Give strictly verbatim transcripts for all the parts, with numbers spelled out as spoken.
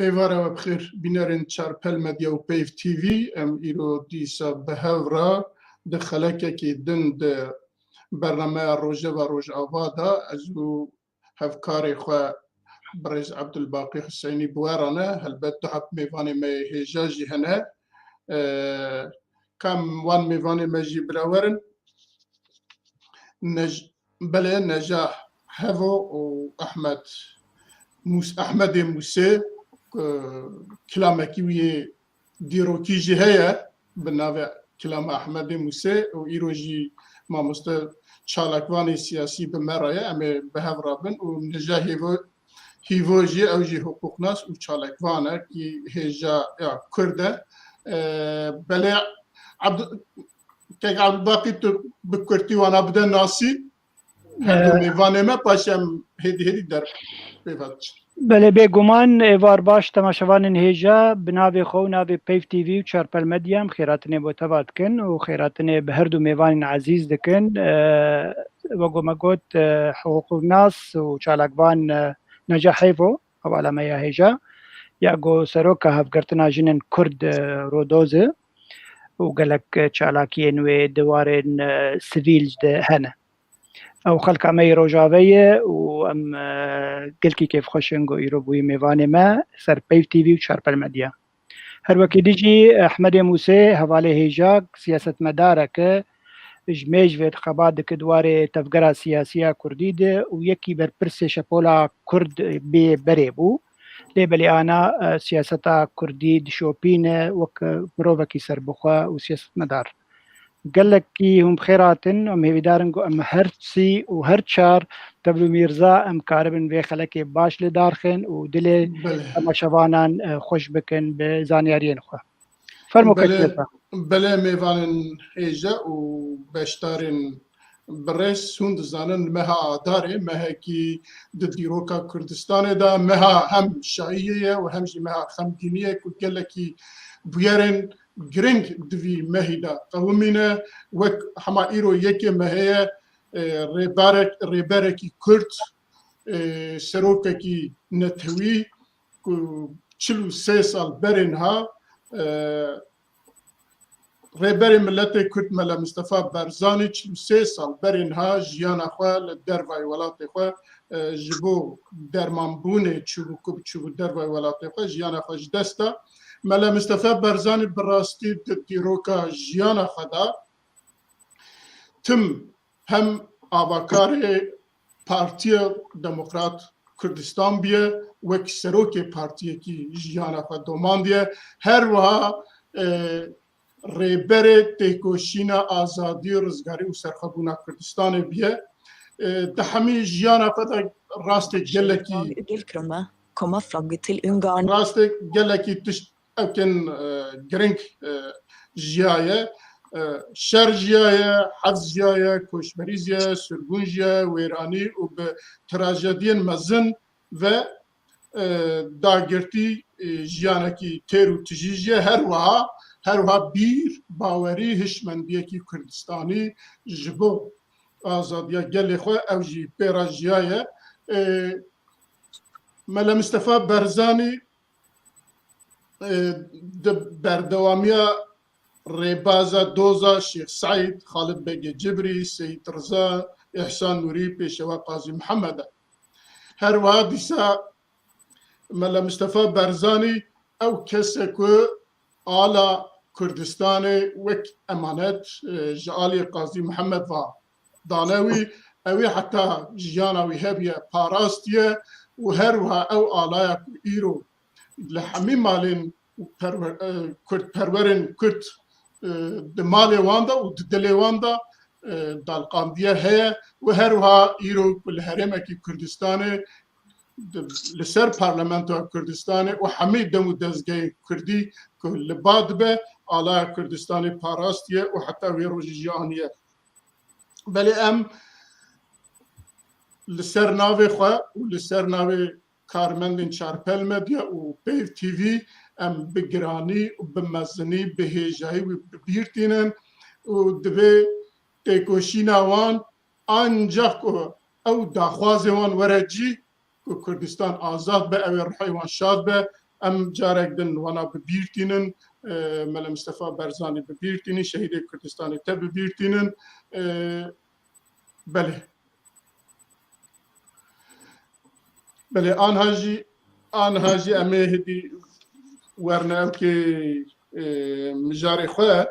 Êvara we bi xêr, bînerên Çarpel Medya û Peyv T V, em îro dîsa bi hev re di xelekekî din di bernameya Rojeva Rojava de ez û hevkarê xwe birêz Ebdulbaqî Huseynî bi we re ne. Helbet du heb mêvanê me yê hêja jî hene. E, ka em wan mêvanê me jî bi re werin. Nej-, belê Necah Hevo û Ehmed Mus-, Ehmedê Musê, ku kilamekî wî yê dîrokî jî heye, bi navê Kilama Ehmedê Musê û îro jî mamoste çalakvanê siyasî bi me re ye. Em ê bi hev re bin û Necah Hêvo, Hîvo jî, ew jî hiqûqnas û çalakvan e, kî hêja ya Kurd e. E, belê Abdu-, Kek Abdulbaqî, tu bi kurtî wana bide nasî. Her du Ee, mêvanê me, paşê em hêdî hêdî der pê ve diçin. Belê, bêguman, êvar baş temaşevanên hêja, bi navê xwe û navê Peyv T V û Çarpel Medya em xêratinê bo teva dikin û xêratinê bi her du mêvanên ezîz dikin. Ee, wek me got, e, hiqûqnas û çalakvan, e, Necah Hêvo, hevala me ya hêja, ya ku seroka Hevgirtina Jinên Kurd, e, Rodoz e û gelek, e, çalakiyên wê di warên, e, sivîl de hene. Ew xelka me yê Rojavê ye û em, e, gelkî kêfxweş in ku îro bûyî mêvanê me ser Peyv T V û Çarpel Medya. Her wekî dî jî Ehmedê Musê hevalê hêja, siyasetmedarek e, ji mêj ve xebat dike di warê tevgera siyasî ya Kurdî de û yekî berpirsê şepola Kurd bê berê bû. Lê belê ana, e, siyaseta Kurdî dişopîne wek, e, mirovekî serbixwe û siyasetmedar. Gelekî hûn bi xêr hatin. Em hêvîdar in ku em her sî û her çar tevlû mîrza em karibin vê xelekê baş li dar xin û dilê Belê. temaşevanan, e, xweş bikin bi zanyariyên xwe. Fermo Belê, Kekmeza. Belê mêvanên hêja û beşdarên birêz, hûn dizanin meha Adarê, mehekî di dîroka Kurdistanê de, meha hem şayiyê ye û hem jî meha xemgîniyê ku gelekî bûyerên giring di vî mehî de qewimîne. Wek hema îro yekê mehê ye, e, rêbarek-, rêberekî Kurd, e, serokekî netewî ku çil û sê sal berê niha, e, Rêberê Miletê Kurd Mele Mistefa Barzanî çil û sê sal berê niha jiyana xwe li dervayê welatê xwe, e, ji bo dermanbûnê çûbû ku çûbû dervayê welatê xwe, jiyana xwe ji dest da. Mele Mistefa Barzanî bi rastî di dîroka jiyana xwe de tim hem avakarê Partiya Demokrat Kurdistan bûye, wek serokê partiyekî jiyana xwe domandiye. Her wiha, e, rêberê têkoşîna azadî, rizgarî û serxwebûna Kurdistanê bûye. E, di hemî jiyana xwe de rastê gelekî Gelkroma, Koma Fagtil Ungarn. Rastê gelekî tişt ewkên, e, giring, e, jiyaye. E, şer jiyaye, hefz jiyaye, koçberî jiyaye, sirgûn jiyaye, wêranî û bi trajediyên mezin ve, e, dagirtî, e, jiyanekî têr û tijî jiye. Her wiha, her wiha bîr, bawerî, hişmendiyekî Kurdistanî ji bo azadiya gelê xwe ew jî pê re jiyaye. E, Mele Mistefa Barzanî, e, di berdewamiya rêbaza doza Şêx Seîd, Xalid Begê Cibrî, Seyîd Riza, Îhsan Nûrî, Pêşewa Qazî Mihemed e. Her wiha dîsa Mele Mistefa Barzanî ew kes e ku ala Kurdistanê wek emanet, e, ji alî Qazî Mihemed ve dane wî. Ew ê heta jiyana wî hebûye parastiye û her wiha ew alaya ku îro li hemî malên perwer-, e, kurdperwerên Kurd, e, di malê wan de û di dilê wan de, e, dalqandiye heye û her wiha îro ku li herêmekî Kurdistanê di, li ser Parlamentoya Kurdistanê û hemî dem û dezgehên Kurdî ku li ba dibe, alaya Kurdistanê parastiye û heta wê rojê jî aniye. Belê em li ser navê xwe û li ser navê karmendên Çarpel Medya û Peyv T V em bi giranî û bi mezinî, bi hêjayî wî bi bîr tînin û divê têkoşîna wan ancaq ku ew daxwazê wan were cî, ku Kurdistan azad be, ew ê ruhê wan şad be, Em carek din wana bi bîr tînin, e, Mele Mistefa Barzanî bi bîr tînin, şehîdê Kurdistanê te bi bîr tînin. E, belê. Belê, anha jî, anha jî em ê hêdî werne ewkê, e, mijarê xwe.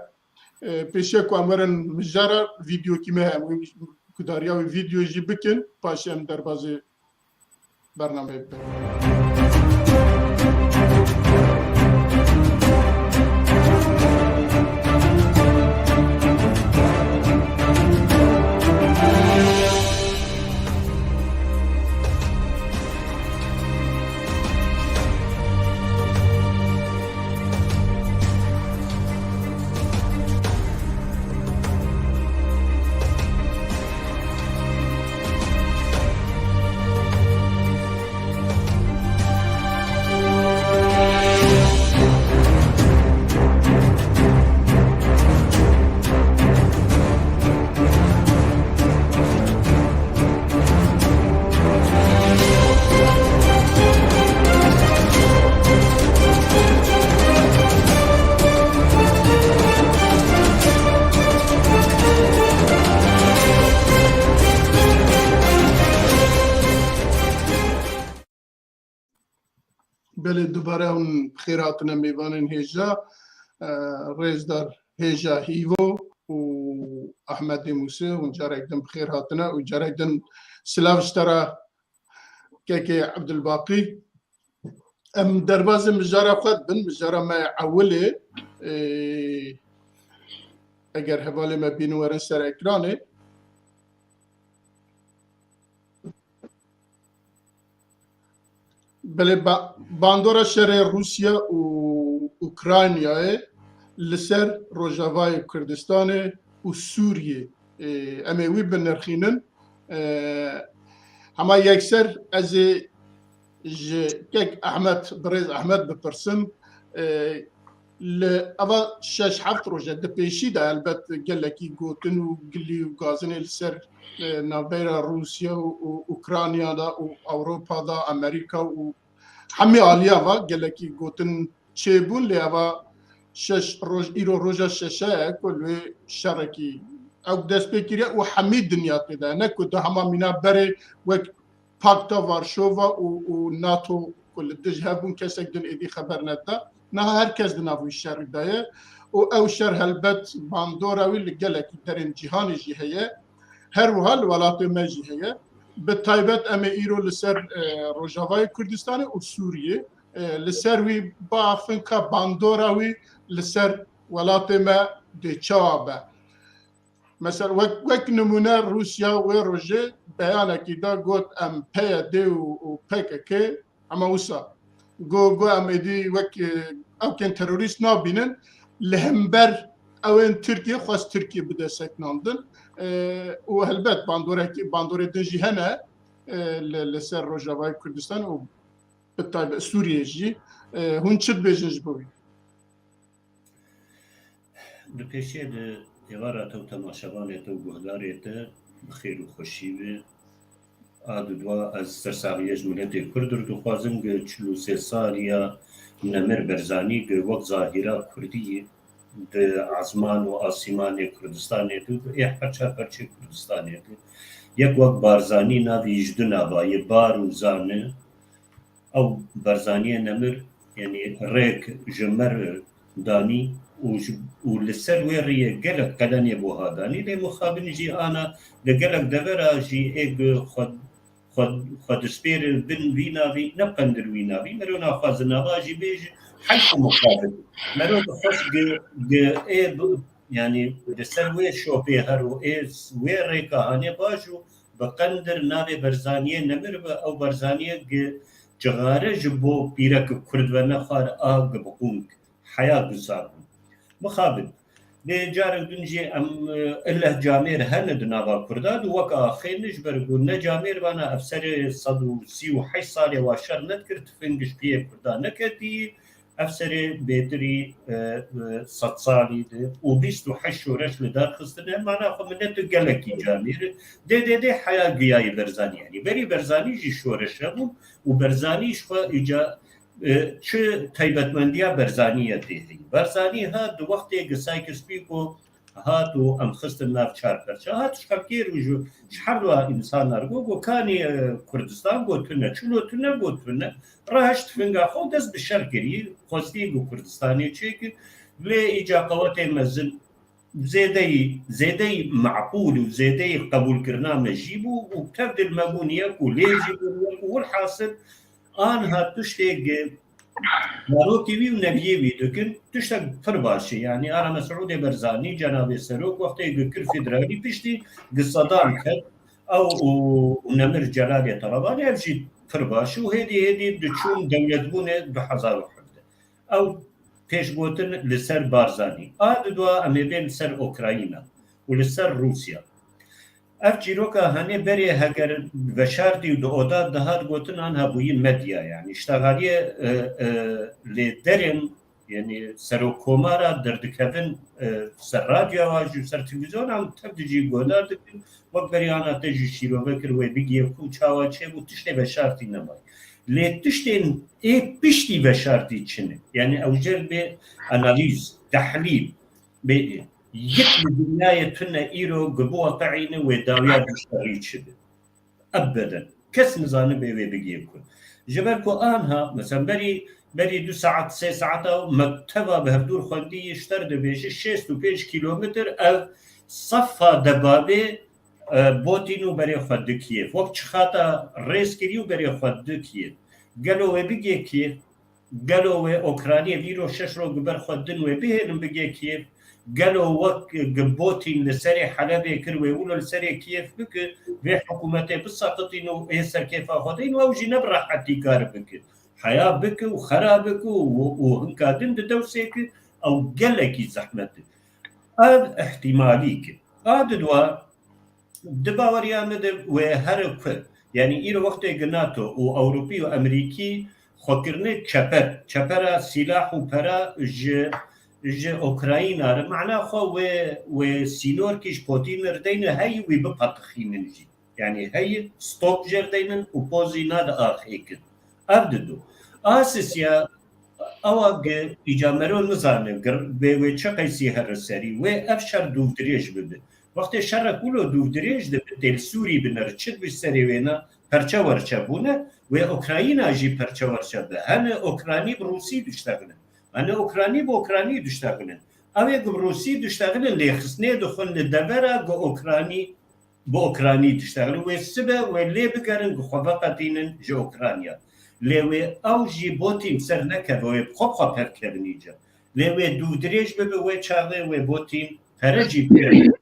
E, pêşiya ku em werin mijara, vîdeokî me heye, em wî gudariya wî vîdeo jî bikin, paşê em derbazê bernameyê bikin. Belê, dubare hûn bi xêr hatine mêvanên hêja, e, rêzdar hêja Hîvo û Ehmedê Mûse, hûn carek din bi xêr hatine û carek din silav ji te re kekê Ebdulbaqî. Em derbazê mijara xwe dibin, mijara me ewilê, e, eger hevalê me bînin werin ser ekranê. Belê, ba-, bandora şerê Rûsya û Ukraynayê li ser Rojavayê Kurdistanê û Sûriyê, e, em ê wî binirxînin. E, hema yekser ez ê ji kek Ehmed, birêz Ehmed bipirsim. E, Li eva şeş heft roje di pêşî de helbet gelekî gotin û gilî û gazinê li ser, e, navbeyra Rûsya û, û Ukrayna de û Ewropa de, Amerîka û hemî aliya va gelekî gotin çêbûn, lê eva şeş roj, îro roja şeşe ye ku li wê şerekî ew dest pê kiriye û hemî dinya tê de ye. Ne ku di hema mîna berê wek Pakta Varşova û, û nato ku li dij hev bûn, kesek din êdî xeber nedida. Niha her kes di nav wî şerî de ye û ew şer helbet bandora wî li gelekî derên cîhanê jî heye. Her wiha li welatê me jî heye. Bi taybet em ê îro li ser, e, Rojavayê Kurdistanê û Sûriyê, e, li ser wî biafin ka bandora wî li ser welatê me dê çawa be. Mesela wek, wek nimûne Rûsya wê rojê beyanekî da, got, em P Y D û, û P K K, hema wisa got, got, em êdî wek, e, ewkên terorîst nabînin, li hember ew ên Tirkiye xwest Tirkiye bide seknandin. E, û helbet bandorekî, bandorê din jî hene, e, li, li ser Rojavayê Kurdistan û bi taybet Sûriyê jî. E, hûn çi dibêjin ji bo wî? Di pêşiyê de êvara te û temaşevanê te û guhdarê te bi xêr û xweşî be. A dudwa ez sersaxiyê ji miletê Kurd re dixwazim, gi çil û sê saliya Nemir Berzanî gi wek zahîra Kurdî di ezman û asîmanê Kurdistanê de, ê parça parçê Kurdistanê de, yek wek Barzanî navî ji du nava ye, Bar û Zan e. Ew Barzaniyê Nemir, yanî rêk ji me re danî û ji, û li ser wê rêyê gelek qelenê bo ha danî. Lê mixabin jî ana li gelek devera jî ê gi xwe, xwe, xwe dispêre bin wî navî, ne qendir wî navî. Mero naxwazin nava jî bêje, heyf û mixabin. Mero dixwest gi, gi ê bi, yanî li ser wê şopê her û ê wê rêka hanê baş û bi qendir navê Barzaniyê Nemir be, ew Barzaniyê gi cixare ji bo pîrek Kurd ve nexwar a gi bi qûnk heya guzar bû. Mixabin. Lê carek din jî em, e, illeh camêr hene di nava Kurda de, wek axê ne, ji ber ku ne camêr vana ev serê sed û sî û heşt salê wa şer nedikir, tifing ji piyê Kurda neketî, ev serê bêtirî, e, e, sed salî de û bîst û heşt şoreş li dar xistine, mana xwe milet gelekî camêr e. Dê, dê, dê heya giyayî Berzanî. Yanî berî Berzanî jî şoreş hebûn û Berzanî ji xwe îca E, çi taybetmendiya Berzaniyê tê heyî? Berzanî hat di wextê gi Sykes-Picot hat û em xistin nav çar perça. Hat ji xelkê re û ji, ji her du însanan re got, got, kanî, e, Kurdistan got tune, çilo tune got tune. Rahişt finga xwe dest bi şer kirî, xwestî gu Kurdistanê çêkir. Lê îca qewetê mezin zêdeyî, zêdeyî meqûl û zêdeyî qebûlkirina me jî bû û tev dil me bûn yek û lê jî bûn yek û wilhasil anha tiştê gi zarokê wî û neviyê wî dikin, tiştek pir baş e. Yanî Ala Mesûdê Berzanî, cenabê serok, wextê gi kir federalî piştî gi Sedam ket, ew û, û Nemir Celalê Telebanî, ev jî pir baş e û hêdî hêdî diçûn dewletbûnê du hezar û hevdeh. Ew pêşgotin li ser Barzanî. A di dua em ê bên li ser Ukrayna û li ser Rûsya. Ev çîroka hanê berê heger veşartî û di oda dihat gotin anha bûyî medya, yanî îştexaliyê, e, e, lê derên, yanî serokkomara derdikevin, e, ser radyoya wa jî û ser televîzyona û tev dijî guhdar dikin, wek berî ana te jî şîrove kir wê bigiyê ku çawa çêbû, tiştê veşartî nemayî. Lê tiştên ê piştî veşartî çi ne? Yanî ew jêr bê analîz, tehlîl, bê yek li dinyayê tune îro gi biweqeîne wê dawiya vî şerî çi be. Ebeden. Kes nizanibe wê bigihê ku. Ji ber ku anha, mesela berî, berî du saet, sê saeta me teva bi hevdûr xwendî, ji te re dibêje şêst û pênc kîlometr ev sefa debabê, e, botîn û berê xwe di Kîyev. Wek çixata rêz kirî û berê xwe di Kîyev. Gelo wê bigê Kîyev? Gelo wê Okraynî vîro şeş roj bi ber xwe din wê bihêlin bigê Kîyev? Gelo wek gi botîn li serê Helebê kir wê wilo li serê Kîyev bike, vê hikûmetê biseqitîn û ê serkêfa xwe deyn û ew jî ne bi rehetî kar bike? Heya bike û xera bike û, û hinka din di dewsê ki ew gelekî zehmet e. Ev ihtimalî ki. A di dua, di baweriya min de wê here ku, yanî îro wextê gi NATO û Ewropî û Emerîkî xwe kirine çeper, çepera sîlah û pera ji, ji Ukrayna re, mana xwe wê, wê sînorkî ji Potîn re deyne heyî wî bipatixînin jî. Yanî heyî stop jê re deynin û pozî nade axêkin. Ev didu. A sisiya ewa gi îca mero nizane, gir-, bê wê çi qeysî here serî, wê ev şer dûvdirêj bibe. Wextê şerek wilo dûvdirêj dibe, tê li Sûrî binere, çi dibî serê wêna perçe werçe bûne, wê Ukrayna jî perçe werçe be. Hene Okranî bi Rûsî diştexilin. Hene Okranî bi Okranî diştexilin. Ew ê bi Rûsî diştexilin, lê xisnê dixwin li devera gi Okranî, bi Okranî diştexilin. Wê sibe wê lê bigerin, gi xwe veqetînin ji Okrayna. Lê wê ew jî botîn ser nekeve, wê bi xwe bi xwe pevkevin îca. Lê wê dûvdirêj bibe, wê çaxê wê botîn pere jî pê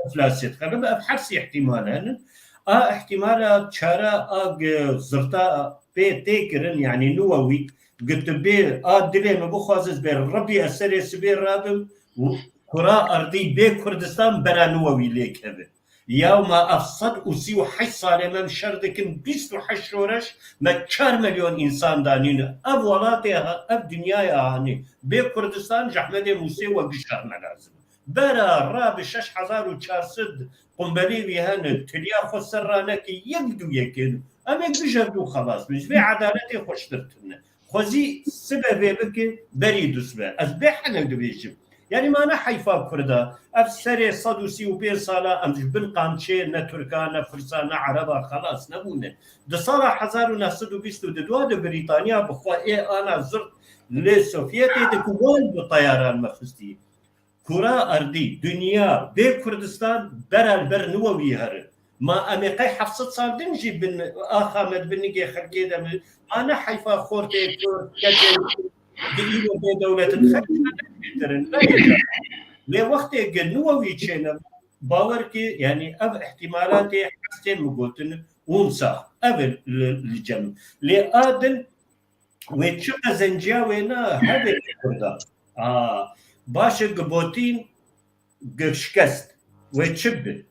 enflasiyê dixebibe. Ev her sê ihtimal henin. A ihtimala çara a gi zirta pê tê kirin, yanî niwewî, gi tu bê a dilê min bixwaze ez bê Rebbî ez serê sibê rabim û kura erdî bê Kurdistan bera niwewî lê keve. Ya ma ev sed û sî û heşt salê me em şer dikin, bîst û heşt şoreş me çar milyon însan danîne. Ev welatê ha, ev dinyaya hanê. Bê Kurdistan ji Ehmedê Mûsê we gişer me lazim. Bera ra bi şeş hezar û çar sed qumbelê wî hene, tiliya xwe ser raneke yek dû yekê. Em ê gijer dû xelas bin. Ji vê edaletê xweştir tune. Xwezî sibe vê bike, berî du sibe. Ez bê henek dibêjim. Yanî ma ne heyfa Kurda. Ev serê sed û sî û pênc sala em ji bin qamçê ne Tirka, ne Firsa, ne Ereba xelas nebûne. Di sala hezar û neh sed û bîst û du de Brîtanya bi xwe ê ana zirt lê Sovyetê de ku wan bi teyaran me xistî. Kura erdî, dinya, bê Kurdistan bera li ber niwewî here. Ma em ê qey heft sed sal din jî bin axa me, di bin nigê xelkê de bi. Ma ne heyfa xortê Kurd, keçê Kurd, di îro bê dewletin xelk ne bêtir in, ne bêtir. Lê wextê gi niwewî çêne, bawer ki, yanî ev ihtimalatê hestên min gotin, ûn sax. Ev e li, li cem. Lê a din wê çi qezenciya wê na hebe Kurda. A, baş e, gi botîn, gi şikest. Wê çi bi?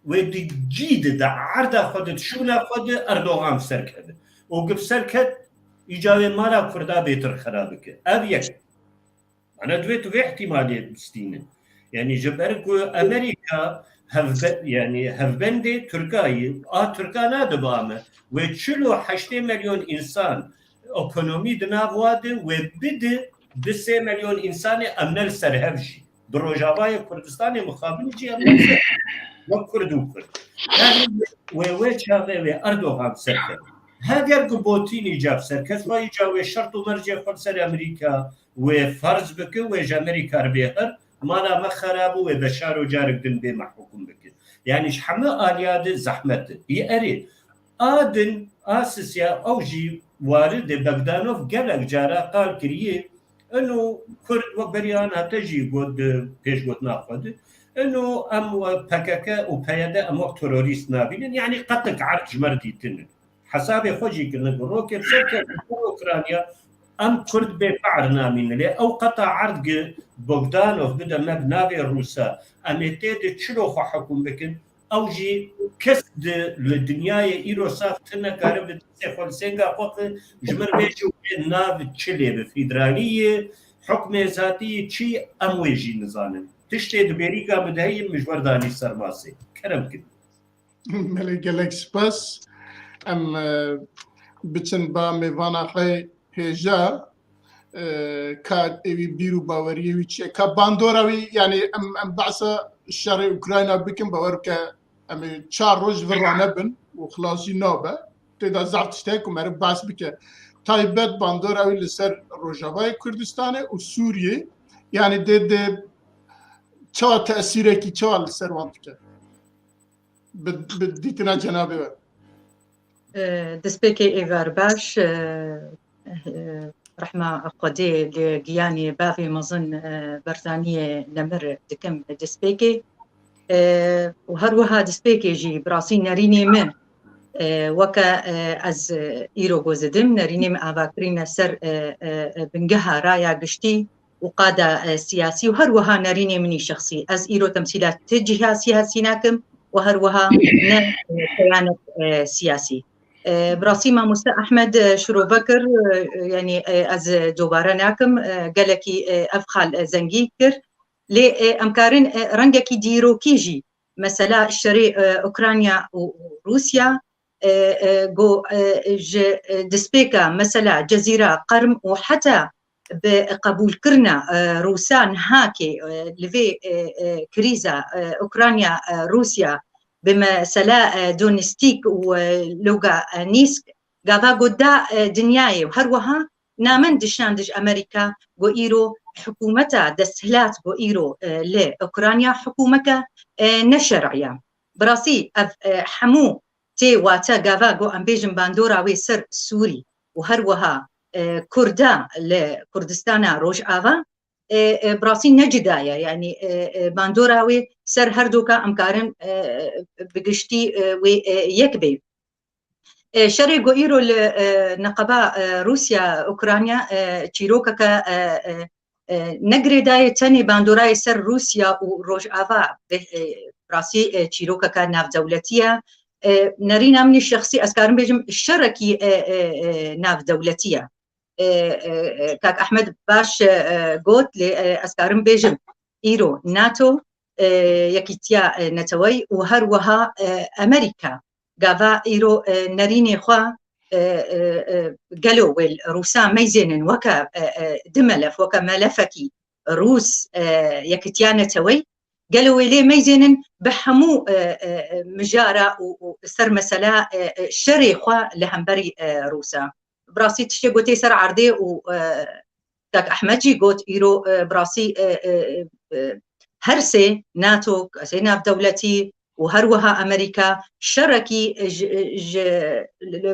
Wê di cî di, di erda xwe di, di şûna xwe di Erdogan serkeve. Û gi bi serket, îca wê mala Kurda bêtir xera bike. Ev yek. Ana divê tu vê ihtimalê bistîne. Yanî ji ber ku Amerîka hevbe-, yanî hevbendê Tirkayê, a Tirka nadibe me. Wê çil û heştê milyon însan ekonomî di nav wa de wê bide bi sê milyon însanê em ne li ser hev jî. Di Rojavayê Kurdistanê mixabin jî em ne li ser wek Kurd û Kurd. Yanî wê wê çaxê wê Erdogan serkeve. Heger ku Putin îca bi serket xwe îca wê şert û mercê xwe li ser Amerîka wê ferz bike, wê ji Amerîka re bê her, mala me xerab û wê Beşar û carek din bê me hukm bike. Yanî ji heme aliya de zehmet e. Yê erê, a din, a sisya, ew jî waridê Bogdanov gelek cara qal kiriye, ino Kurd wek beriya an hate jî got di pêşgotina xwe de, ino em we P K K û P Y D em wek terorîst nabînin, yanî qetik erd ji me re dîtin. Hesabê xwe jî kirin, rokê ser ket li ser Ukrayna, em Kurd bê fehr namînin. Lê ew qeta erd gi Bogdanov bide me bi navê Rûsa, em ê tê de çilo xwe hukm bikin, ew jî kes di li dinyayê îro saf ti nekare bi destê xwe li sênga xwe xi, ji min bêje wê nav çi lê bi federalî ye, hukmê zatî ye çi, em wê jî nizanin. Tiştê di bêrîka min de heye, min ji we re danî ser masê. Kerem kin. Belê, gelek spas. Em, e, biçin ba mêvana xwe hêja, e, ka êwî bîr û baweriyê wî çi ye? Ka bandora wî, yanî em, em behsa şerê Ukrayna bikin, bawer ke em ê çar roj vir ranebin û xilas jî nabe. Tê de zaf tişt heye ku meriv behs bike. Taybet bandora wî li ser Rojavayê Kurdistanê û Sûriyê, yanî dê, dê çawa tesîrekî çawa li ser wan dike? Bi, bi dîtina cenabê we. E, destpêkê êvar baş, e, e, rehma Xwedê li giyanê bavê mezin, e, Barzaniyê nemir dikim destpêkê. E, û her wiha destpêkê jî bi rastî nerînê min, e, weke, e, ez, e, îro gozidim, nerînê min ava kirîne ser, e, e, e, bingeha raya giştî û qada, e, siyasî û her wiha nerînê min î şexsî. Ez îro temsîla ti cîha siyasî nakim û her wiha ne, e, keyanek, e, siyasî. E, bi rastî mamoste Ehmed, e, şirove kir, e, yanî, e, ez, e, dobare nakim, e, gelekî, e, ev xal, e, zengî kir. Lê, e, em karin, e, rengekî dîrokî jî mesela şerê, e, Ukrayna û, û Rûsya, e, e, go, e, ji, e, destpêka mesela Cezîra, Qerm û heta bi qebûlkirina, e, Rûsa nihakê, e, li vê, e, e, krîza, e, Ukrayna, e, Rûsya bi mesela, e, Donetsk û, e, Lugansk gava got da, e, dinyayê û her wiha namen dişan dij Amerîka go îro hikûmeta desthilat go îro, e, li Ukrayna hikûmeke, e, neşer'iya. Bi rastî ev, e, hemû tê wate gava go em bêjin bandora wê ser Sûrî û her wiha, e, Kurda li Kurdistana Rojava, e, e, bi rastî ne cida ye. Yanî, e, e, bandora wê ser her doka em karin, e, bi giştî, e, wê, e, yek bê. E, şerê ku îro li, e, neqeba, e, Rûsya, Ukrayna, e, çîrokeke, e, e, e, ne girêdayê tenê bandorayê ser Rûsya û Rojava, bi, e, rastî, e, çîrokeke navdewletî ye. E, nerîna min î şexsî ez karim bêjim şerekî, e, e, e, navdewletî ye. E, e, e, Kak Ehmed baş, e, e, got, lê, e, ez karim bêjim îro NATO, e, Yekîtiya, e, Neteweyî û her wiha, e, Amerîka gava îro, e, nerînê xwe, e, e, e, gelo wê li Rûsa meyzênin weke, e, e, di melef, weke melefekî Rûs, e, Yekîtiya Neteweyî, gelo wê lê meyzênin bi hemû, e, e, e, mijara û, û ser mesela, e, e, şerê xwe li hemberî, e, Rûsa. Bi rastî tiştê gotê ser erdê û, e, Kak Ehmed jî got, îro, e, bi rastî, e, e, e, her sê NATO, kesê navdewletî û her wiha Amerîka şerekî ji, ji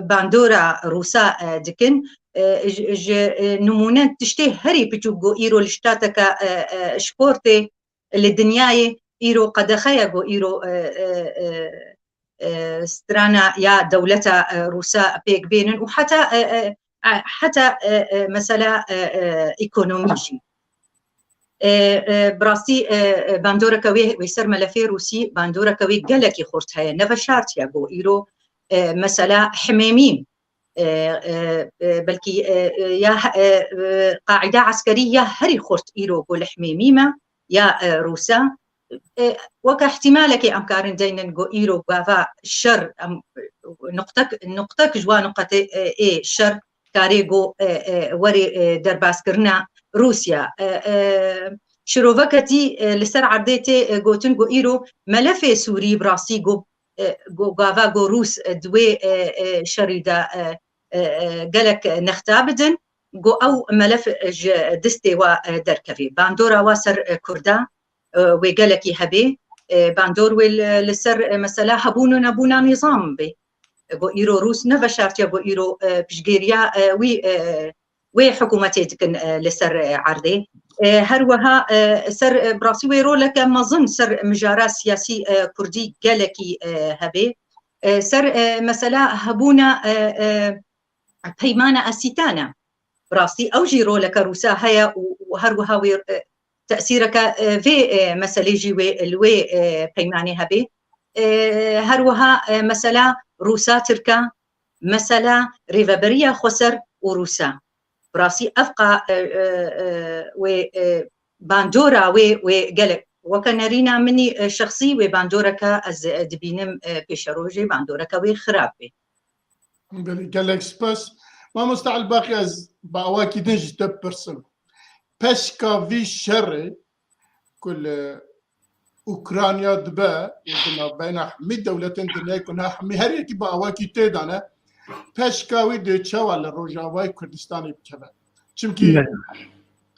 bandora Rûsa, e, dikin. E, ji, ji, e, nimûne tiştê herî piçûk go îro li ştateke, e, e, şportê li dinyayê îro qedexe ye go îro, e, e, e, e, strana ya dewleta, e, Rûsa pêk bênin û heta, e, e, e, heta, e, e, mesela, e, e, ekonomî jî. E, e, bi rastî, e, e, bandoreke wê, wê ser melefê Rûsî, bandoreke wê gelekî xurt heye. Ne veşartiye go îro, e, mesela Himêmî, e, e, e, belkî, e, e, ya, e, e, qaîda eskerî ya herî xurt îro go li Himêmî me, ya, e, Rûsa. E, weke ihtimalekê em karin deynin go îro gava şer, em, nuqtek, nuqtek ji wan nuqetê, e, ê şer karê go, e, e, werê, e, derbazkirina Rûsya. E, e, şiroveke dî, e, li ser erdê tê, e, gotin go îro melefê Sûrî bi rastî go, e, go gava go Rûs, e, di wê, e, e, şerî de, e, e, e, gelek nexta bidin, go ew melef ji distê wa, e, derkevê. Bandora wa ser, e, Kurda, e, wê gelekî hebê. E, bandor wê li, li ser, e, mesela hebûn û nebûna nîzam bê. E, go îro Rûs neveşartiye, go îro, e, piştgêriya, e, wî, e, wê hikûmetê dikin, e, li ser, e, erdê. E, her wiha, e, ser, e, bi rastî wê roleke mezin ser mijara siyasî, e, kurdî gelekî, e, hebê. E, ser, e, mesela hebûna, e, e, peymana Asîtana. Bi rastî ew jî roleke Rûsa heye û, û her wiha wê, e, tesîreke, e, vê, e, meselê jî wê, li wê, e, peymanê hebê. E, her wiha, e, mesela Rûsa Tirka, mesela rêveberiya xweser û Rûsa. Bi rastî ev qa, e, e, e, wê, e, bandora wê, wê gelek. Weke nerîna min î, e, şexsî wê bandoreke ez, e, dibînim, e, pêşerojê bandoreke wê xirab bê. Belê, gelek spas. Mamoste Elbaqî, ez bi awakî din ji te bipirsim. Peşka vî şerê ku li Ukrayna dibe û di navbeyna hemî dewletên dinyayê ku niha hemî her yekî bi awakî tê de ne, peşka wî dê çawa li Rojavayê Kurdistanê bikeve? Çimkî Ne.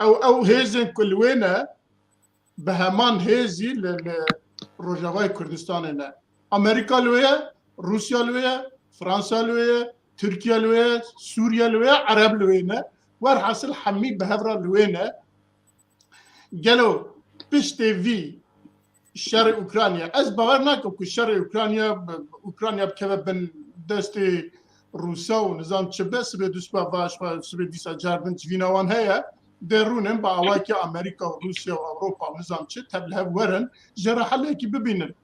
ew, ew hêzên ku li wê ne, bi heman hêzî li, li Rojavayê Kurdistanê ne. Amerîka li wê ye, Rûsya li wê ye, Fransa li wê ye, Tirkiye li wê ye, Sûriye li wê ye, Ereb li wê ne. Werhasil hemî bi hev re li wê ne. Gelo piştê vî şerê Ukrayna, ez bawer nakim ku şerê Ukrayna, Ukrayna bikeve bin destê Rûsa û nizam çi be, sibê dusba baş, sibê dîsa car din civîna wan heye, dê rûnin bi awakî Amerîka û Rûsya û Ewropa û nizam çi tev li hev werin, jê re helekî bibînin.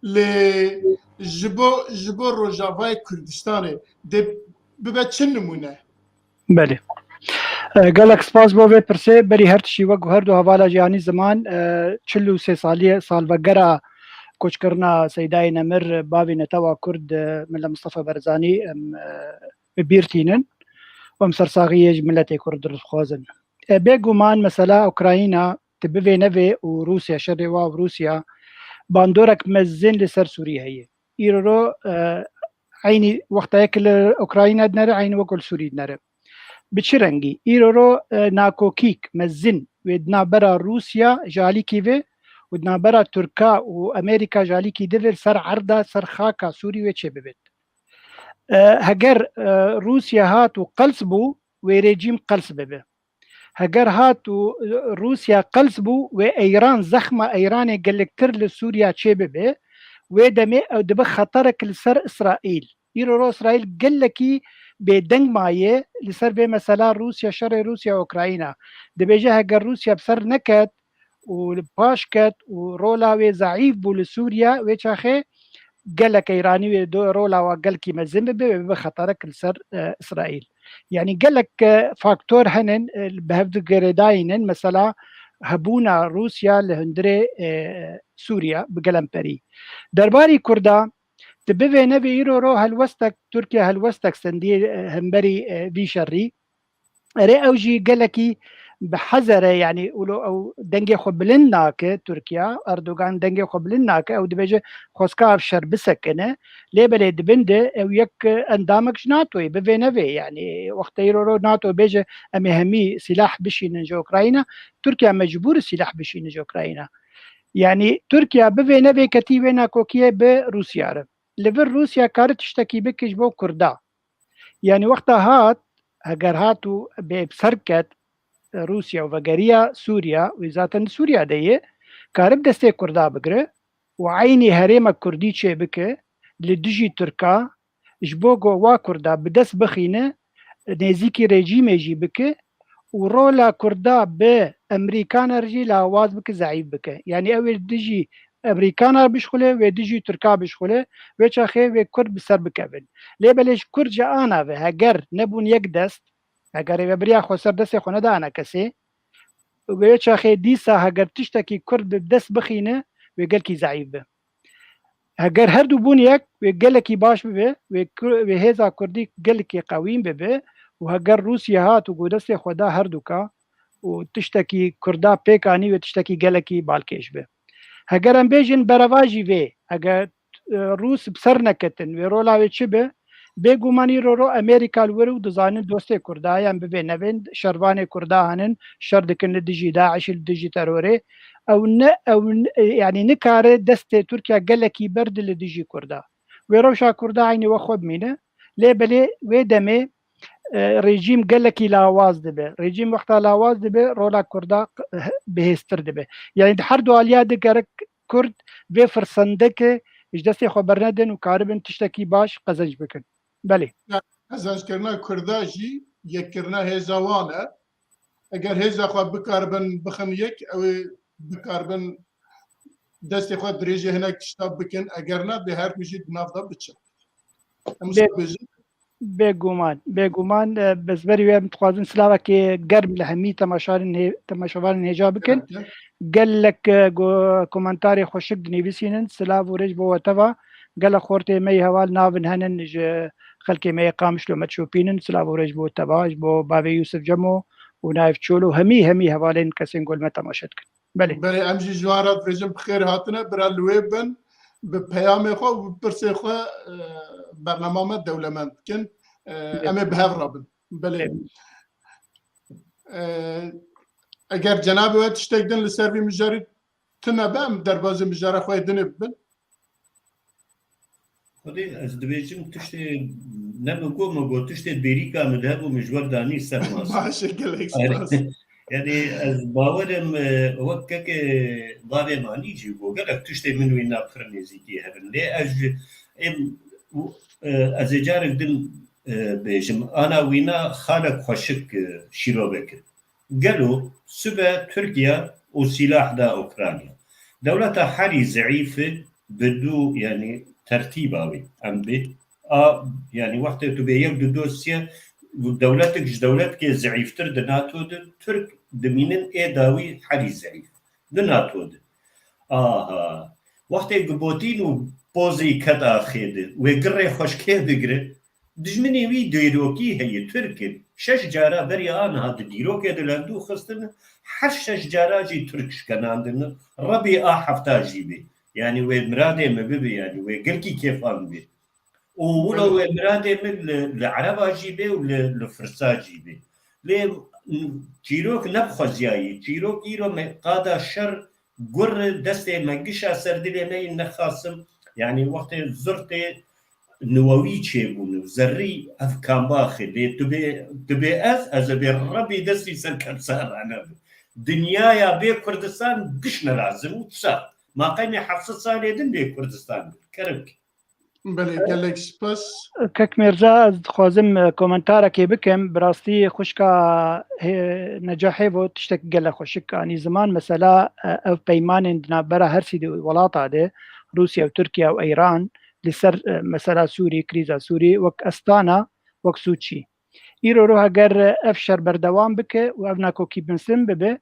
Lê ji bo, ji bo Rojavayê Kurdistanê dê bibe çi nimûne? Belê. E, gelek spas bo vê pirsê. Berî her tişî wek her du hevala cîhanî ziman, e, çil û sê saliyê salvegera koçkirina Seydayê Nemir, bavê netewa Kurd, e, Mela Mistefa Barzanî, em, e, bi bîr tînin. Û em sersaxiyê ji miletê Kurd dixwazin. E, bêguman mesela Ukrayna, tu bivê nevê û Rûsya, şerê wa û Rûsya, bandorek mezin li ser Sûrî heye. Îro, e, eynî wexta yek li Ukrayna dinere, eynî wek li Sûrî dinere. Bi çi rengî? Îro ro, e, nakokîk mezin wê di navbera Rûsya ji alîkî ve û di navbera Tirka û Amerîka ji alîkî di ve li ser erda, ser xaka Sûrî wê çêbibêt. E, heger, e, Rûsya hat û qels bû, wê rejîm qels bibe. Heger hat û, e, Rûsya qels bû, wê Eyran, zexma Eyranê gelektir li Sûriya çêbibe, wê demê ew dibe xeterek li ser Îsraîl. Îro ro Îsraîl gelekî bêdeng maye li ser vê mesela Rûsya, şerê Rûsya Ukrayna. Dibêje heger Rûsya bi ser neket û li paş ket û rola wê zeîf bû li Sûriya, wê çaxê gelek Eyranî wê do-, rola wa gelkî mezin bibe, wê bibe xeterek li ser, e, Îsraîl. Yanî gelek, e, faktor henin, e, bi hev digirêdayînin, mesela hebûna Rûsya li hundirê, e, Sûriya bi gelemperî. Derbarî Kurda, tu bivê nevê îro ro helwestek, Tirkiye helwestek stendiyê, e, hemberî, e, vî şerî. Erê, ew jî gelekî bi hezer e, yanî wilo ew dengê xwe bilind nake Tirkiye, Erdogan dengê xwe bilind nake, ew dibêje xwezka ev şer bisekine, lê belê di bin de ew yek endamek ji NATOyê, bivê nevê, yanî wextê îro ro NATO bêje em ê hemî sîlah bişînin ji Ukrayna, Tirkiye mecbûr e sîlah bişîne ji Ukrayna. Yanî Tirkiye bivê nevê ketî wê nakokiyê bi Rûsya re. Li vir Rûsya kare tiştekî bike ji bo Kurda. Yanî wexta hat, heger hat û bê bi ser ket Rûsya û vegeriya Sûriya, wê zaten di Sûriya de ye, karibe destê Kurda bigire û eynî herêma Kurdî çêbike li dijî Tirka, ji bo ku wa Kurda bi dest bixîne, nêzîkî rejîmê jî bike û rola Kurda bi Emerîkana re jî lawaz bike, zeîf bike. Yanî ew ê dijî Emerîkana bişxule, wê dijî Tirka bişxule, wê çaxê wê Kurd bi ser bikevin. Lê belê ji Kurd ji ana ve heger nebûn yek dest, heger rêveberiya xweser destê xwe nedana kesê, wê çaxê dîsa heger tiştekî Kurd bi dest bixîne, wê gelkî zeîf be. Heger her du bûn yek, wê gelekî baş bibe, wê Kur-, wê hêza Kurdî gelekî qewîn bibe û heger Rûsya hat û go destê xwe da her du ka û tiştekî Kurda pêk anî, wê tiştekî gelekî balkêş be. Heger em bêjin berevajî vê, heger, e, Rûs bi ser neketin, wê rola wê çi be? Bêguman îro ro Amerîka li wir û dizanin dostê Kurda ye, em bivê nevên şervanê Kurda hanin, şer dikin li dijî DAIŞ, li dijî terorê. Ew ne, ew ne, yanî nikare destê Tirkiye gelekî berde li dijî Kurda. Wê rewşa Kurda eynî we xwe bimîne. Lê belê wê demê, e, rejîm gelekî lawaz dibe. Rejîm wexta lawaz dibe, rola Kurda q-, bihêztir dibe. Yanî di her du aliya de gerek Kurd vê firsendeke ji destê xwe bernedin û karibin tiştekî baş qezenc bikin. Belê. Qezencekirina Kurda jî yekkirina hêza wan e. Eger hêza xwe bikaribin bixin yek, ew ê bikaribin destê xwe dirêjê hinek tişta bikin. Eger na, dê her du jî di nav de biçin. Em wisa bêjin. Bêguman, bêguman, e, bi ez berî wê em dixwazin silavekê germ li hemî temaşanên hê-, temaşevanên hêja bikin. Gelek, e, go-, komentarê xweşik dinivîsînin. Silav û rêz bo we teva. Gelek xortê me yê heval navin henin ji xelkê me yê Qamişlo me dişopînin. Silav û rêz bo teva, ji bo bavê Yûsif Cemo û Naif Çolo, hemî, hemî hevalên kesên ku li me temaşe dikin. Belê. Belê, em jî ji wan re dibêjin bi xêr hatine, bira li wê bin, bi peyamê xwe û bi pirsê xwe, e, bernama me dewlemend bikin. E, Belê. Em ê bi hev re bin. Belê. Belê. E, eger cenabê we tiştek din li ser vî mijarî tune be, em derbazê mijara xwe yê dinê bibin. Xwedê ez dibêjim tiştê ne min got, min got tiştê dêrîka min hebû, min ji we danî ser mas. Baş e, gelek spas. Yanî ez bawerim, e, wek kekê bavê manî jî got, gelek tiştê min wî na pir nêzîkî hebin. Lê ez ji, em, e, ez ê carek din, e, bêjim, ana wîna xalek xweşik, e, şîrove kir. Gelo sibe Tirkiye û sîlah da Ukrayna? Dewleta herî zeîf e, bi du, yanî tertîba wê em bê. A, yanî wextê tu bê yek du dosye, dewletek ji dewletekê zeîftir di NATO de, Tirk dimînin ê dawî herî zeîf. Di NATO de. Aha. Wextê ku Putin û pozî ket axê de, wê girê xweşkê bigire, dijminê wî dîrokî heye, Tirk in. Şeş cara beriya aniha di dîrokê de li hevdû xistin, her şeş cara jî Tirk şikenandin. Rebî a hefta jî bê. Yanî wê miradê me bibe, yanî wê gelkî kêfan bê. Û wilo wê miradê min li, li Ereba jî bê û li, li Firsa jî bê. Lê çîrok ne bi xweziyayî. Çîrok îro me qada şer gur destê me gişa ser dilê me yî nexasim. Yanî wextê zirtê niwewî çêbûn û zerrî ev kambaxê bê, tu bê, tu bê ez, ez ê bê Rebî destî ser kepsa rane bi. Dinyaya bê Kurdistan giş nerazim û tisa. Ma qey me heft sed salê din bê Kurdistan bir. Kerem. Belê, gelek spas. Kek Mirza, ez dixwazim, e, komentarekê bikim. Bi rastî xwişka hê-, Neca Hêvo tiştek gelek xweşik anî ziman. Mesela, e, ev peymanên di navbera her sî de welata de, Rûsya û Tirkiye û Îran, li ser, e, mesela Sûrî, krîza Sûrî, wek Astana, wek Sûçî. Îro ro heger ev şer berdewam bike û ev nakokî binsin bibe,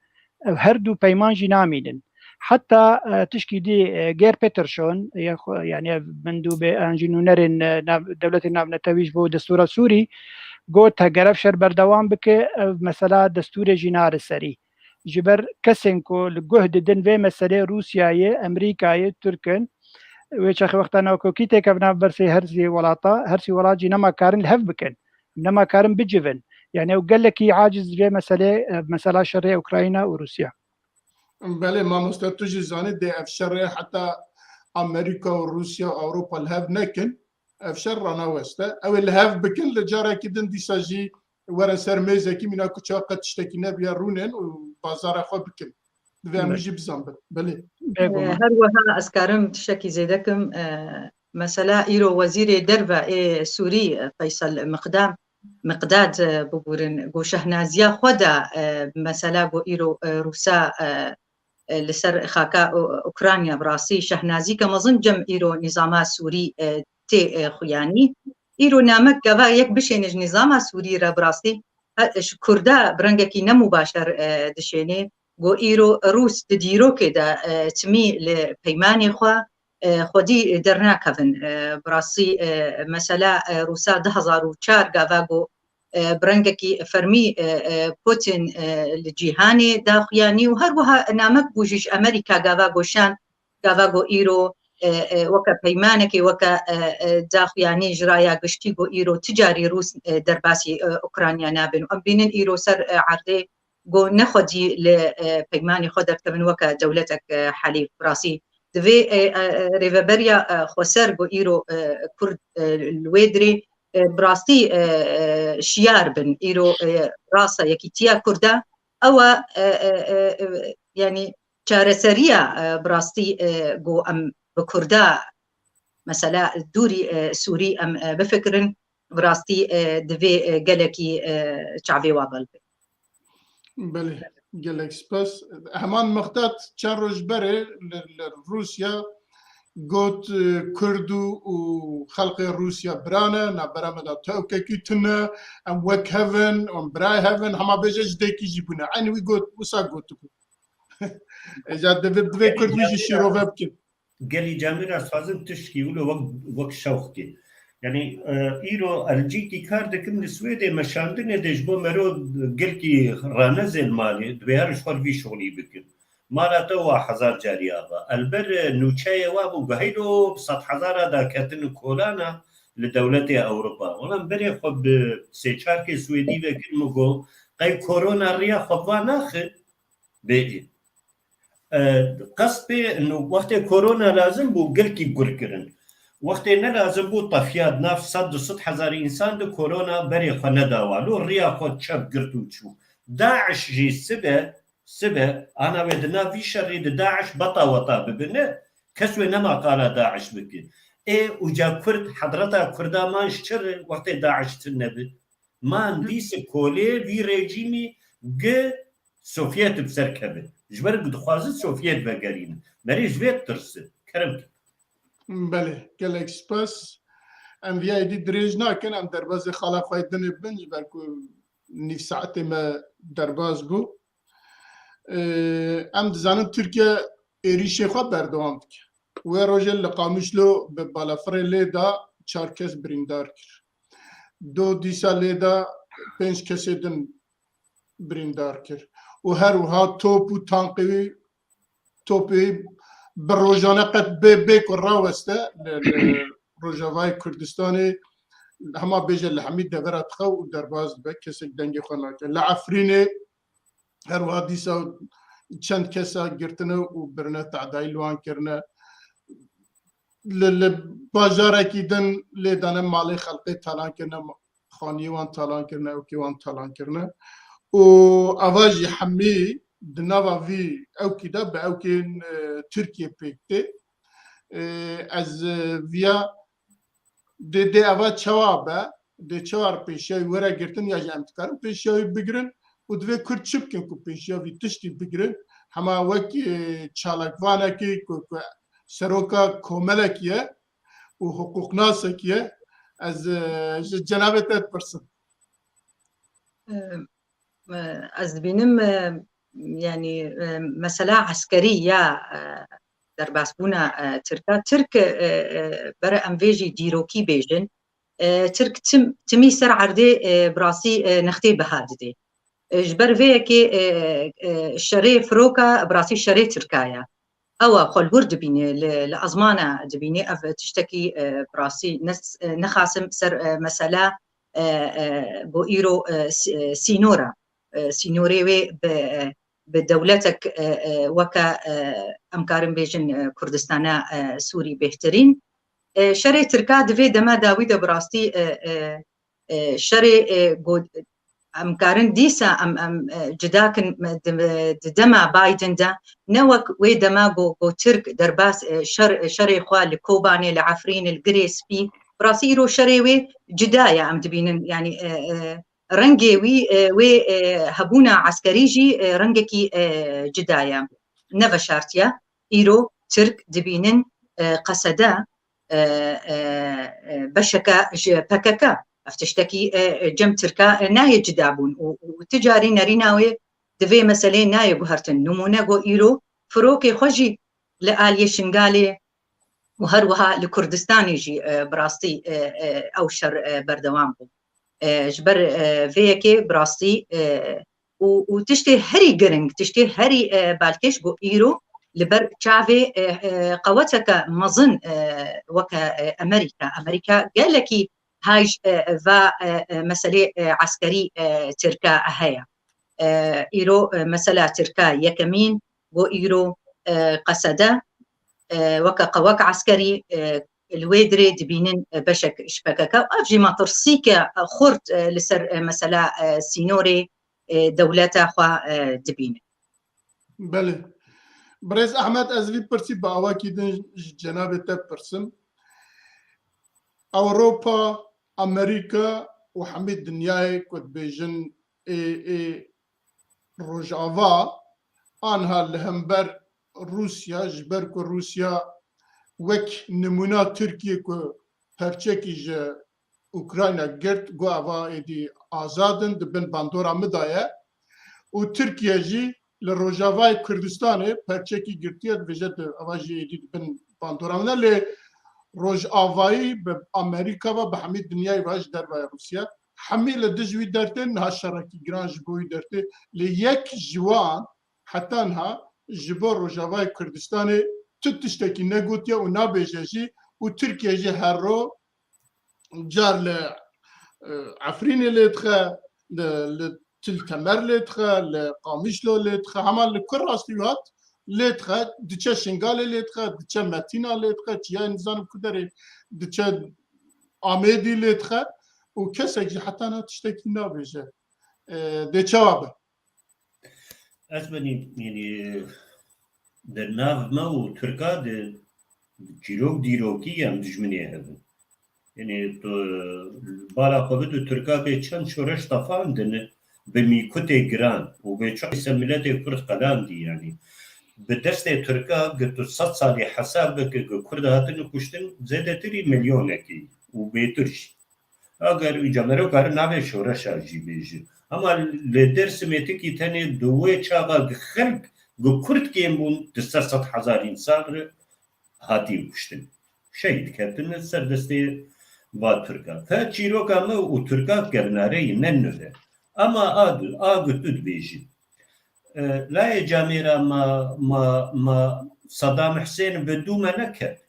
ev her du peyman jî namînin. Heta, e, tişkî dî, e, Geir Peterson, ya xwe, yanî ev min dû bê, an jî nûnerên, e, nav-, dewletên navnetewî ji bo destûra Sûrî, got, heger ev şer berdewam bike, ev mesela destûrê jî nare serî. Ji ber kesên ku li guh didin vê meselê Rûsyayê, Emerîkayê, Tirk in, wê çaxê wexta nakokî têkevin nav bersê her sî welata, her sî welat jî nema karin li hev bikin. Nema karin bicivin. Yanî ew gelekî aciz vê meselê, e, mesela şerê Ukrayna û Rûsya. Belê mamoste, tu jî zanî dê ev şerê heta Amerîka û Rûsya û Ewropa li hev nekin, ev şer ranaweste. Ew ê li hev bikin, li carekî din dîsa jî werin ser mêzekî, mîna ku çawa qet tiştekî nebiya rûnên û bazara xwe bikin. Divê em jî bizanbin. Belê. Bêguman. Her wiha ez karim tiştekî zêde kim, e, mesela îro wezîrê derve ê Sûrî, e, Feysel Miqdam, Miqdad, e, bibûrin, ku şehnaziya xwe da, e, mesela ku îro, e, Rûsa, e, e, li ser xaka U-, Ukrayna bi rastî şehnazîke mezin cem îro nîzama Sûrî, e, tê, e, xuyanî. Îro namek gava yek bişêne ji nîzama Sûrî re bi rastî, e, ji Kurda bi rengekî ne mubaşer, e, dişêne. Ku îro Rûs di dîrokê de, e, çimî li peymanê xwe, e, xwedî dernakevin. E, bi rastî, e, mesela, e, Rûsa du hezar û çar gava ku, e, bi rengekî fermî, e, e, Putin, e, li cîhanê daxuyanî û her wiha namek bû jî ji Amerîka gava ku şand, gava ku îro, e, e, weke peymanekê, weke, e, e, daxuyanî ji raya giştî ku îro ti carî Rûs, e, derbasî, e, Ukrayna nabin. Em bînin îro ser, e, erdê ku ne xwedî li, e, peymanê xwe derdikevin weke dewletek, e, helîf. Bi rastî divê, e, e, e, rêveberiya, e, xweser ku îro, e, Kurd, e, li wê dirê, e, bi rastî, e, e, şiyar bin. Îro, e, rasa yekîtiya Kurda ew e, e, e, e, e, yanî çareseriya, e, bi rastî, e, ku em bi Kurda, mesela dûrî, e, Sûrî em, e, bifikirin, bi rastî, e, divê, e, gelekî, e, çavê wa bel be. Belê, gelek spas. Heman Mextat çend roj berê li, li Rûsya got, e, Kurd û, û xelqê Rûsya bira ne, navbera me de tewkekî tune, em wek hev in, em birayê hev in, hema bêje ji dêkî jî bûne. Eynî wî got, wisa gotibû. Êca divê, divê Kurd wî jî şîrove bikin. Gelî camêr, ez dixwazim tiştkî wilo wek, wek şewqkê. Yanî, e, îro elcîkî kar dikim li Swêdê, meşandinê de ji bo mero gelkî ranezên malê, divê her ji xwe vî şolî bikin. Mala te wa hezar carî ava. Elber, e, nûçeyê wa bû, gehîlo bi sed hezara daketin kolana li dewletê Ewropa. Wela berê xwe bi sê çarkê Swêdî ve kir, min got, qey korona riya xwe va naxin? Bê. E, qespê, no, wextê korona lazim bû, gelkî gur kirin. Wextê ne lazim bû, tefiya di nav sed du sed hezar însan di korona berê xwe neda wa. Lo riya xwe çep girt û çû. DAIŞ jî sibe, sibe, ana wê di nav vî şerî di DAIŞ beta weta bibine, kes wê nema qala DAIŞ bike. Ê, uca Kurd, hedreta Kurda man ji çi re wextê DAIŞ tune bi? Man dîse kolê vî rejîmî gi Sovyet bi ser keve. Ji ber ku dixwazin Sovyet vegerînin. Merê ji vê ditirsin. Kerem kin. Belê, gelek spas. Em viya êdî dirêj nakin, em derbazê xala xwe yê dinê bin, ji ber ku nîv saetê me derbaz bû. Ee, em dizanin Tirkiye êrîşê xwe berdewam dike. Wê rojê li Qamişlo bi balafirê lê da çar kes birîndar kir. Do dîsa lê da pênc kesê din birîndar kir. Û her wiha top û tankê wî, topê wî bi rojane qet bê, bê ku raweste li, li Rojavayê Kurdistanê, hema bêje li hemî devera dixew û derbas dibe, kesek dengê xwe nake. Li Efrînê her wiha dîsa çend kesa girtine û birine, tedayî li wan kirine. Li, li bajarekî din lê dane malê xelkê talan kirine, xaniyê wan talan kirine, ewkê wan talan kirine. Û ava jî hemî di nava vî ewkî de bi ewkên, e, Tirkiyê pêk tê. E, ez, e, viya dê, dê eva çawa be, dê çawa pêşiya wî were girtin ya jî em dikarin pêşiya wî bigirin û divê Kurd çi bikin ku pêşiya vî tiştî bigirin? Hema wek, e, çalakvanekî ku, ku seroka komelekî ye û hiqûqnasekî ye, ez, e, ji cenabê te dipirsim. E, e, ez dibînim, e, yanî, e, mesela eskerî ya, e, derbasbûna, e, Tirka. Tirk, e, e, bere em vê jî dîrokî bêjin. E, Tirk tim, timî ser erdê, e, bi rastî, e, nextê biha didê. E, ji ber vê yekê, e, e, şerê firoka bi rastî şerê Tirka ye. Ew e xwe li wir dibîne, li, li ezmana dibîne. Ev tiştekî, e, bi rastî ne, e, nexasim ser, e, mesela, e, e, bo îro, e, sî-, e, sînor e. E, sînorê wê bi, e, bi dewletek, e, e, weke, e, em karin bêjin, e, Kurdistana, e, Sûrî bêhtirîn. E, şerê Tirka di vê dema dawî de bi rastî, e, e, e, şerê, e, go-, em karin dîsa em, em, e, cida kin, e, di, di dema Biden de, ne wek wê dema go, go Tirk derbas, e, şer, şerê xwe li Kobanê, li Efrînê, li Girê Spî, bi rastî îro şerê wê cida ye, em dibînin, yanî, e, e, rengê wî, e, wê, e, hebûna eskerî jî, e, rengekî, e, cida ye. Ne veşartiye. Îro Tirk dibînin, e, Qesede, e, e, e, beşeke ji P K K. Ev tiştekî, e, e, cem Tirka, e, nayê cida bûn û, û ti carî nerîna wê di vê meselê nayê guhertin. Nimûne got îro firokê xwe jî li aliyê Şingalê û her wiha li Kurdistanê jî, e, bi rastî, e, e, ew şer, e, berdewam bû. E, ji ber, e, vê yekê bi rastî, e, û, û tiştê herî giring, tiştê herî, e, balkêş ku îro li ber çavê, e, e, qeweteke mezin, e, weke, e, Amerîka. Amerîka gelekî haj, e, va, e, e, meselê, e, eskerî, e, Tirka heye. E, îro, e, mesela Tirka yekemîn, ku îro, e, qesede, e, weke qewek eskerî, e, li wê dirê dibînin, e, beşek ji P K K. Ev jî metirsîke, e, xurt, e, li ser, e, mesela, e, sînorê, e, dewleta xwe, e, dibînin. Belê. Birêz Ehmed, ez vî pirsî bi awakî din ji cenabê te pirsim. Ewropa, Amerîka û hemî dinyayê ku dibêjin ê, ê Rojava, anha li hember Rûsya, ji ber ku Rûsya wek nimûna Tirkiye ku perçekî ji Ukrayna girt, got, eva êdî azad in, di bin bandora min de ye. Û Tirkiye jî li Rojavayê Kurdistanê perçekî girtiye, dibêje, di, eva jî êdî di bin bandora min de. Lê Rojavayî bi Amerîka ve, bi hemî dinyayê ve, ji dervaya Rûsya, hemî li dij wî dertê, niha şerekî giran ji bo wî dertê. Lê yek ji wan heta niha ji bo Rojavayê Kurdistanê tu tiştekî negotiye û nabêje jî, û Tirkiye jî her ro car li, e, Efrînê lê dixe, li, li Til Temer lê dixe, li Qamişlo lê dixe, hema li kur rastî hat lê dixe, diçe Şingalê lê dixe, diçe Metîna lê dixe, çiya nizanim ku derê diçe Amêdî lê dixe û kesek jî heta niha tiştekî nabêje. E, dê çawa be? Ez benî, yanî, di nav me û Tirka de çîrok dîrokî em dijminê hev in. Yanî, tu bala xwe bidû Tirka bê çend şoreş tefandin bi mîkutê giran û bê çi qîse miletê Kurd qelandî, yanî. Bi destê Tirka gi tu sed salî hesab bike, gi Kurd hatin kuştin, zêdetirî milyonekî û bêtir jî. Eger îca mero karin navê şoreşa jî bêjin. Ama li Dêrsimê tikî tenê di wê çaxa gi xelk, gi Kurd kêm bûn, di ser sed hezar însan re hatiye kuştin. Şehîd ketin ser destê va Tirka. Fe çîroka me û Tirka kevnare ye, ne nû e. Ama a du, a gu tu dibêjî. E, layê camêra ma, ma, ma Saddam Husên bi dû me neket.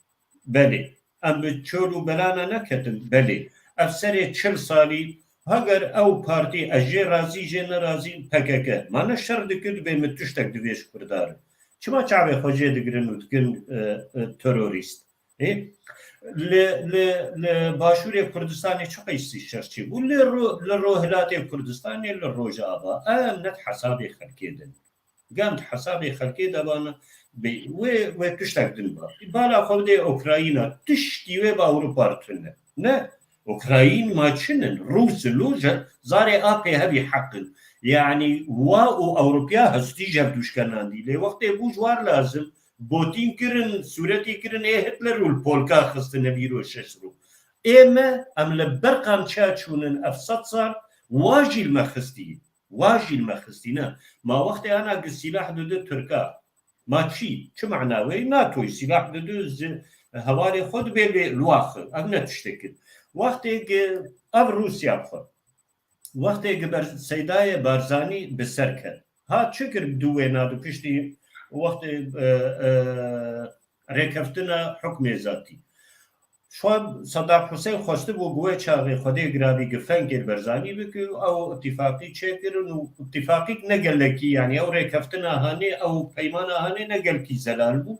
Belê. Em bi çol û belana neketin. Belê. Ev serê çil salî, heger ew partî, ez jê razî, jê nerazî, P K K. Ma ne şer dikir, dibê min tiştek divê ji Kurda re. Çima çavê xwe jê digirin û dikin, e, e, terorîst? Ê? Li, li, li Başûrê Kurdistanê çi qeysî şer çêbû? Li ro-, li Rohilatê Kurdistanê, li Rojava. Em ne di hesabê xelkê din. Gem di hesabê xelkê de bana bê, wê, wê tiştek din ba. Bala xwe bidê Ukrayna, tiştî wê bi Ewropa re tune. Ne, Ukrayn ma çin in, Rûs in, lû ji zarê apê hevî heq in. Yanî wa û Ewropiya hestî ji hev dû şkenandî. Lê wextê bû ji war lazim, botîn kirin, sûretî kirin ê Hitler û li polka xistin hevî ro şeş ro. Ê me, em li ber qamçeya çûnin ev sed sal, wa jî li me xistî. Wa jî li me xistîne. Ma wextê ana gi sîlah didi Tirka. Ma çî? Çi mana wê? NATOyî sîlah didi, ji hevalê xwe dibê lê li wa xi. Ev ne tiştek in. Wextê gi ev Rûsya bi xwe. Wextê gi ber-, Seydayê Barzanî bi ser ket. Ha çi kir bi du wêna di piştî wextê, e, e, rêkeftina hukmê zatî. Şwa Saddam Husên xwestibû ku wê çaxê Xwedê girabî gi fengê li Barzanî bike û ew îtîfaqî çêkirin û îtîfaqîk ne gelekî, yanî ew rêkeftina hanê, ew peymana hanê ne gelkî zelal bû.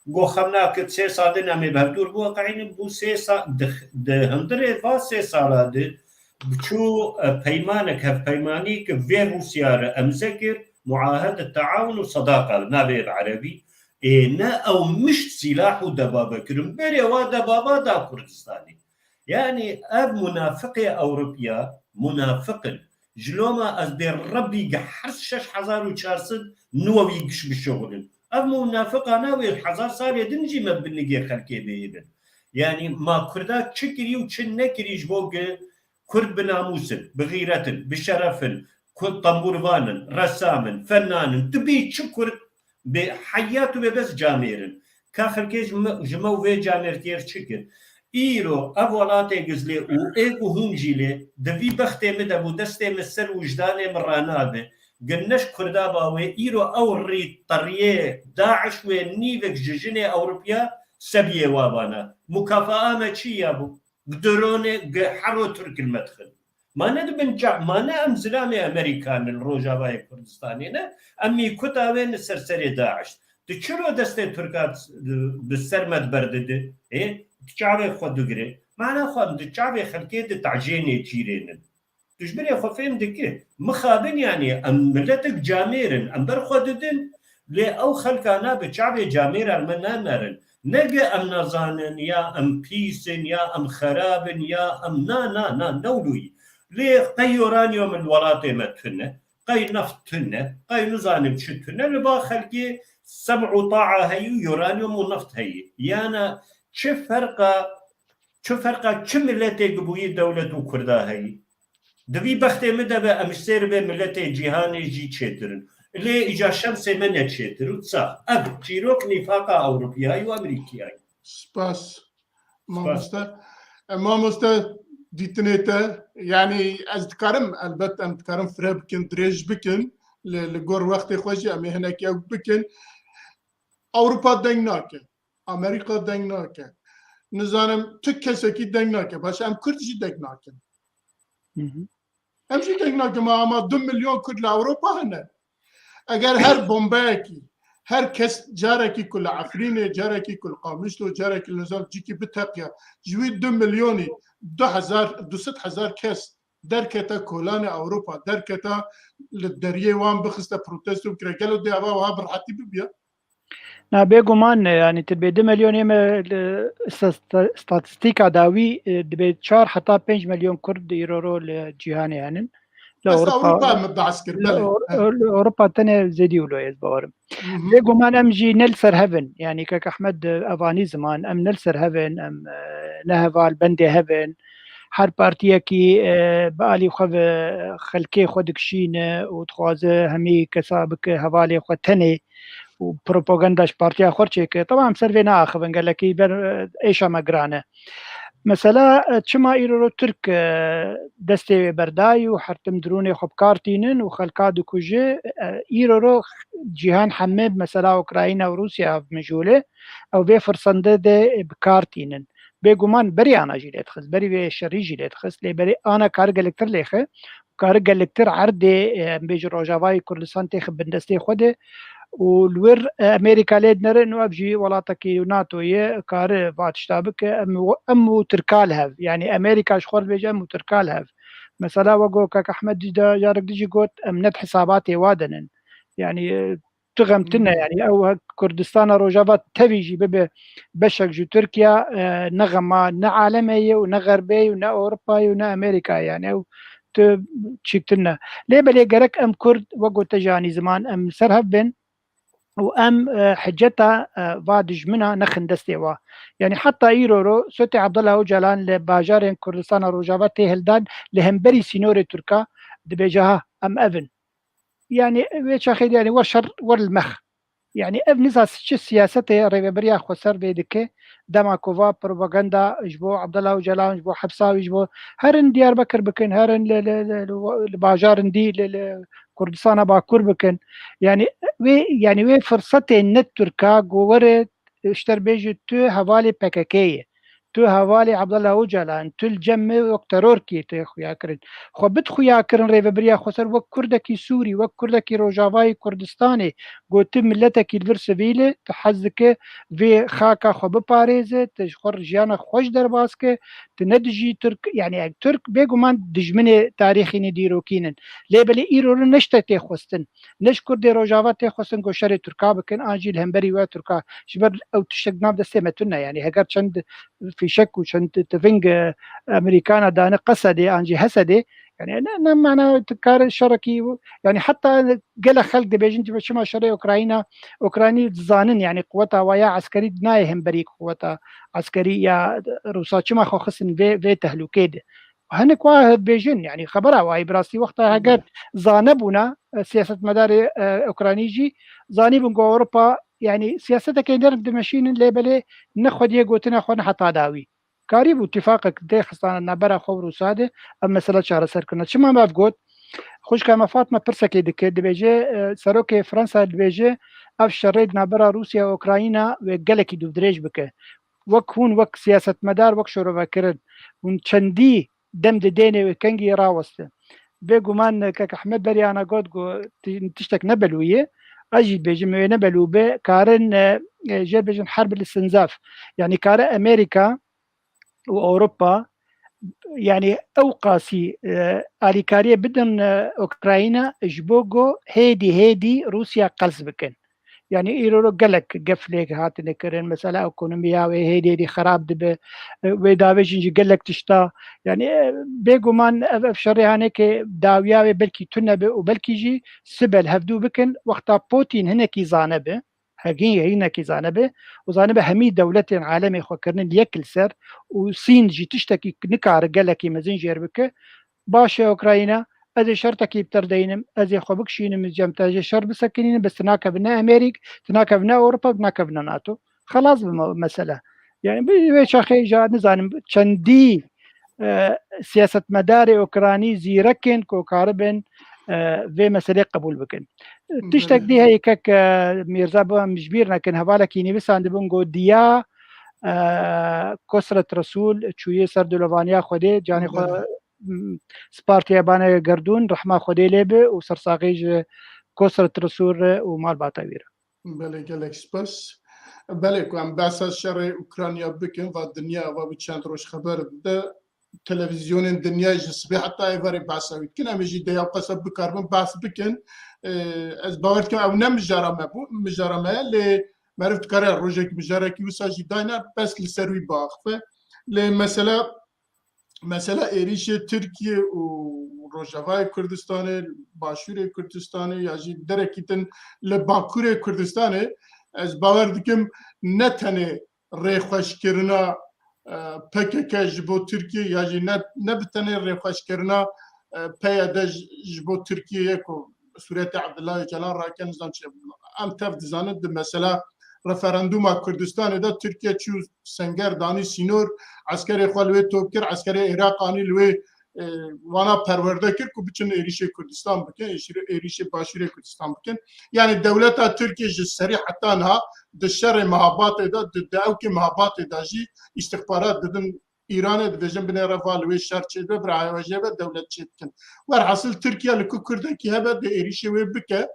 Got xem nake sê sal din em ê bi hev dûr biweqeînin, bû sê sa-, di, di hundirê va sê sala de bi çû, e, peymanek, hevpeymanî ki vê Rûsya re emze kir, muahedet teawun û sedaqa, navê bi erebî, Ê ne ew mişt sîlah û debaba kirin. Berê wa debaba da Kurdistanê. Yanî ev munafiqê Ewropiya, munafiq in. Ji loma ez bê Rebbî gi her şeş hezar û çar sed nû wî giş bişuxulin. Ev munafiqana wê hezar salê din jî me bi nigê xelkê bihêlin. Yanî ma Kurda çi kirî û çi nekirî ji bo gi Kurd bi namûs in, bi xîret in, bi şeref in, Kurd tembûrvan in, ressam in, fenan in, tu bî çi Kurd bi heyat û bêbes camêr in. Ka xelkê ji me, ji me û vê camêrtiyê re çi kir? Îro ev welatê gizlê û ê ku hûn jî lê, di vî bextê min de bû, destê min ser wijdanê min ranabe. Gin ne ji Kurda ba wê, îro ew rît teriyê DAIŞ wê nîvek ji jinê Ewropiya sebiyê wa bana. Mukafaa me çi ya bû? Gi dronê, gi hero Tirk li me dixin. Ma ne di bin ca-, ma ne em zilamê Amerîka ne li Rojavayê Kurdistanê ne, em mîkuta wê ne ser serê DAIŞ. Tu çiro destê Tirka bi ser me diberdidi? Ê, tu çavê xwe digirê. Mana xwe em di çavê xelkê di tacê nêçîrênin. Tu ji binê xwe fêm dikî. Mixabin yanî em miletek camêr in. Em ber xwe didin. Lê ew xelkana bi çavê camêra li me nanerin. Nege em nazanin ya em pîs in ya em xerab in ya em na, na, na, ne wilo yî. Lê qey uranyum li welatê me tune, qey neft tune, qey nizanim çi tune, li ba xelkê sem û taa heyî û uranyum û neft heyî. Yana çi ferqa, çi ferqa çi miletê gi bûyî dewlet û Kurda heyî? Di vî bextê min de be em ji sêr vê miletê cîhanê jî çêtir in. Lê îca şemsê me ne çêtir û sax. Ev çîrok nîfaqa Ewropiyayî û Amerîkiyayî. Spas. Spas. Mamoste. E, mamoste, dîtinê te, yanî ez dikarim, elbet em dikarin fireh bikin, dirêj bikin, li, li gor wextê xwe jî em ê hinek ew bikin. Ewropa deng nake. Amerîka deng nake. Nizanim tu kesekî deng nake. Baş em Kurd jî deng nakin. Hı hı. Em jî deng nakin. Ma, ama du milyon Kurd li Ewropa hene. Eger her bombeyekî, her kes carekî ku li Efrînê, carekî ku li Qamişlo, carekî li nizam cîkî biteqiya, ji wî du milyonî du hezar, du sed hezar kes derkete kolanê Ewropa, derkete li deriyê wan bixiste protesto bikire. Gelo dê ava wiha bi rehetî bibiya? Na, bêguman, e, yanî tu dibê du milyonê me li sta-, sta-, statistîka dawî, e, dibê çar heta pênc milyon Kurd îro ro li cîhanê henin. Li Ewropa, Ewropa me behs kir, li belê. Ew-, ew-, li Ewropa tenê zêdî wilo ez bawerim. Hı hı. Bêguman em jî ne li ser hev in. Yanî kek Ehmed, e, evanî ziman, em ne li ser hev in, em, e, ne heval bendê hev in. Her partiyekî, e, bi alî xwe ve xelkê xwe dikişîne û dixwaze hemî kesa bike hevalê xwe tenê û propaganda ji partiya xwe çêke. Tamam, em ser vê naaxivin, gelekî ber, e, êşa me giran e. Mesela, e, çima îro ro Tirk, e, destê wê berdayî û her tim dronê xwe bi kar tînin û xelka dikuje, e, îro ro cîhan heme mesela Ukrayna û Rûsya ev mijûlê, ew vê firsende de bi kar tînin. Bêguman berî ana jî lê dixist, berî vê şerî jî lê dixist, lê berî ana kar gelektir lêxe, kar gelektir erdê, e, em bêjin Rojavayê Kurdistan têxe bindestê xwe de û li wir, e, Amerîka lê dinerin û ev jî welatekî NATO ye, kare va tişta bike, em, em û Tirka li hev. Yanî Amerîka ji xwe dibêje em û Tirka li hev. Mesela wek got kak Ehmed dî de, carek dî jî got, em ne di hesabatê wa de nin. Yanî, e, tu xem tune, yanî ew he-, Kurdistana Rojava tevî jî bibe beşek ji Tirkiye, e, ne xema ne alemê ye û ne xerbê ye û ne Ewropa ye û ne Amerîka ye. Yanî ew tu çîktir ne. Lê belê gerek em Kurd, wek gote jî anî ziman, em li ser hev bin û em, e, hiceta, e, va dijmina nexin destê wa. Yanî heta îro ro Sotê Abdullah Ocalan li bajarên Kurdistana Rojava tê hildan li hemberî sînorê Tirka dibêje ha em ev in. Yanî wê çaxê de, yanî wer şer, wer li mex. Yanî ev niza çi siyasetê rêveberiya xweser vê dike, dema ku va propaganda ji bo Abdullah Ocalan, ji bo hepsa wî, ji bo herin Diyarbekir bikin, herin li, li, li, li, li bajarin dî, li, li Kurdistana Bakur bikin. Yanî wê, yanî wê firsetê ne Tirka ku were ji te re bêje tu hevalê P K K yê. Tu hevalê Abdullah Ocalan, tu li cem me wek terorkê tê xuya kirin. Xwe bid xuya kirin rêvebiriya xweser wek Kurdekî Sûrî, wek Kurdekî Rojavayê Kurdistanê, got tu miletekî li vir sivîl e, tu hez dike vê xaka xwe biparêze, tu ji xwe jiyana xwe ji derbas ke, tu ne dijî Tirk, yanî ev Tirk bêguman dijminê tarîxî ne dîrokî nin. Lê belê îro ne ji te tê xwestin. Ne ji Kurdê Rojava tê xwestin ku şerê Tirka bikin, an jî li hemberî we Tirka. Ji ber ew tiştek di nav destê me tune. Yanî heger çend fîşek û çend tiving, e, Amerîkana dane Qesedê an jî Hesedê, yanî ne, ne mana tu kar şerekî, yanî heta gelek xelk dibêjin, çima şerê Ukrayna, Ukraynî dizanin, yanî quweta wa ya eskerî nayê hemberî quweta eskerî ya Rûsa, çima xwe xistin vê, vê tehlûkê de. Hinek wa dibêjin, yanî xebera wa yî bi rastî wexta heger zanebûna, e, siyasetmedarê, e, Ukraynî jî zanîbûn ku Ewropa yanî siyasetekê nerm dimeşînin, lê belê ne xwediyê gotina xwe ne heta dawî. Karîbû tifaqek tê xistana navbera xwe û Rûsa de, ev mesele çareser kirine. Çima me ev got? Xwişka me Fatma pirsekê dike, dibêje, e, serokê Fransa dibêje, ev şerê di navbera Rûsya û Ukrayna wê gelekî dûvdirêj bike. Wek hûn, wek siyasetmedar, wek şorevekirin, hûn çendî dem didêne wê kengî raweste. Bêguman kek Ehmed berî ana got ku ti-, tiştek ne belû ye, ez jî dibêjim wê ne belû be, karin, e, e, jê bêjin herb li sinzaf. Yanî kare Amerîka û Ewropa, yanî ew qasî, e, alîkariyê bidin, e, Ukrayna ji bo ku hêdî hêdî Rûsya qels bikin. Yanî îro gelek gef lê hatine kirin, mesela ekonomiya wê hêdî hêdî xerab dibe, e, wê davêjin jî gelek tişta. Yanî, e, bêguman ev, ev şerê hanekê dawiya wê belkî tune be û belkî jî sibe li hevdû bikin, wexta Putin hinekî zane be, hegî hinekî zane be û zane be hemî dewletên alemê xwe kirine li yek li ser û Sîn jî tiştekî nikare gelekî mezin jêr bike, baş e Ukrayna, ez ê şertekî bi te re deynim, ez ê xwe bikişînim, cem te jê şer bisekinînim, bes tu nakevine Amerîk, tu nakevine Ewropa, tu nakevine NATO. Xelas bi me-, mesele. Yani bi wê çaxê ja nizanim çendî, e, siyasetmedarê Ukraynî zîrek in ku karibin, e, vê meselê qebûl bikin. Tiştek dî heye kek, e, Mîrza, bi em ji bîr nekin, hevalekî nivîsandibûn got diya, e, Kosret Resûl çûyê ser dilovaniya Xwedê, canê xwe, Belê. m, spartiye bane gerdûn, rehma Xwedê lê be û sersaxî ji Kosret Resûl re û malbata wî re. Belê, gelek spas. Belê ku em behsa şerê Ukrayna bikin, va dinya va bi çend roj xeber dide, televîzyonên dinya ji sibê heta êvarê behsa wî dikin. Em ê jî deya qesa bikaribin behs bikin. Ee, ez bawer dikim ew ne mijara me bû, mijara me ye, lê meriv dikare rojek mijarekî wisa jî dayne, bes li ser wî biaxife. Lê mesela, mesela êrîşê Tirkiye û Rojavayê Kurdistanê, Başûrê Kurdistanê ya jî derekî din li Bakurê Kurdistanê, ez bawer dikim ne tenê rêxweşkirina, e, P K K ji bo Tirkiye ya jî ne, ne bi tenê rêxweşkirina, e, P Y D ji, ji bo Tirkiye ye ku sûretê Abdullah Öcalan rake nizam çi. Em tev dizanin di mesela referanduma Kurdistanê de Tirkiye çû senger danî sînor, eskerê xwe li wê top kir, eskerê Iraq anî li wê, e, wana perwerde kir ku biçin êrîşê Kurdistan bikin, êşîrê-, êrîşê Başûrê Kurdistan bikin. Yani dewleta Tirkiye ji serî heta niha di şerê mehabatê de, di, di ewkê mehabatê de jî îstixbarat didin Îranê, dibêjin binêre va li wê şer çêdibe, bi raya wê jê ve dewlet çêdikin. Werhasil Tirkiye li ku Kurdekî hebe dê êrîşê wê bike.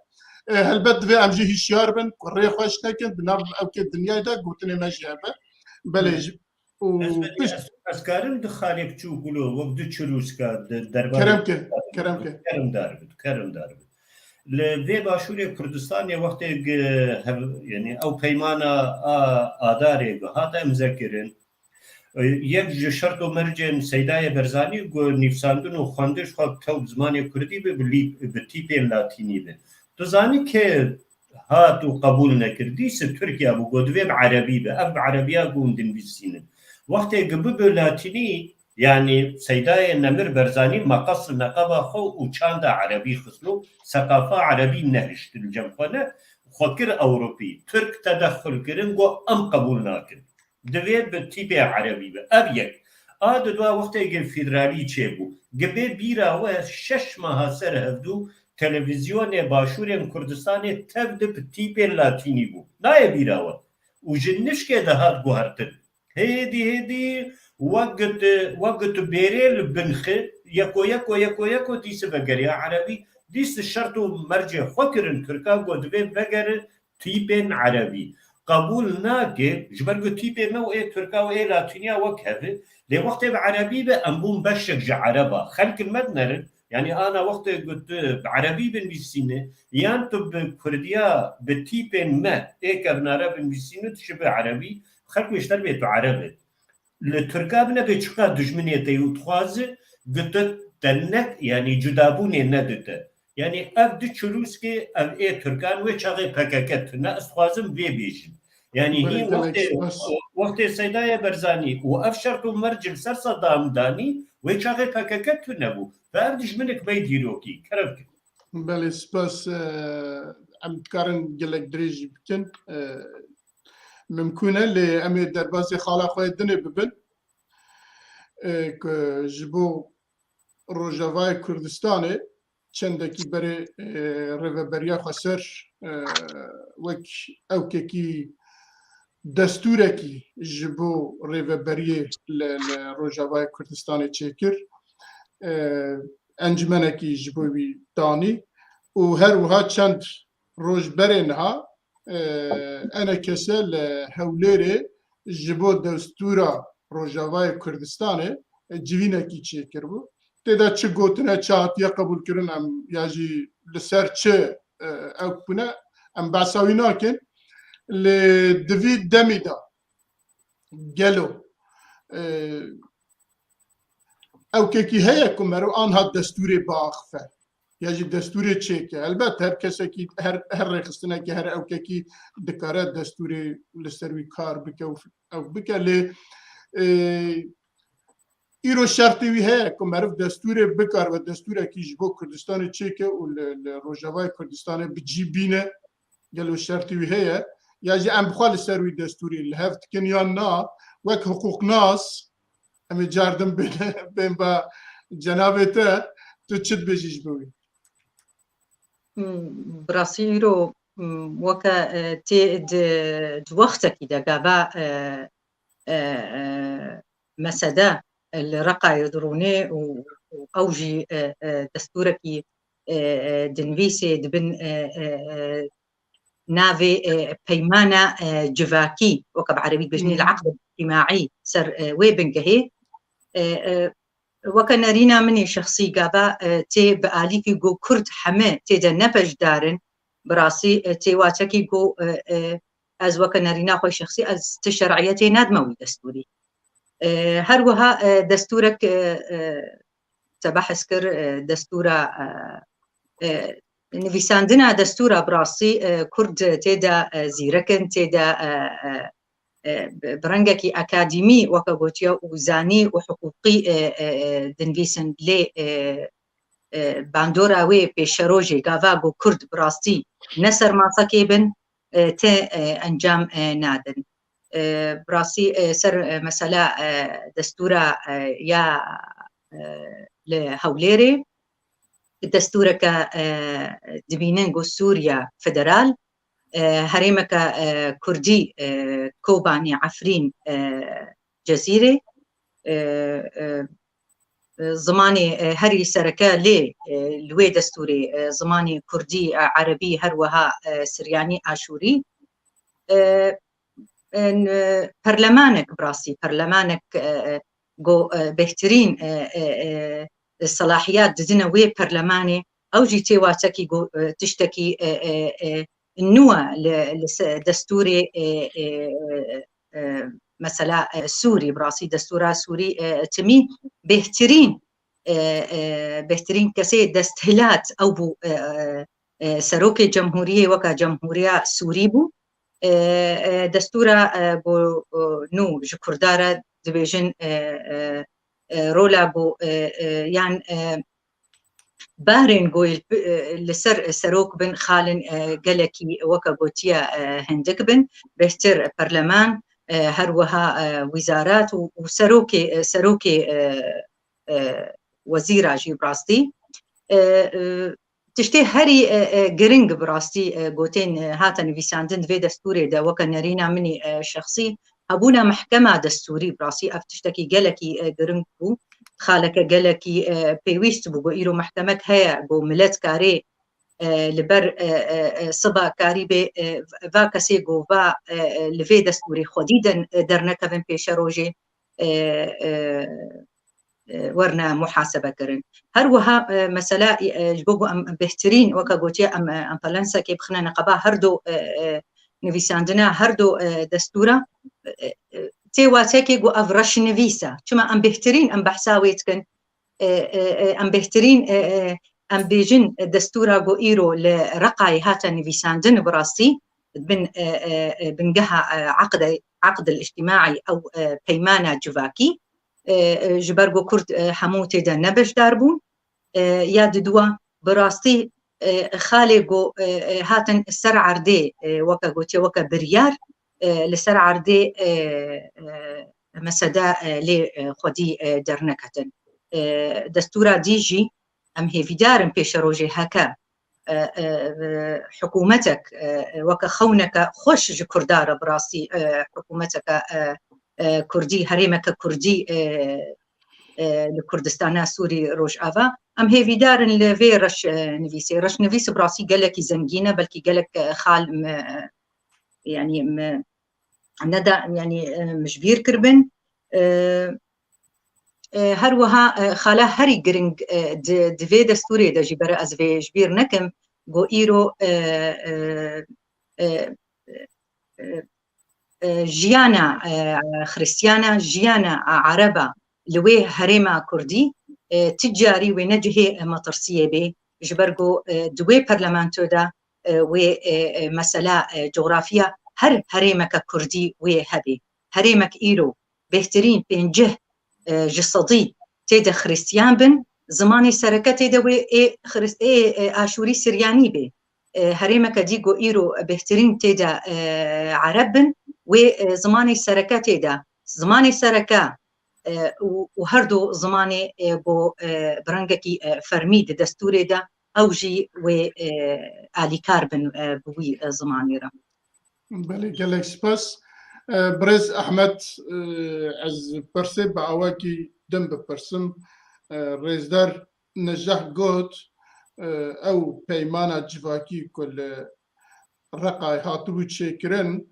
E, helbet divê em jî hişyar bin, ku rê xweş nekin, di nav ewkê dinyayê de gotinê me jî hebe. Belê, hmm, ji, û ez, pişt ez, ez karim di xalê biçûk wilo, wek du çirûska di derbarê Kerem ke, kerem ke. Kerem dar bi, kerem dar bi. Li vê başûrê Kurdistanê wextê gi-, hev-, yani ew peymana a Adarê gi hate imze kirin, yek ji şert û mercên Seydayê Berzanî ku nivîsandin û xwendin ji xwe tew bi zimanê kurdî be, bi lî-, bi tîpên latînî be. Tu zanî kê hat û qebûl nekir? Dîsa Tirkiye bû, got divê bi erebî be. Ev bi erebiya ku hûn dinivîsînin. Wextê ku bibe latînî, yanî Seydayê Nemir Berzanî meqes û neqeba xwe û çanda erebî xistno, seqafa erebî nehişt li cem xwe ne, xwe kir Ewropî. Tirk tedexul kirin, got em qebûl nakin. Divê bi tîpê erebî be. Ev yek. A di dua wextê gi federalî çêbû. Gi bê bîra we şeş meha ser hevdû televîzyonê başûrên Kurdistanê tev di bi tîpên latînî bû. Nayê bîra we. Û ji nişkê de hat guhertin. Hêdî hêdî wek got, wek got bêrê li bin xi, yeko yeko yeko yeko dîsi vegeriya erebî, dîsi şert û mercê xwe kirin Tirka, got divê vegere tîpên erebî. Qebûl nake, ji ber ku tîpê me û ê Tirka û ê Latîniya wek hev e. Lê wextê bi erebî be, em bûn beşek ji ereba. Xelk li me dinerin. Yanî ana wextê ku tu bi erebî binivîsîne, yan tu bi kurdiya, bi tîpên me ê kevnare binivîsîne, tu şibe erebî, xelk wê ji te re bê tu ereb e. Li Tirka bine bê çiqa dijminê te yî û dixwaze, ku tu te ne, yanî cudabûnê nedite. Yanî ev du çirûskê ev ê Tirkan wê çaxê P K K tune, ez dixwazim vê bêjim. Yanî hîn wextê, wextê Seydayê Berzanî û ev şert û merc li ser Sedam danî, wê çaxê P K K tune bû. Ve ev dijminek me yî dîrokî, kerem kir. Belê, spas, e, em dikarin gelek dirêj jî bikin. E, mimkûn e, lê em ê derbazê xala xwe yê dinê bibin. E, ku ji bo Rojavayê Kurdistanê çendekî berê, e, Rêveberiya Xweser, e, wek ewkekî destûrekî ji bo rêveberiyê li, li Rojavayê Kurdistanê çêkir. E, encmenekî ji bo wî danî û her wiha çend roj berê niha, e, enekese li Hewlêrê ji bo destûra Rojavayê Kurdistanê, e, civînekî çêkiribû. Tê de çi gotine, çi hatiye qebûlkirin, em ya jî li ser çi, e, ew bûne, em behsa wî nakin. Lê di vî demî de gelo, e, ewkekî heye ku meriv anha destûrê biaxife ya jî destûrê çêke? Helbet her kesekî, her, her rêxistinekî, her ewkekî dikare destûrê li ser wî kar bike û ew bike, lê, e, îro şertê wî heye ku meriv destûrê bikaribe, destûrekî ji bo Kurdistanê çêke û li, li Rojavayê Kurdistanê bi cî bîne. Gelo şertê wî heye? Ya jî em bi xwe li ser wî destûrê li hev dikin yan na? Wek hiqûqnas, em ê cardin bên, bên ba cenabê te, tu çi dibêjî ji bo wî? Hmm, bi rastî îro, hmm, weke, e, tê di, di wextekî de gava, e, e, e, mesede li Reqayê dirûnê û, û ew jî, e, e, destûrekî, e, e, dinivîsê dibin, e, e, e, navê, e, peymana, e, civakî, weke bi erebî dibêjinê li eqd îctimaî ser, e, wê bingehê. E, e, weke nerîna min ê şexsî gava, e, tê bi alîkî ku Kurd heme tê de ne beşdar in, bi rastî, e, tê waçekî ku, e, e, ez weke nerîna xwe şexsî ez ti şer'iyetê nadime wî destûrî. E, her wiha, e, destûrek, e, e, te behs kir, e, destûra, e, e, nivîsandina destûra bi rastî, e, Kurd tê de, e, zîrek in, tê de, e, e, e, bi, bi rengekî akadîmî, weke gotiye, û zanî û hiqûqî, e, e, e, dinivîsin. Lê, e, e, bandora wê pêşerojê gava ku Kurd bi rastî ne sermasekê bin, e, te, e, encam, e, nadin. E, bi rastî, e, ser, e, mesela, e, destûra, e, ya, e, li Hewlêrê, destûreke, e, dibînin ku Sûriya Federal, e, herêmeke, e, Kurdî, e, Kobanî, Efrîn, e, Cezîrê, e, e, e, zimanê, e, herî sereke lê, e, li wê destûrê, e, zimanê Kurdî, e, Erebî, her wiha, e, Siryanî, Aşûrî. E, e, n-, e, perlemanek, bi rastî, perlemanek, e, e, go, e, bêhtirîn, e, e, e, selahiyat didine wê perlemanê, ew jî tê waçekî go, e, tiştekî, e, e, e, nû e li, li se-, destûrê, e, e, e, e, mesela, e, Sûrî, bi rastî destûra Sûrî, e, timî bêhtirîn, e, e, bêhtirîn kesê desthilat ew bû, e, e, e, serokê cemhûriyê weke cemhûriya Sûrî bû. E, e, destûra, e, ku, e, nû ji Kurda re dibêjin, e, e, e, rola ku, e, e, yan, e, barên ku, e, li ser serok bin xalin, e, gelekî weke gotiye, e, hindik bin, bêhtir perleman, e, her wiha, e, wîzarat û, û serokê, e, serokê, e, e, wezîra jî bi rastî. E, e, tiştê herî, e, e, giring bi rastî, e, gotên, e, hate nivîsandin di vê destûrê de weke nerîna min î, e, şexsî, hebûna mehkema destûrî bi rastî ev tiştekî gelekî, e, giring bû. Xaleke gelekî, e, pêwîst bû ku îro mehkemek heye ku milet karê, e, li ber, e, e, e, siba karî bê, e, va kesê ku va, e, e, li vê destûrê xwedî de, e, dernekevin pêşerojê, e, e, e, werine muhasebe kirin. Her wiha, e, mesela, e, ji bo ku em bêhtirîn, weke gotiye, em, e, em felensekê bixine neqeba her du, e, e, nivîsandina her du, e, destûra, e, e, tê watekê ku ev reşnivîs e. Çima em bêhtirîn em behsa wê dikin, e, e, e, em bêhtirîn, e, e, em bêjin, e, destûra ku îro li Reqayê hate nivîsandin bi rastî, bin, e, e, e, bingeha, e, eqde, eqd el-îctîmaî ew, e, peymana civakî, e, e, ji ber ku Kurd, e, hemû tê de ne beşdar bûn, e, ya diduwa bi rastî, e, xalê ku, e, e, hatin ser erdê, e, weke gotiye, weke biryar, e, li ser erdê, e, e, mesede, e, lê, e, xwedî, e, derneketin. E, destûra dî jî em hêvîdar in pêşerojê heke, e, e, e, hikûmetek, e, e, weke xewneke xweş ji Kurda re bi rastî, e, hikûmeteke, e, e, Kurdî, herêmeke Kurdî, e, e, li Kurdistana Sûrî Rojava. Em hêvîdar in li vê reş, e, nivîsê. Reşnivîs bi rastî gelekî zengîn e, belkî gelek, e, xal me, e, yanî me neda, yanî, e, min ji bîr kiribin. E, e, her wiha, e, xala herî giring, e, di, di vê destûrê de jî bere ez vê ji bîr nekim, ku îro, e, e, e, e, e, jiyana, e, xiristiyana, jiyana, e, ereba li wê herêma kurdî, e, ti carî wê ne cihê, e, metirsiyê bê, ji ber ku, e, di wê parlamento de, e, wê, e, e, mesela, e, coxrafiya her herêmeke kurdî wê hebê. Herêmek îro bêhtirîn pêncî, e, ji sedî tê de xiristiyan bin, zimanê sereke tê de wê ê Xirist-, ê, e, Aşûrî Siryanî bê. E, herêmeke dî ku îro bêhtirîn tê de, e, Ereb bin, wê, e, zimanê sereke tê de. Zimanê sereke, e, û, û her du zimanê, e, ku, e, bi rengekî, e, fermî di destûrê de ew jî wê, e, alîkar bin, e, bi wî, e, zimanê re. Belê, gelek spas. E, Birêz Ehmed, e, ez pirsê bi awakî din bipirsim. E, Rêzdar Necah got, e, ew peymana civakî ku li Reqayê hatibû çêkirin,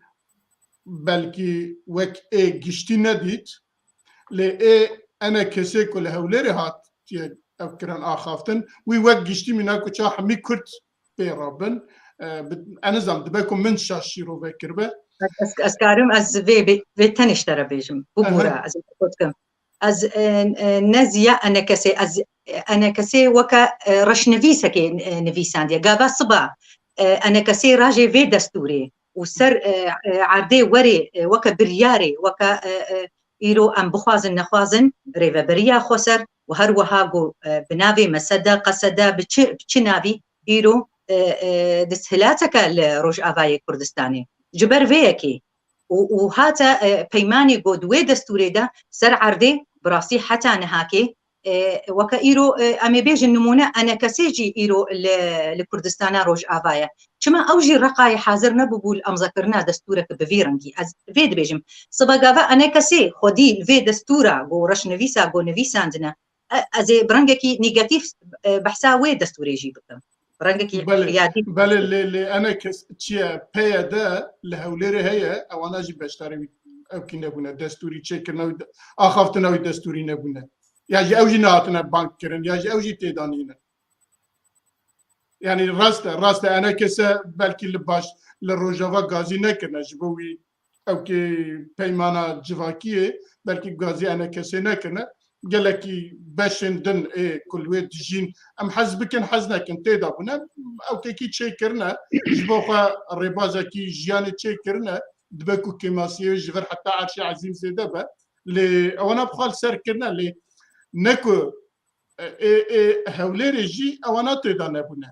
belkî wek ê giştî nedît, lê ê enekesê ku li Hewlêrê hatiye ev kirin axaftin, wî wek giştî mîna ku ça hemî Kurd pê rabin. E, bi-, ez nizam, dibe ku min şaş şîrove kiribe. Ez, ez karim ez vê, vê, vê tenê ji te re bêjim. Bibûre, ez ê xwe dikim. Ez, e, e, ne ziya enekesê, ez, e, enekesê weke, e, reşnivîsekê, e, nivîsandiye. Gava siba, e, enekesê rajê vê destûrê û ser, e, e, erdê werê, e, weke biryarê, weke, e, e, îro em bixwazin nexwazin, rêveberiya xweser û her wiha ku, e, bi navê mesede, qesede, bi çi, bi çi navî îro, e, e, desthilateke li Rojavayê Kurdistanê. Ji ber vê yekê û, û hate, e, peymanê ku di wê destûrê de ser erdê bi rastî heta nihakê, e, weke îro, e, em ê bêjin nimûne enekesê jî îro li, li Kurdistana Rojava ye. Çima ew jî Reqayê hazir nebûbû li emzekirina destûreke bi vî rengî? Ez vê dibêjim. Siba gava enekesê xwedî li vê destûra ku reşnivîsa ku nivîsandine, e, ez ê bi rengekî negatîf, e, behsa wê destûrê jî bikim. Bi rengekî Belê, xiyadî. Belê, lê, lê enekes çi ye? P Y D li Hewlêrê heye, ewana jî beşdarê wî ewkî nebûne. Destûrî çêkirina wî de-, axaftina wî destûrî nebûne. Ya jî ew jî nehatine bang kirin, ya jî ew jî têdanîne. Yanî rast e, rast e, enekese belkî li baş, li Rojava gazî nekirine, ji bo wî ewkê peymana civakiyê, belkî gazî enekesê nekirine. Gelekî beşên din ê ku li wê dijîn, em hez bikin, hez nekin, tê de bûne. Ewkekî çêkirine, ji bo xwe rêbazekî jiyanê çêkirine, dibe ku kêmasiyê ji vir heta erşê ezîm zêde be. Lê ewana bi xwe li ser kirine, lê ne ku, e, ê, ê Hewlêrê jî ewana tê de nebûne.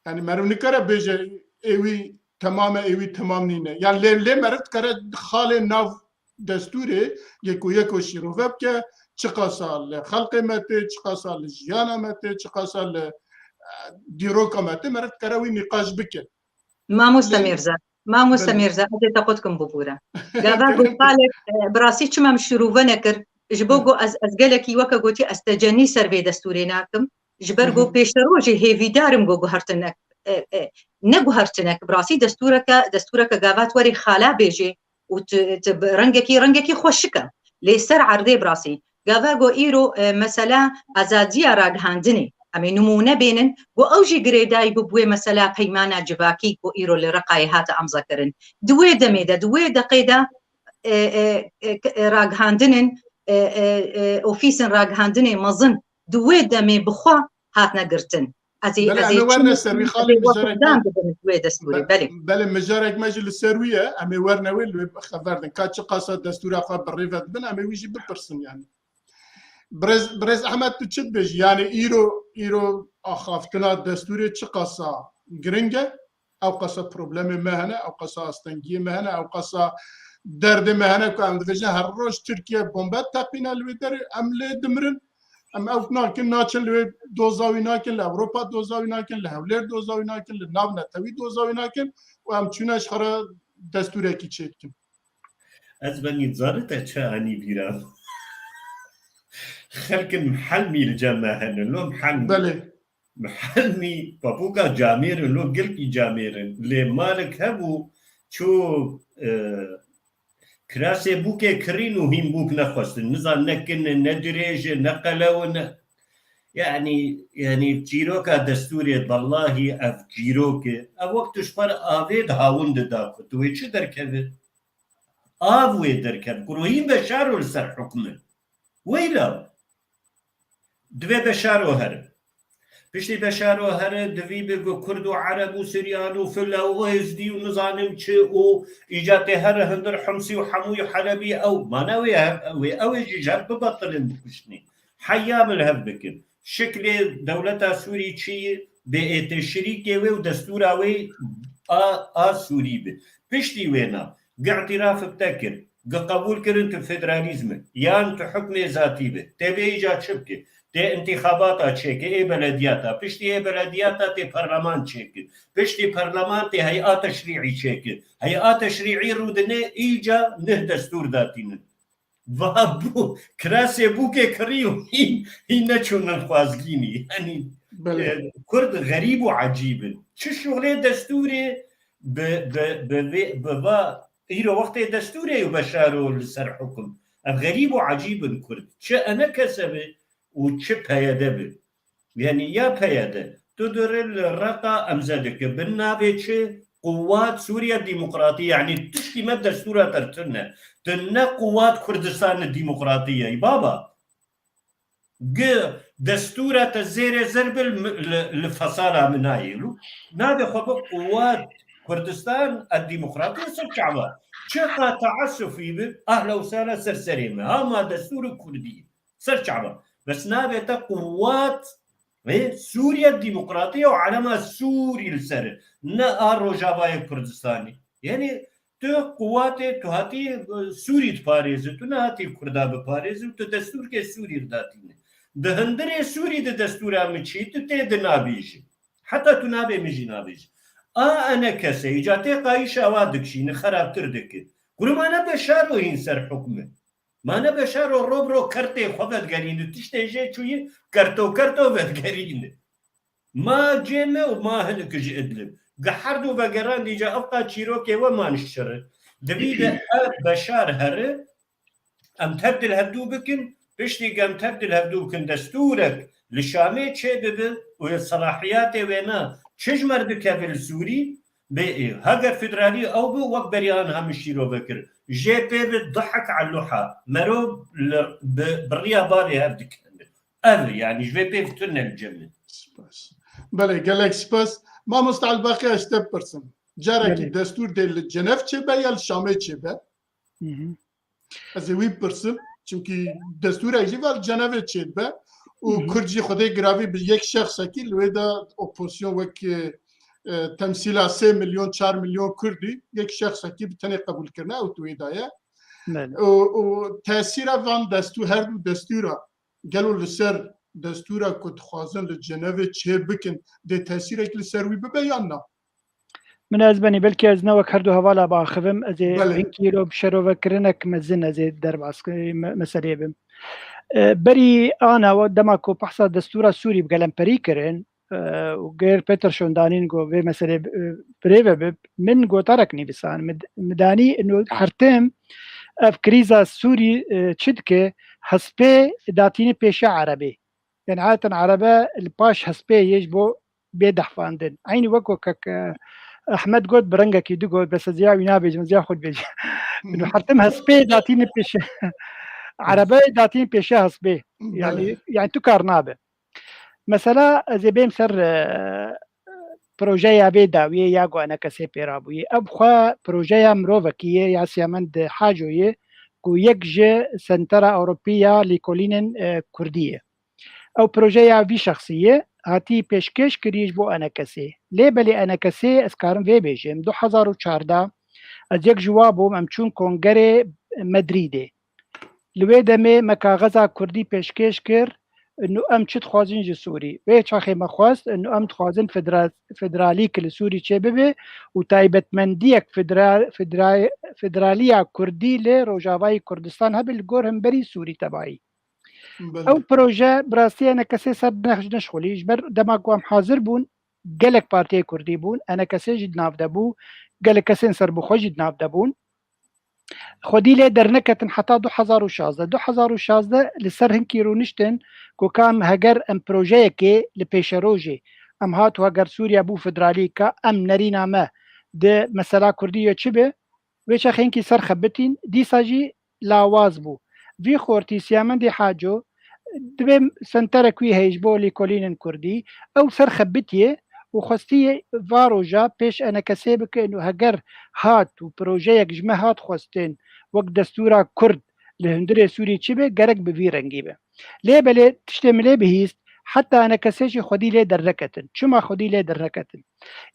Yanî meriv nikare bêje ê wî temam e, ê wî temam nîne. Yanî lê, lê meriv dikare xalê nav destûrê yeko yeko şîrove bike, çiqasa li xelqê me tê, çiqasa li jiyana me tê, çiqasa li, e, dîroka me tê, meriv dikare wî nîqaş bike. Mamoste Lê Mîrza, Mamoste Belê. Mîrza, ez ê te qut kim bibûre. Gava Kerem. Gotalek, e, bi rastî çima min şirove nekir? Ji bo Hı. Go ez, ez gelekî weke gotî ez tecenî ser vê destûrê nakim. Ji ber Hı go hı. Pêşerojê hêvîdar im go guhertinek, e, e, ne guhertinek, bi rastî destûreke, destûreke gava tu werê xala bêjê û tu, tu bi rengekî, rengekî xweşik e. Lê ser erdê bi rastî. Gava go îro, e, mesela azadiya ragihandinê. Em ê nimûne bênin, go ew jî girêdayî bû bi wê mesela peymana civakî ku îro li Reqayê hate emza kirin. Di wê demê de, di wê deqê de, e, e, e, k-, e, ragihandinin, e, e, e, ofîsên ragihandinê mezin di wê demê bi xwe hatine girtin. Ez ê, Belê, ez ê em ê werne çûm-, ser wî, ez xalê ê mijarek wextdan me. Dibim ji wê destûrê, Be-, belê. Belê, mijarek me jî li ser wî ye, em ê werne wê li wê xeber din. Ka çiqasa destûra xwe bi rê ve dibin, em ê wî jî bipirsin yanî. Birêz, Birêz Ehmed, tu çi dibêjî? Yanî îro, îro axaftina destûrê çiqasa giring e, ew qasa problemê me hene, ew qasa astengiyê me hene, ew qasa derdê me hene ku em dibêjin her roj Tirkiye bombe teqîne li wê derê, em lê dimirin. Em ew nakin, naçin li wê doza wî nakin, li Ewropa doza wî nakin, li Hewlêr doza wî nakin, li nav netewî doza wî nakin û em çûne ji xwe re destûrekî çêdikin. Ez benî zarî te çi anî bîra. Xelkin mihelmî li cem me hene, lo mihelmî. Belê. Mihelmî, papûka camêr in, lo gilkî camêr in. Lê malik hebû, çû, e, kirasê bûkê kirîn û hîn bûk nexwestin. Nizan ne kin in, ne dirêj in, ne qelew in, ne. Yanî, yanî çîroka destûrê, bellahî ev çîrok e. Ev wek tu ji xwe re avê di hawin dida ku tu wê çi derkeve? Av wê derkeve. Ku rohîn Beşar û li ser hukm in. Weyla. Divê Beşaro here. Piştî Beşaro here, divî bi ku Kurd û Ereb û Siryan û File û Êzdî û nizanim çi û îca tê here hundir Himsî û Hemû û Helebî ew. Mana wê, wê, ew ê jî ji hev bibetilin bikuştinî. Heya min li hev bikin. Şiklê dewleta Sûrî çi ye? Bê ê tê şirîkê wê û destûra wê a, a Sûrî bi. Piştî wêna, gi îtiraf bi te kir, gi qebûl kirin tu federalîzm e, yan tu hukmê zatî bi. Tê bê îca çi bike? Tê întîxabata çêke, ê belediyata. Piştî ê belediyata tê perleman çêke. Piştî perleman tê hey'a teşrî'î çêke. Hey'a teşrî'î rûdine îca nih destûr datînin. Va bû, kirasê bûkê kirî û hîn, hîn neçûnin xwazgînî. Yanî, Belê. e, Kurd xerîb û ecîb in. Çi şuxlê destûrê bi, bi, bi, vê- bi va, îro wextê destûrê û Beşaro li ser hukm. Ev xerîb û ecîb in Kurd. Çi enekese bi û çi P Y D bi. Yanî ya P Y D, tu dûrî li Reqa emze dike, bi navê çi? Quwat Sûriye Demokratî, yanî tiştî me destûra te tune. Tu ne Quwat Kurdistan Demokratî ye, baba. Gi destûra te zêrê zer bi li, li, li fesala min nayê. Navê xwe bi Quwat Kurdistan Demokratî ser çava. Çiqa teessufî bi, ahla û sala ser serê me. Hama destûrê Kurdî. Ser çava. Bes navê te Quwat Ê, Sûriye Demokratî ye û elema Sûrî li ser e. Ne a Rojavayê Kurdistanê. Yanî tu quwatê, tu hatî, e, Sûrî diparêzî, tu nehatî Kurda biparêzî û tu destûrkê Sûrî li datîne. Di hundirê Sûrî de destûra min çî, tu tê di nabêjî. Heta tu navê min jî nabêjî. A enekese, îca tê qayîşa wa dikişîne, xerabtir dike. Kurê ma ne Beşar û hîn ser hukm e. Ma ne Beşar û ro bi ro kertê xwe vedigerîne, tiştê jê çûyî kerto kerto vedigerîne. Ma cê me û ma hinek ji Idlib. Gi her du vegerandî ca evqa çîrokê we man ji şer e. Divî de ev Beşar here, em tev dil hevdû bikin, piştî ku em tev dil hevdû bikin, destûrek li Şamê çê bibe û selahiyatê wêna çi ji me re dikeve li Sûrî, bê ê. Heger federalî ew bi, wek beriya niha min şîrove kir. Jê pê bi dihek eluha. Mero li, bi, bi riya bavê hev dikevin. Ev, yanî ji vê pê tune li cem min. Spas. Belê, gelek spas. Mamosta Elbaqî, ez te bipirsim. Carekî Belê. destûr dê li Cenev çêbe ya li Şamê çêbe? Hı hı. Ez ê wî bipirsim. Çimkî destûrek jî va li Cenevê çêdibe û Hı hı. Kurd jî xwedê giravî bi yek şexsekî li wê de opozisyon wek, e, e, temsîla sê milyon, çar milyon Kurdî yek şexsekî bi tenê qebûl kirine, ew di wê de ye. Belê. Û, û tesîra van destû, her du destûra gelo li ser destûra ku dixwazin li Cenevê çêbikin, dê tesîrek li ser wî bibe yan na? Min ez benî, belkî ez ne wek her du hevala biaxivim, ez ê Belê. hinkî îro bi şerovekirinek mezin ez ê derbas ki-, me-, meseleyê bim. E, berî ana we dema ku behsa destûra Sûrî bi gelemperî kirin, e, û Geir Peterson danîn ku vê meselê, e, birêve bib, min gotarek nivîsan. Min, min danî ino her tim ev krîza Sûrî, e, çi dike, hespê datîne pêşiya Erebê. Yani adetan Erebe li paş hespê yê ji bo bê dehfandin. Eynî wek ku kek, e, Ehmed got, bi rengekî digot, bes ez ya wî nabêjim, ez ya xwe dibêjim. Ino her tim hespê datîne pêşiya. Erebe datîne pêşiya hespê. Yani, Belê. yani tu kar nabe. Mesela ez ê bêm ser, e, projeya vê dawiyê ya ku enekesê pê rabûyê. Ev xwe projeya mirovekî ye ya Siyamend Haco ye ku yek ji Sentera Ewropî ya Lêkolînên, e, Kurdî ye. Ew projeya vî şexsî ye. hatî pêşkêş kirî ji bo E N K S. Lê belê E N K S, ez karim vê bêjim, du hezar û çardeh ez yek ji wa bûm, em çûn kongerê Madrîdê. Li wê demê me kaxeza kurdî pêşkêş kir, û em çi dixwazin ji Sûrî. Wê çaxê me xwest, û em dixwazin federa-, federalî ki li Sûrî çêbibe û taybetmendiyek federa-, federa-, federaliya kurdî li Rojavayê Kurdistan hebe li gor hemberî Sûrî tebayî. Belê. Ew proje bi rastî E N K S ser nexş neşxulî. Ji ber dema ku em hazir bûn, gelek partiyê kurdî bûn, E N K S jî di nav de bû, gelek kesên serbixwe jî di nav de bûn. Xwedî lê derneketin heta du hezar û şazdeh. Du hezar û şazdeh li ser hinkî rûniştin ku ka em heger em projeyekê li pêşerojê, em hat û heger Sûriye bû federalî, ka em nerîna me di mesela kurdî ye çi be, wê çaxê hinkî ser xebitîn, dîsa jî lawaz bû. Vî xortî Siyamendê Haco, divê senterek wî heye ji bo lêkolînên kurdî. Ew ser xebitiye û xwestiye va roja pêş E N K S bikin û heger hat û projeyek ji me hat xwestin, wek destûra kurd li hundirê Sûrî çi be, gerek bi vî rengî be. Lê belê tiştê min lê bihîst, heta E N K S jî xwedî lê derneketin. Çima xwedî lê derneketin?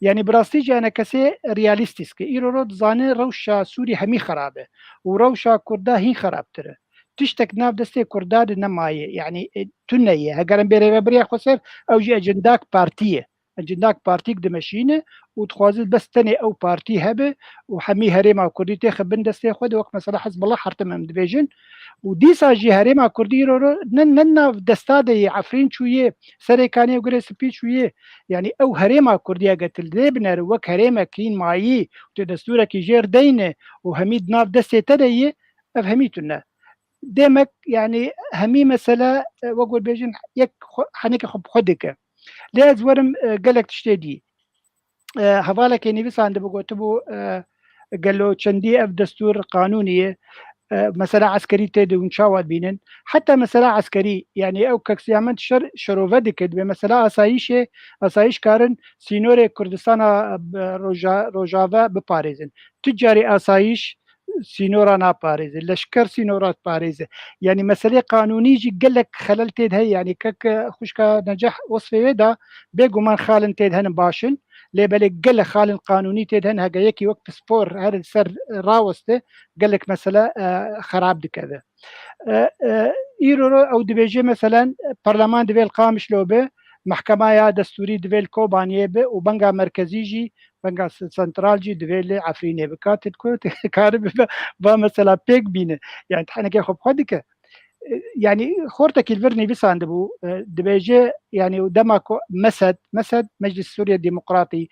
Yanî bi rastî jî E N K S realîstîsk e. Îro ro dizane rewşa Sûrî hemî xerab e û rewşa Kurda hîn xerabtir e. Tiştek nav destê Kurda de nemaye. Yanî, e, tune ye. Heger em bê rêvebiriya xweser, ew jî ecendak partî ye. Ecendak partîk dimeşîne û dixwaze bes tenê ew partî hebe û hemî herêma Kurdî têxe bin destê xwe de, wek mesela Hizbullah her tim em dibêjin. Û dîsa jî herêma Kurdî îro ro ne, ne nav desta de ye, Efrîn çûye, Serê Kanê û Gurê Spî çûye. Yanî ew herêma Kurdî eger tu lê binere wek herêmek hîn mayî û tu destûrekî jêr deyne û hemî di nav destê te de ye, ev hemî tune. Demek, yanî hemî mesele, e, wek we bêjin, yek xwe, henekê xwe bi xwe dike. Lê ez werim, e, gelek tiştê dî. E, hevalekê nivîsandibû, gotibû, e, gelo çendî ev destûr qanûnî ye? E, mesela eskerî tê de hûn çawa dibînin? Heta mesela eskerî, yanî ew kek Siyamend şer, şerove dike, dibê mesela asayîşê, asayîş karin sînorê Kurdistana, e, bi roja-, rojave biparêzin. Tu carî asayîş sînora naparêze, leşker sînora diparêze. Yanî meselê qanûnî jî gelek xelel tê de heye. Yanî kek, e, xwişka Neceh wesfê wê da, bêguman xalin tê de hene baş in, lê belê gelek xalin qanûnî tê de hene, hege yekî wek pispor her li ser raweste, gelek mesele, e, xerab dikeve. E, e, îro ro ew dibêje, meselen, perleman divê li Qamişlo be, mehkemaya destûrî divê li Kobaniyê be û benga merkezî jî, benga s-, sentral jî divê li Efrînê be. Ka tu diku-, tu karibe va, va mesela pêk bîne. Yani tu henekê xwe bi xwe dike. E, yani xortekî li vir nivîsandibû, e, dibêje, yani dema ku MESED, MESED, Meclis Sûriye Demokratî,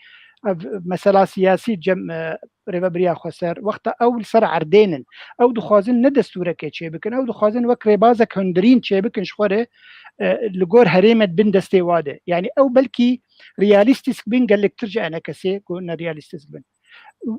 ev mesela siyasî cem, e, rêvebiriya xweser, wexta ew li ser erdê nin, ew dixwazin ne destûrekê çêbikin, ew dixwazin wek rêbazek hundirîn çêbikin ji xwe re, e, li gor herême di bin destê wa de. Yani ew belkî realîstîsk bin, gelektir ji E N K S'ê ku ne realîstîsk bin.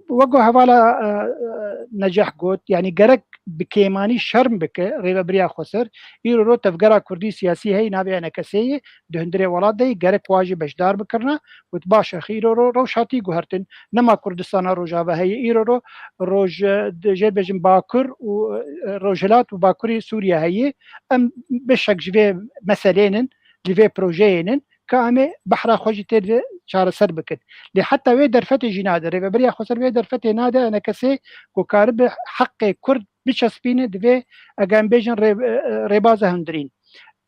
Wek ku hevala, e, e, Neceh got, yani gerek bi kêmanî şerm bike rêvebiriya xweser, îro ro tevgera kurdî siyasî heye navê E N K S'ê ye, di hundirê welat de ye, gerek wa jî beşdar bikirine. Got, baş e, îro ro rewş hatî guhertin. Nema Kurdistana Rojava heye, îro ro roj, e, di, jê dibêjin Bakur û, e, Rojhilat û Bakurê Sûriye heye. Em beşek ji vê meselê nin, ji vê projeyê nin, ka em ê behra xwe jî tê de çareser bikin. Lê heta wê derfetê jî nade. Rêveberiya xweser wê derfetê nade, E N K S'ê ku karibe heqê Kurd biçespîne, divê, eger em bêjin rê-, e, e, rêbaza hundirîn.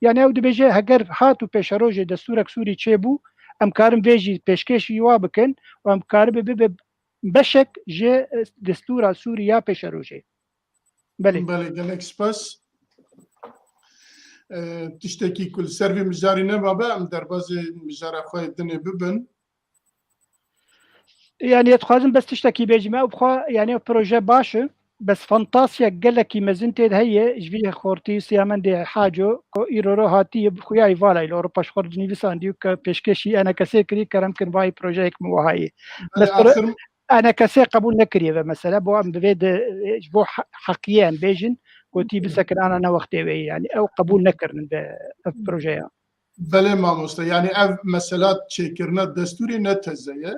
Yani ew dibêje, heger hat û pêşerojê destûrek Sûrî çêbû, em karin vê jî pêşkêşî wa bikin û em karibe bibe beşek ji, e, destûra Sûrî ya pêşerojê. Belê. Belê, gelek spas. E, tiştekî ku li ser vê mijarî nemabe, em derbazê mijara xwe yê dinê bibin. Yani ez dixwazim bes tiştekî bêjim. Ew bi xwe, yani ev proje baş e. Bes fantasya gelekî mezin tê de heye, ji vî xortî Siyamendê Haco, ku îro ro hatiye bi xuya îvala li Ewropa ji xwe re nivîsandî û ke pêşkêşî E N K S'ê kirî, kerem kin vayî projeyek min wahayê. Belê, bes pro-, axir E N K S'ê qebûl nekiriye ve mesele, bo em bi vê de, ji bo he-, heqiyê em bêjin, gotî bisekin ana ne wextê wê ye, yani ew qebûl nekirin ve ev projeya. Belê mamoste, yani ev mesela çêkirina destûrê ne teze ye.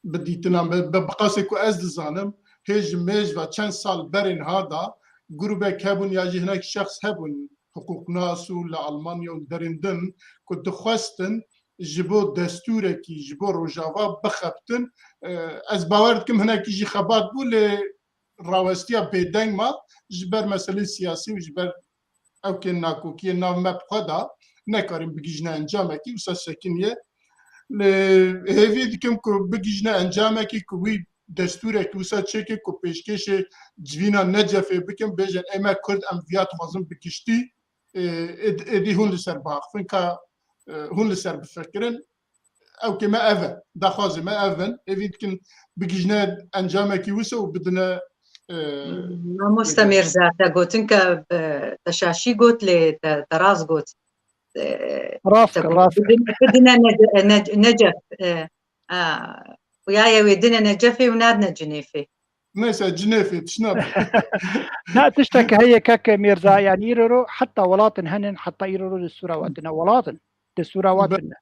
Bi dîtina me, bi, bi qasê ku ez dizanim, hê ji mêj ve çend sal berên ha da grûbek hebûn ya jî hinek şexs hebûn, hiqûqnas û li Almanya û derên din ku dixwestin ji bo destûrekî, ji bo Rojava bixebtin. E, ez bawer dikim hinekî jî xebat bû, lê rawestiya bêdeng ma ji ber meselên siyasî û ji ber ewkên nakokiyên nav me bi xwe de nekarîn bigihîjine encamekî, wisa sekiniye. Lê hêvî dikim ku bigihîjine encamekî ku wî destûrekî wisa çêke ku pêşkêşê civîna Necefê bikin, bêjin ê me Kurd em viya dixwazin bi giştî, ê, êd-, êdî hûn li ser biaxifin ka, e, hûn li ser bifikirin. Ewkê me ev e. Daxwazê me ev in. Hêvî dikin bigihîjine encamekî wisa û bidine, e, Mamoste Mêrza, te gotin ke, e, te şaşî got, lê te, te rast got. E, Rast te kir, got, rast kir. bidine, bidine Nece-, Nec-, Necef. E, a, xuya ye wê dine Necefê û nadine Cinêfê. Neyse, Cinêfê, tişt nabe. Na, tiştek heye keke Mêrza, yani îro ro heta welatin henin, heta îro ro destûra we tine welatin. Destûra we Be- tine.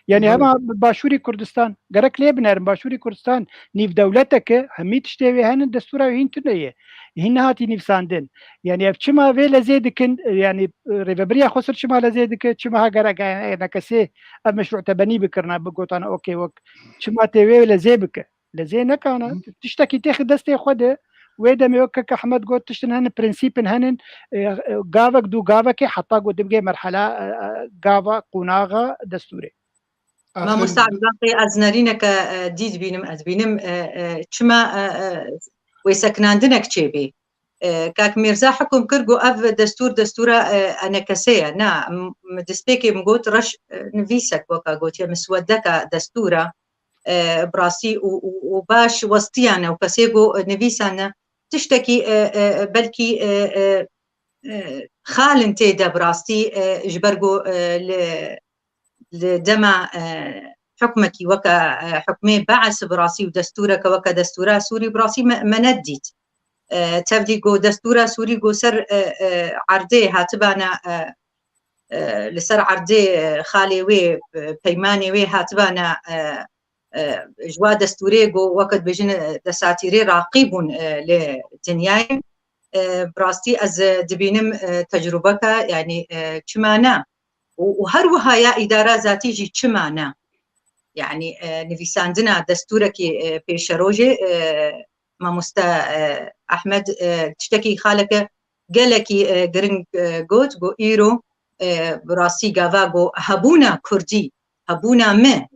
Yani Be- hema Başûrî Kurdistan, gerek lê binerin, Başûrî Kurdistan nîv dewleteke, hemî tiştê wê henin, destûra wê hîn tune ye. Hîn nehatî nivîsandin. Yani ev çima vê lezê dikin, yani, e, rêvebiriya Xwesir çima lezê dike, çima ha gerek, e, e, nekesê ev meşrû te benî bikirina, bigotana, okey, wek, çima tê wê lezê bike? Lezê nekana. Hı. Tiştekî têxi destê xwe de, wê demê wek kek Ehmed got, tiştin henin, prensîpin henin, e, e, gavek, dû gavekê, heta ku dibigê merhela, e, e, gava, qonaxa destûrê. Axir Mamosta Ebubakir, ez nerîneke, e, dî dibînim, ez dibînim, e, e, çima, e, e, wê sekinandinek çêbê. E, kak Mîrza hikûm kir, got, ev destûr, destûra, e, enekesê ye. Na, m-, m-, destpêkê min got, reş, e, nivîsek weka gotiye, miswedeka destûra, e, bi rastî û, û, û baş westiyane û kesê got, e, nivîsane tiştekî, e, e, belkî, e, e, e, xalin tê de bi rastî, e, ji ber got, e, li, li dema, e, hukmekî weke, e, hukmê Bees bi rastî û destûreke weke destûra Sûrî bi rastî me, me nedît. E, tevlî got destûra Sûrî got ser, e, e, erdê hatibana, e, e, li ser erdê, e, xalê wê, e, peymanê wê hatibana, e, e, ji wa destûrê got weke dibêjin, e, desatîrê raqî bûn, e, li dinyayê. E, bi rastî ez, e, dibînim, e, tecrubeke, yanî, e, çima ne? Û, û her wiha ya îdara zatî jî çima ne? Yanî, e, nivîsandina destûrekî, e, pêşerojê, e, mamoste, e, Ehmed, e, tiştekî xaleke gelekî, e, giring, e, got, got îro, e, bi rastî gava got hebûna Kurdî, hebûna me,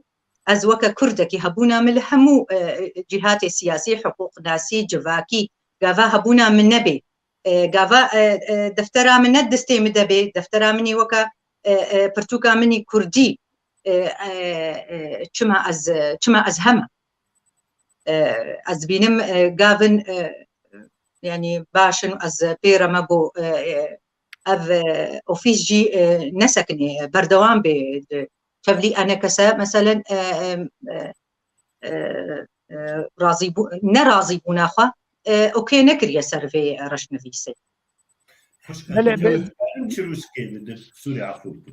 ez weke Kurdekî hebûna min li hemû, e, cîhatê siyasî, hiqûqnasî, civakî, gava hebûna min nebê. E, gava, e, e, deftera min ne destê min de bê, deftera min î weke, e, e, pirtûka min î Kurdî, e, e, e, çima ez, çima ez heme. E, ez dibînim, e, gavin, e, yanî baş in, ez pê re me got, e, e, ev, e, ofîs jî, e, nesekinê, berdewam bê, e, tevlî enekese, meselen, e, e, e, e, e, razîbû-, nerazîbûna xwe, e, okê nekiriye ser vê reşnivîsê. Belê, be- Çirûskê li dir Sûrê Afûr bû.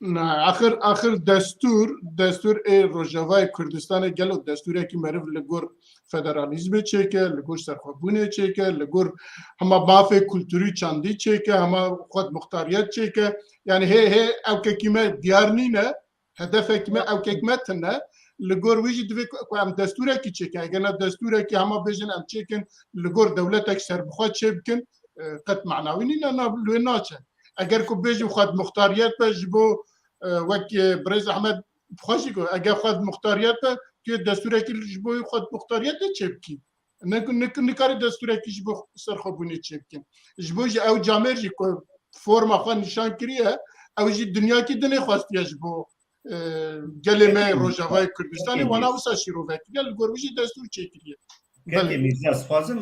Na, axir, axir destûr, destûr ê Rojavayê Kurdistanê gelo destûrekî meriv li gor federalîzmê çêke, li gor serxwebûnê çêke, li gor hema mafê kulturî çandî çêke, hema xwedmuxtariyet çêke. Yani hê, hê ewkekî me diyar nîne, hedefekî me, ewkek me tune. Li gor wî jî divê ku, ku em destûrekî çêke. Eger ne destûrekî hema bêjin em çêkin, li gor dewletek serbixwe çêbikin, e, qet manawî nîne, na, li wê naçe. Eger ku bêjin xwedmuxtariyet be ji bo, e, wek, e, birêz Ehmed xwe jî got, eger xwedmuxtariyet be, tu yê destûrekî ji bo xwedmuxtariyetê çêbikî. Ne, ne, nikarî destûrekî ji bo serxwebûnê çêbikin. Ji bo jî ew camêr jî ku forma xwe nîşan kiriye, ew jî dinyakî dinê xwestiye ji bo, e, gelê me yê Rojavayê Kurdistanê, wana wisa şîrove kiriye, li gor wî jî destûr çêkiriye. Kekê Belê. Mîrza, ez dixwazim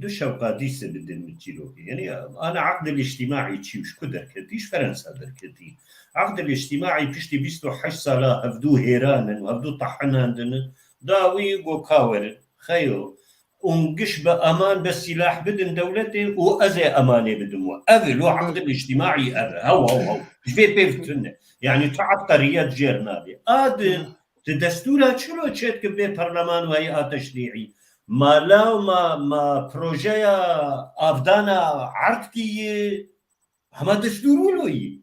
du şewqa dîsê bidim min çîrokê. Yanî, ana eqdil îctîmaî çi û ji ku derketî? Ji Ferensa derketî. Eqdil îctîmaî piştî bîst û heşt sala hevdû hêranin û hevdû tahinandin, da wî got ka werin. Xeyo. Hûn giş bi eman be sîlah bidin dewletê û ez ê emanê bidim we. Ev e lo eqdil îctîmaî ev e. Hew, hew, hew. Ji vê pêv tune. Yanî tu ebqeriyet jêr nabê. A di, di destûra çilo çêdike bê perleman wayî a teşrîî? Ma law ma, ma projeya avdana erdkî yê hema destûr wilo yî.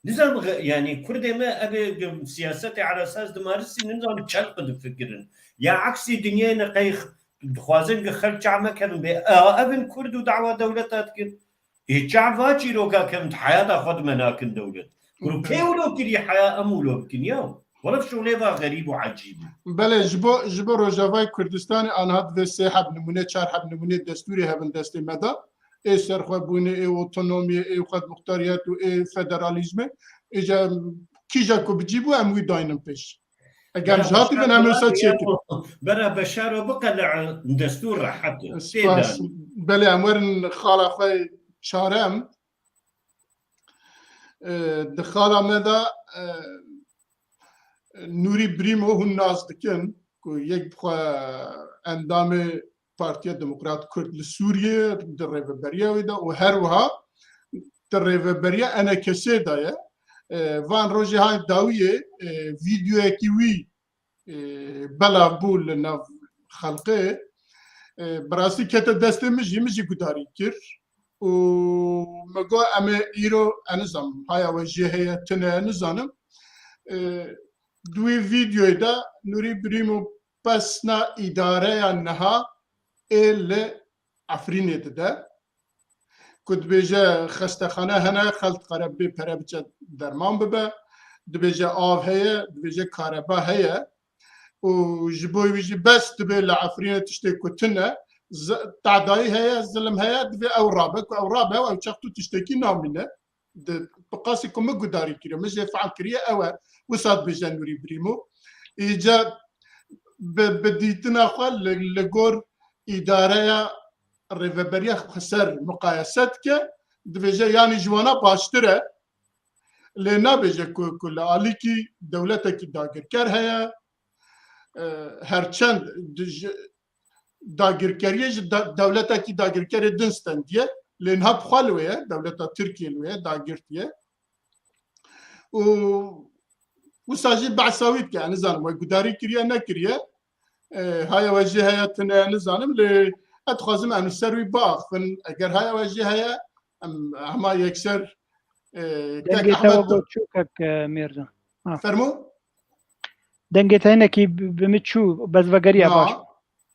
Nizam, yani Kurdê me ev ê siyasetê ala esas dimarisî nizam çelq difikirin. Ya eksî dinyayê ne qey dixwazin ki xelk çav mekevin bê. A, ev in Kurd û dawa dewleta dikin. Ê çav va çîroka kevin di heyata xwe dime nakin dewlet. Kuru kê wilo kirî heya em wilo bikin ya. Wele şolê va xerîb û ecîb. Belê, ji bo, ji bo Rojavayê Kurdistanê aniha divê sê heb nimûne, çar heb nimûne destûrê hebin destê me de. Ê serxwebûnê, ê otonomiyê, ê xwedmuxtariyet û ê federalîzmê. Êca kîja ku bi cî bû em wî daynin pêş. Eger ji hatî bin em wisa çêkin. Bera Beşaro biqele'in destûr rehet e. Spas. Belê em werin xala xwe çarem. E, di xala me de, e, Nûrî Brîmo hûn nas dikin ku yek bi xwe endamê Partiya Demokrat Kurd li Sûriyê di rêveberiya wê de û her wiha di rêveberiya E N K S'ê de ye. E, van rojê hay dawiyê, e, vîdeoyekî wî, e, belav bû li nav xelkê. E, bi rastî kete destê min jî, min jî gudarî kir û me got, em ê îro, ez nizanim, haya we jê heye, tune, nizanim. E, di wî vîdeoyê de Nûrî Brîmo pesna îdareya niha ê li Efrînê dide. Ku dibêje xestexane hene, xelk dikare bê pere biçe derman bibe. Dibêje av heye, dibêje kareba heye. Û ji bo wî jî bes dibe li Efrînê tiştê ku tune, zi-, tadayî heye, zilim heye, divê ew rabe, ku ew rabe, ew çax tu tiştekî namîne. Di, bi qasî ku min gudarî kiriye, min jê fehm kiriye, ew e. Wisa dibêje Nûrî Brîmo. Îca bi, bi dîtina xwe li, li gor îdareya rêveberiya xweser muqayese dike, dibêje, yanî ji wana baştir e. Lê nabêje ku, ku li alîkî dewletekî dagirker heye. E, her çend di, ji, dagirkeriyê ji de-, dewletekî dagirkerê din stendiye. Lê niha bi xwe li wê ye, dewleta Tirkiyê li wê ye, dagirtiye. Û wisa jî behsa wî dike, ez nizanim, we gudarî kiriye, nekiriye. E, haya we jê heye, tune, nizanim, lê ez dixwazim em li ser wî biaxivin. Eger haya we jê heye, em hema yekser, e, kek Dengê te Ehmed wego çû, kek, e, Mîrcan. Ha. Fermo? Dengê te hinekî bi, bi min çû, bezvegeriya Na, baş.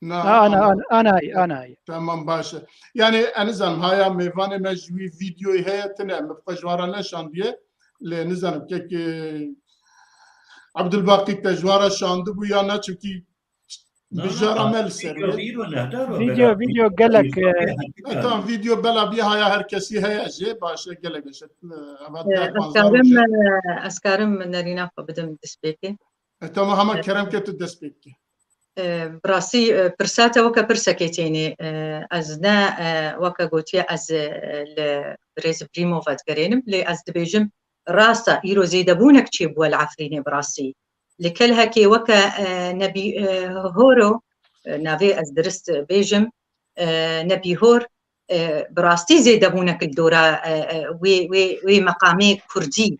na, Ha, ana, ana, ana, ana, ana. Tamam, baş e. Yani, ez nizanim, haya mêvanê me ji wî vîdeoyê heye, tune, min bi xwe ji wan re neşandiye. Lê nizanim, kek, e, Abdulbaqî te ji wan re şandibû ya ne, çimkî Na, na, mijara me li ser vîdeo, ye. Vîdeo, vîdeo gelek, e, E, tamam, vîdeo bela bî haya her kesî heye jê, baş e, gelek baş e. E, eva E, deh ez karim, e, ez karim nerîna xwe bidim destpêkê. E, tamam, hema E, kerem ke tu dest pê bike. E, bi rastî, e, pirsa te weke pirsekê tênê. E, ez ne, e, weke gotiye ez, e, li birêz Brîmo vedigerênim, lê ez dibêjim, rast e, îro zêdebûnek çêbûye li Efrînê bi rastî. Li kelhekê weke, e, Nebî, e, Horo, e, navê ez dirist bêjim, e, Nebî Hor, e, bi rastî zêdebûnek li dora, e, e, wê, wê, wê meqamê kurdî,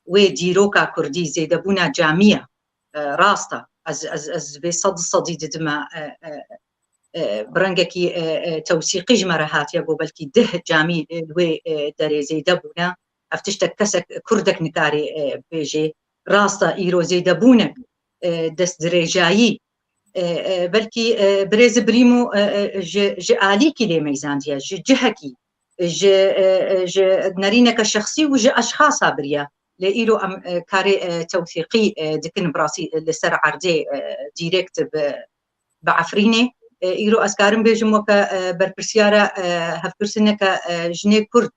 wê dîroka kurdî, zêdebûna camî ye. E, rast e. Ez, ez, ez vê sed sedî didime, e, e, e, bi rengekî, e, e, tewsîqî ji me re hatiye, got belkî deh camî, e, li wê, e, derê zêde bûne. Ev tiştek kesek, kurdek nikarê, e, bêjê. Rast e, îro zêdebûnek, e, destdirêjayî, e, e, belkî, e, birêz Brîmo, e, e, ji, ji alîkî lê meyzandiye, ji cihekî, ji, e, e, ji nerîneke şexsî û ji eşxasa biriye. Lê îro em, e, karê, e, tewsîqî, e, dikin, bi rastî, e, li ser erdê, e, dîrekt bi, bi Efrînê. E, îro ez karim bêjim weke, e, berpirsyara, e, hevpirsineke, e, jinê Kurd,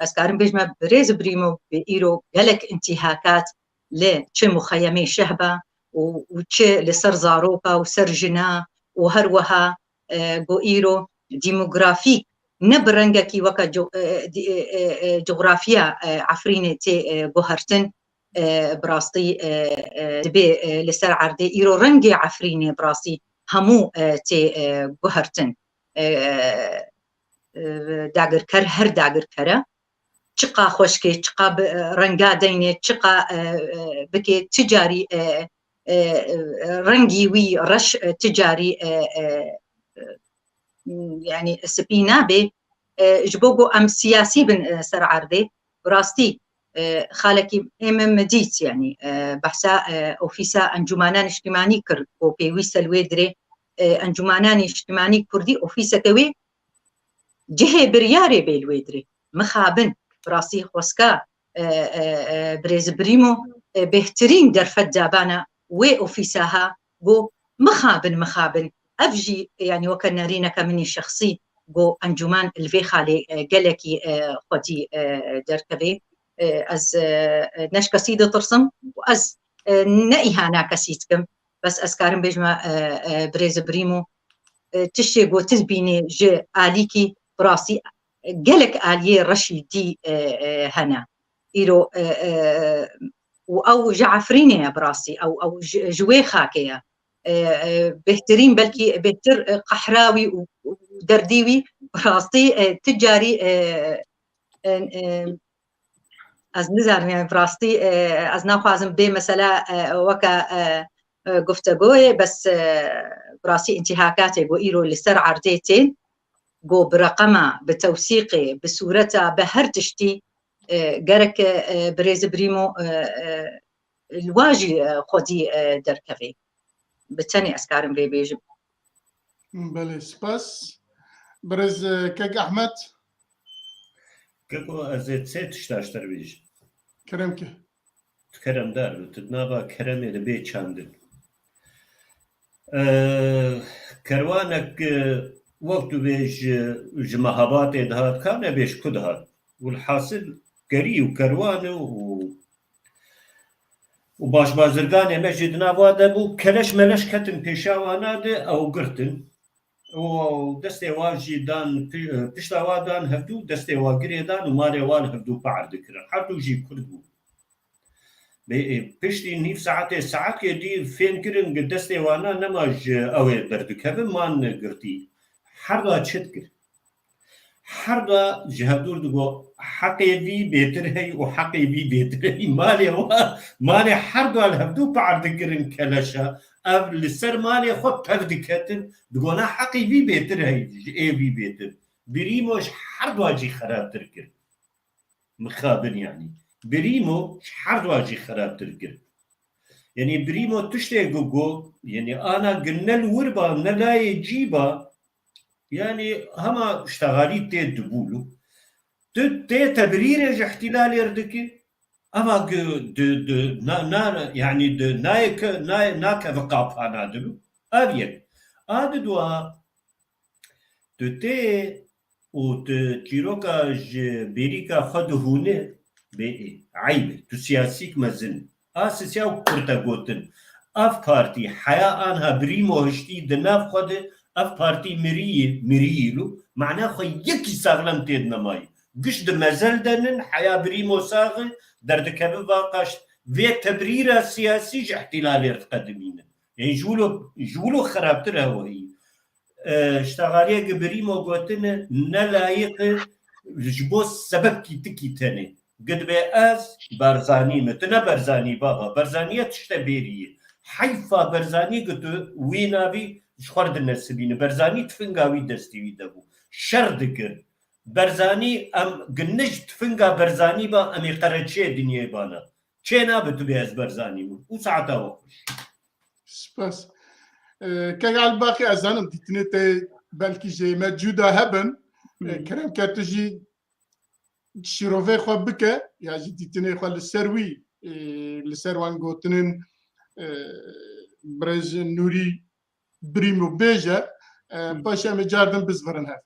ez karim bêjime birêz Brîmo bi îro gelek întîhakat li çi muxeyemê şehba û, û çi li ser zaroka û ser jina û her wiha, e, got îro demografîk ne bi rengekî weke co-, e, di-, e, e, e, coxrafiya, e, Efrînê tê, e, guhertin, e, bi rastî, e, e, dibê, e, li ser erdê îro rengê Efrînê bi rastî hemû, e, tê, e, guhertin. E, e, dagirker her dagirker e. Çiqa xweşkê, çiqa bi, e, renga deynê, çiqa, e, e, bikê, ti carî, e, e, e, rengî wî reş, e, ti carî, e, e, e, yani spî nabê. E, ji bo ku em siyasî bin, e, ser erdê, bi rastî, e, xalekî ê min min dît, yanî, e, behsa, e, ofîsa encûmana niştimanî kir, ku pêwîst e li wê dirê, e, encûmana niştimanî kurdî ofîseke wê cihê biryarê bê li wê dirê. Mixabin, bi rastî xweska, e, e, e, birêz Brîmo, e, bêhtirîn derfet dabana wê ofîsa ha, got, mixabin, mixabin. Ev jî, yanî weke nerîneke min î şexsî, got, encûman li vê xalê, e, gelekî, e, xwedî, e, derkevê. E, ez, e, e, ne ji kesî ditirsim û ez, e, ne îhana kesî dikim. Bes ez karim bêjime, e, e, birêz Brîmo, e, tiştê ku tu dibînî ji alîkî, bi rastî, e, gelek aliyê reşî dî, e, e, hene. Îro, e, e, û ew ji Efrînê ye bi rastî, ew, ew ji, ji wê xakê ye. E, e, bêhtirîn, belkî bêhtir, e, qehra wî û, û derdî wî bi rastî, e, tu carî, e, e, e, ez nizanim, yani, bi rastî, e, ez naxwazim bê mesela, e, weke, e, e, guftegoyê, bes, e, bi rastî întîhakatê ku îro li ser erdê tên, ku bi reqema, bi tewsîqê, bi sûreta, bi her tiştî, e, gerek, e, birêz Brîmo, e, e, li wa jî, e, xwedî, e, derkevê. Bi tenê ez karim vê bêjim. Belê, spas. Birêz, e, kek Ehmed. Keko, ez ê sê tişta ji te re bêjim. Kerem ke. Tu keremdar bi, tu di nava keremê de bê çandin. E, kerwanek, e, wek tu bêj, ji Mehabatê dihat, ka nebêj ku dihat. Wilhasil gerî û kerwan û, û baş bazirganê me jî di nava de bû. Keleş meleş ketin pêşa wana de, ew girtin. Û destê wan jî dan, pi-, pişta wa dan hevdû, destê wa girê dan û malê wan hevdû pahr dikirin. Her du jî Kurd bû. Bê, e, piştî nîv saetê, saetê dî fêm kirin, gi destê wana nema ji ew ê derdikevin, man girtî. Her da çi dikir? Her da ji hevdûr digo, heqê vî bêtir hey û heqê vî bêtir hey. Malê wa, malê her da li hevdû pahr dikirin keleşa. Ev li ser malê xwe pev diketin, digo na heqê vî bêtir hey, ji ê vî bêtir. Brîmo ji her da jî xerabtir kir. Mixabin yanî. Brîmo ji her dua jî xerabtir kir. Yanî Brîmo tiştê ku got, yanî ana gi ne li wir ba, ne layê cî ba, yanî hema ştexalî tê dibûlu. Tu tê tebrîrê ji îhtîlalê re dikî, eva gi-, di, di, na, na, yanî di nayê ke, nayê, nakeve qapana dilu. Ev yek. A di dua, Tu tê û tu çîroka ji bêrîka xwe dihûne, bê ê, eyb e, tu siyasîk mezin. A sisiya û kurte gotin. Ev partî heya anha Brîmo hiştî di nav xwe de, ev partî mirî ye, mirî ye lu, mana xwe yekî saxlem tê de nemayî. Giş di mezel de nin, heya Brîmo sax e, derdikeve va qaşt. Vê tebrîra siyasî ji îhtîlalê re diqedimînin. Ê, ji wilo, ji wilo xerabtir e weyî. E, ştaxaliyê gi Brîmo gotine, ne layiq e ji bo sebebkî tikî tenê. Gi dibê ez Barzanî me. Tu ne Barzanî baba. Barzaniye tişte bêrî ye. Heyfa Barzanî gi tu wî navî ji xwe re dinesibîne. Barzanî tifinga wî destî wî de bû. Şer dikir. Barzanî em gi ne ji tifinga Barzanî ba em ê qereçiyê dinyê bana. Çê nabe tu bê ez Barzanî bûm. Û saeta we xweş. Spas. E, Kek Elbaqî, ez zanim dîtinê te belkî jê me cuda hebin. E, Hmm. Kerem ke tu jî şîrovê xwe bike, ya jî dîtinê xwe li ser wî, e, li ser wan gotinên, e, birêz Nûrî Brîmo bêje, e, Hmm. paşê em ê cardin bizvirin hev.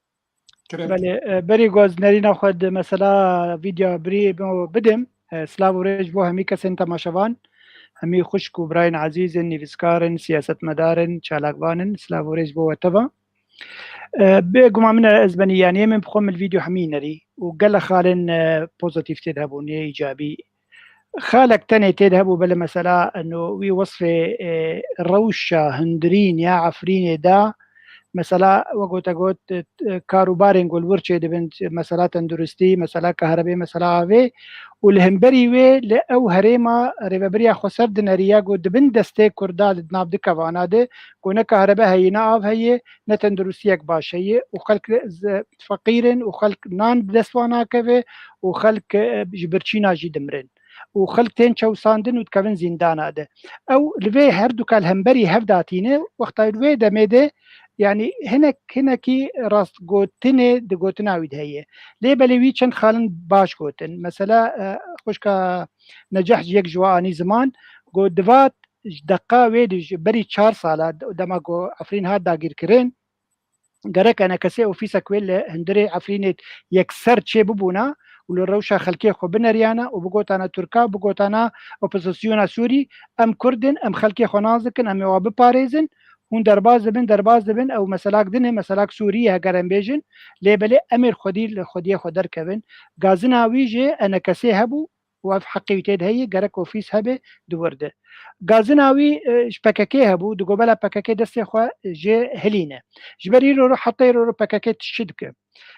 Kerem. Belê, e, berî ku ez nerîna xwe di mesela vîdya birî bo bidim, e, silav û rêz bo hemî kesên temaşevan, hemî xwişk û birayên ezîz in, nivîskar in, siyasetmedar in, çalakvan in, silav û rêz bo we teva. E, bêguma min e, ez benî, yanî, em ê bi xwe min vîdyo hemî nerî û gelek xalên, e, pozîtîf tê de hebûn, yê îcabî. Xalek tenê tê de hebû, belê mesela, eno, wî wesfê, e, rewşa hundirîn ya Efrînê da, Mesela, wek te got, e, e, karûbarên ku li wir çêdibin, mesela tenduristî, mesela kahrebe, mesela avê, û li hemberî wê li ew herêma Rêveberiya Xweser dineriya ku di bin destê Kurda di nav du kevana de, ku ne kahrebe heye, ne av heye, ne tenduristiyek baş heye, û xelk ze-, feqîr in, û xelk nan bi dest wan nakeve, û xelk, e, ji birçîna jî dimirin. Û xelk tên çewsandin û dikevin zîndana de. Ew li vê her du ka li hemberî hev datîne, wexta li vê demê de, yanî hinek, hinekî rastgotinê di gotina wî de heye. Lê belê wî çend xalin baş gotin. Mesela, e, xwişka Neceh jî yek ji wan anî ziman, got, divat ji deqa wê de ji berî çar sala, dema ku Efrîn hat dagîrkirin, gerek enekesê ofîsek wê li hundirê Efrînê yekser çê bibûna û li rewşa xelkê xwe bineriyana û bigotana Tirka, bigotana opozisyona Sûrî, em Kurd in, em xelkê xwe nas dikin, em ê wa biparêzin, hûn derbas dibin, derbas dibin, ew meselak din e, meselak Sûrî ye, heger em bêjin, lê belê em ê xwedî li xwediyê xwe derkevin. Gazina wî jî enekesê hebû, û ev heqê wî tê de heye, gerek ofîs hebe di wir de. Gazina wî, e, ji P K K hebû, digot bela P K K destê xwe jê hilîne. Ji ber îro ro, heta îro ro P K K tişt çi dike?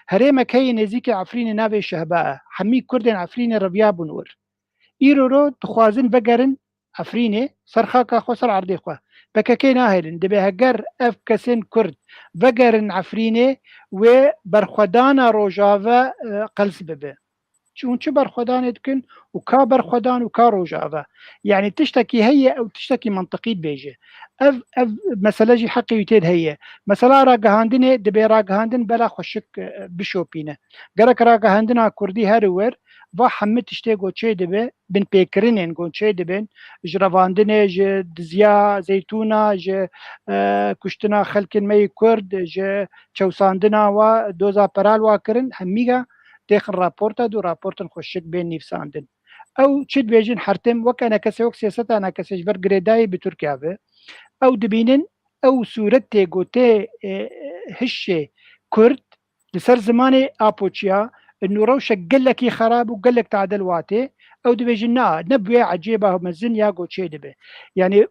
Herêmek heye nêzîkê Efrînê, navê Şehba e. Hemî Kurdên Efrînê reviya bûn wir. Îro ro dixwazin vegerin Efrînê, ser xaka xwe, ser erdê xwe. P K K nahêlin. Dibê heger ev kesên Kurd vegerin Efrînê, wê berxwedana Rojava, e, qels bibe. Çi hûn çi berxwedanê dikin û ka berxwedan û ka Rojava? Yanî tiştekî heye, ew tiştekî mintiqî dibêje. Ev, ev mesele jî heqê wî tê de heye. Mesela ragihandinê, dibê ragihandin bela xweşik, e, bişopîne. Gerek ragihandina Kurdî here wir, va hemî tiştê ku çê dibe, binpêkirinên ku çê dibin, ji revandinê, ji diziya zeytûna, ji, e, kuştina xelkên me yê Kurd, ji çewsandina wa, doza peral wa kirin, hemîga têxin raporta du, raportin xweşik bên nivîsandin. Ew çi dibêjin her tim, wek enekesê, wek siyaseta enekesê ji ber girêdayî bi Tirkiye ve, ew dibînin, ew sûretê ku tê, e, hişê Kurd li ser zimanê Apoçiya, nû rewşek gelekî xerab û gelek tadil watê, ew dibêjin, na, ne bi wê ecêba mezin ya ku çê dibe. Yanî,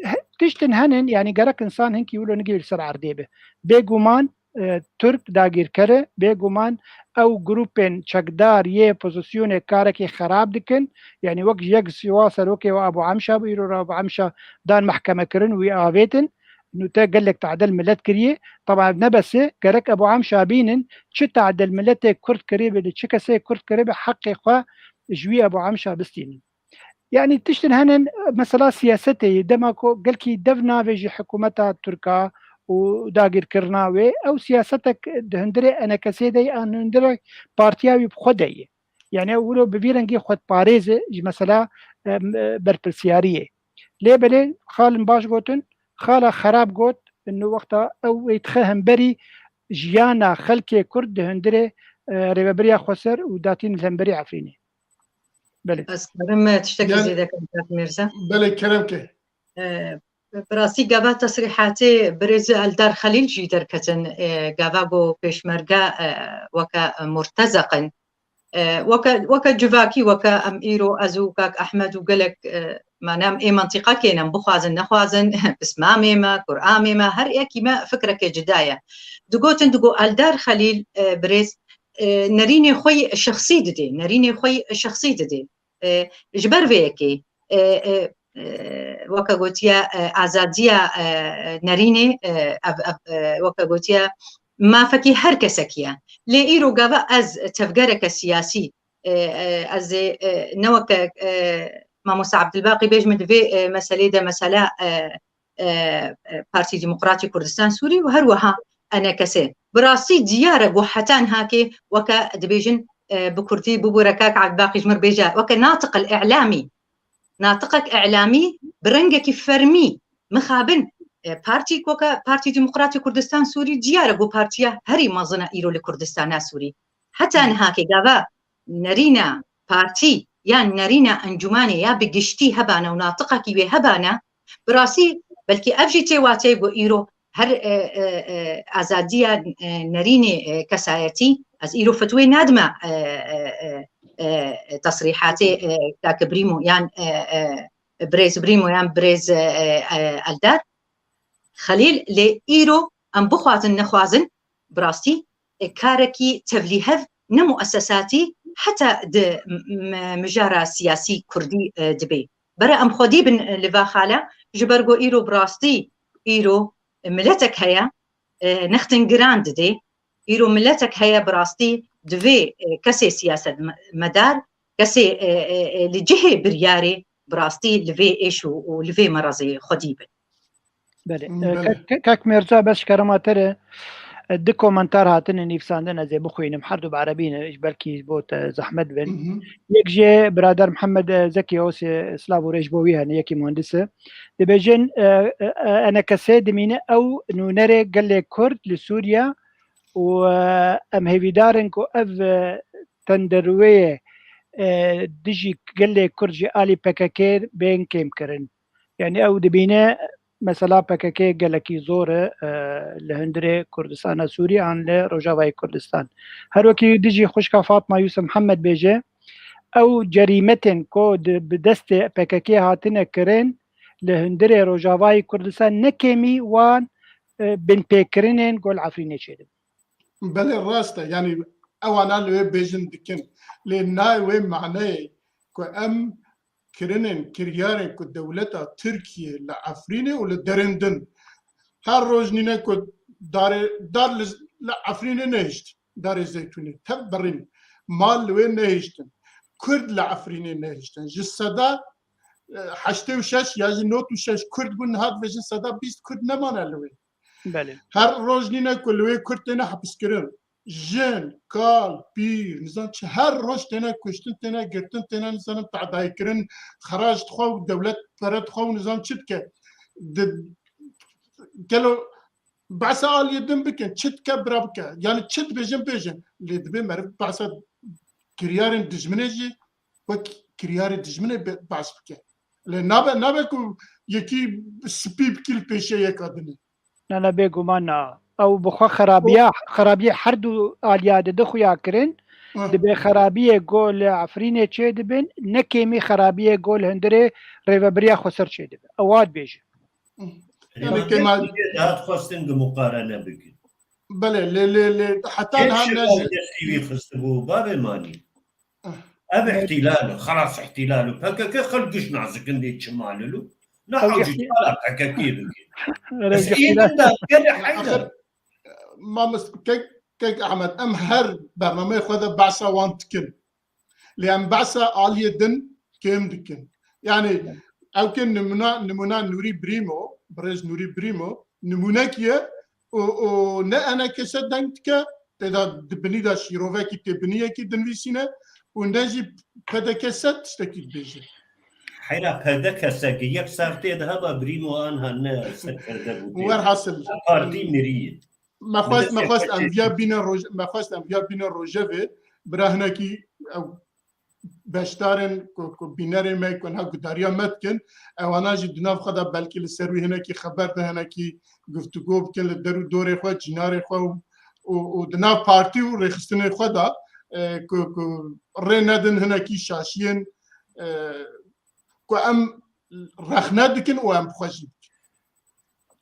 he-, tiştin henin, yanî gerek insan hinkî wilo nigê li ser erdê be. Bêguman, e, Tirk dagîrker e, bêguman ew grûpên çekdar yê pozisyonê karekî xerab dikin. Yanî wek yek siwa serokê we Abu Amşa bû, îro re Abu Amşa dan mehkemekirin, wî avêtin. Nû te gelek tadil milet kiriye. Teba ev ne bes e, gerek Ebu Amşa bînin, çi tadil miletê Kurd kiribe, li çi kesê Kurd kiribe, heqê xwe ji wî Ebu Amşa bistînin. Yanî tiştin henin, mesela siyasetê ye, dema ku gelkî dev navê ji hikûmeta Tirka û dagîrkirina wê, ew siyasetek di hundirê enekesê de ye, an hundirê partiya wî bi xwe de ye. Yanî ew wilo bi vî rengî xwedparêz e ji mesela, em, berpirsiyariyê. Lê belê xalin baş gotin, xala xerab got, inu wexta ew ê dixe hemberî jiyana xelkê Kurd di hundirê, e, Rêveberiya Xweser û datîn li hemberî Efrînê. Belê. Ez karim, e, tiştekî Yani, zêde kim, Kak Mirza? Belê, kerem ke. E, bi rastî gava tesrîhatê birêz Eldar Xelîl jî derketin, e, gava ku pêşmerge, e, weke murtezeq in. E, weke, weke civakî, weke em îro ez û Kak Ehmed û gelek, e, mane em ê mentiqekê ne, em bixwazin, nexwazin, pismamê me, kuramê me, her yekî me fikrekê cida ye. Digotin, digo Eldar Xelîl, e, birêz, e, nerînê xwe yî şexsî didê, nerînê xwe yî şexsî didê. E, ji ber vê yekê, e, e, e, weke gotiye, e, azadiya, e, nerînê, e, ev, ev, e, weke gotiye, mafekî her kesekî ye. Lê îro gava ez tevgereke siyasî, e, e, ez ê, e, ne weke, e, Mamoste Abdulbaqî bêj, min divê, e, meselê de mesela, e, e, e, Partî Demokratî Kurdistan Sûrî û her wiha enekesê. Bi rastî diyar e ku heta niha kê weke dibêjin, e, bi kurdî bibûre kak Abdulbaqî ji mir bêje, weke natiq el-î'lamî. Natiqek î'lamî bi rengekî fermî mixabin, e, partî weke Partî Demokratî Kurdistan Sûrî diyar e ku partiya herî mezin e îro li Kurdistana Sûrî. Heta niha kê gava nerîna partî yan nerîna encûmanê ya bi giştî hebane û natiqekî wê hebane, bi rastî belkî ev jî tê wateyê ku îro her, e, e, e, azadiya, e, nerînê, e, kesayetî, ez îro fetwê nadime, e, e, e, e, tesrîhatê, e, kak Brîmo yan, e, e, birêz Brîmo yan birêz, e, e, Eldar Xelîl, lê îro Em bixwazin nexwazin, bi rastî, e, karekî tevlîhev ne muessesatî heta di m-, m-, mijara siyasî kurdî, e, dibe. Bere em xwedî bin, e, li va xala, ji ber ku îro bi rastî, îro miletek heye, e, nextin giran dide. Îro miletek heye bi rastî divê, e, kesê siyasetmedar, kesê, e, e, e, li cihê biryarê bi rastî li vê êş û, û li vê merezê xwedî bin. Belê. E, Belê. Kak, Kak Mirza, bes kerema te re, e, du komentar hatine nivîsandin, ez ê bixwînim. Her du bi erebî ne, belkî ji bo te zehmet bin. Hı hı. Yek jê birader Mihemed, e, Zekî Osê, silav û rêj bo wî hene, yekî muhendis e. Dibêjin, e, e, e, enekesê dimîne ew nûnerê gelê Kurd li Sûriye û, e, em hêvîdar in ku ev, e, tenderûyê, e, dijî gelê Kurd ji alî P K K bên kêmkirin. Yani ew dibîne mesela P K K gelekî zor e, e, li hundirê Kurdistana Sûrî an li Rojavayê Kurdistan. Her wekî dijî xwişka Fatma Yûsif Mihemed bêje, ew cerîmetên ku di, bi destê P K K hatine kirin, li hundirê Rojavayê Kurdistan ne kêmî wan, e, binpêkirinên ku li Efrînê çêdibin. Belê rast e. Yanî ewana li wê bêjin dikin. Lê nayê wê maneyê ku em kirinên, kiryarên ku dewleta Tirkiye li Efrînê û li derên din her roj nîne ku darê, dar li, li Efrînê nehişt, darê zeytûnê tev birîn. Mal li wê nehiştin. Kurd li Efrînê nehiştin. Ji seda, e, heştê û şeş ya jî nod û şeş Kurd bûn, niha dibêjin seda bîst Kurd nemane li wê. Belê. Her roj nîne ku li wê Kurd têne hepiskirin. Jin, kal, pîr, nizam çi, her roj têne kuştin, têne girtin, têne nizanim tadayîkirin, xerac dixwe û dewlet pere dixwe û nizam çi dike. Di, gelo behsa aliyê din bikin, çi dike bira bike. Yani çi dibêjin bêjin. Lê dibê meriv behsa kiryarên dijminê jî wek kiryarê dijminê be-, behs bike. Lê nabe, nabe ku yekî spî bikî li pêşiya yeka dinê. Na, na, bêguman na. Ew bi xwe xerabiya, xerabiya her du aliya dide xuya kirin. Heh. Dibê xerabiyê ku li Efrînê çêdibin, ne kêmî xerabiyê ku li hundirê rêvebiriya xweser çêdibe. Ew wa dibêje. Heh. Yani Rêvebirê kêma Tirkiyê daha dixwestin ku muqarene bikin. Belê, lê, lê, lê, heta Kê niha şev ne ew ji destî wî xistibû, bavê manî? Ah. Ev ihtilal o, xelas ihtilal o. P K K xelk giş nazikin dê çi malilo. Ne Ew hewcî ihti- çala P K K bikin. Öyle Ez ihtilal. êdim da gelê Heyder. Axir, mamis, kek, kek Ahmet, em her bernameyê xwe de behsa wan dikin. Lê em behsa aliyê din kêm dikin. Yani, Evet. ew ke nimûna, nimûna Nûrî Brîmo, birêz Nûrî Brîmo, nimûnekî ye û, û ne enekese deng dike, tê de di binî de şîrovekî tê biniyekî dinivîsîne û ne jî P D K S tiştekî dibêje. Heyra P D K S ki yek sax tê de heba Brîmo anha ne serkerde bû tê. Werhasil. Partî mirî ye. Me xwest, me xwest em viya bîne roj-, me xwest em viya bîne rojevê, bira hinekî ew beşdarên ku, ku bînerê me ku niha gudariya me dikin, ewana jî di nav xwe de belkî li ser wî hinekî xeber de hinekî guftûgo bikin, li der û dorê xwe, cînarê xwe û, û, û di nav partî û rêxistinê xwe de, e, ku, ku rê nedin hinekî şaşiyên, e, ku em rexne dikin û em bi xwe jî dikin.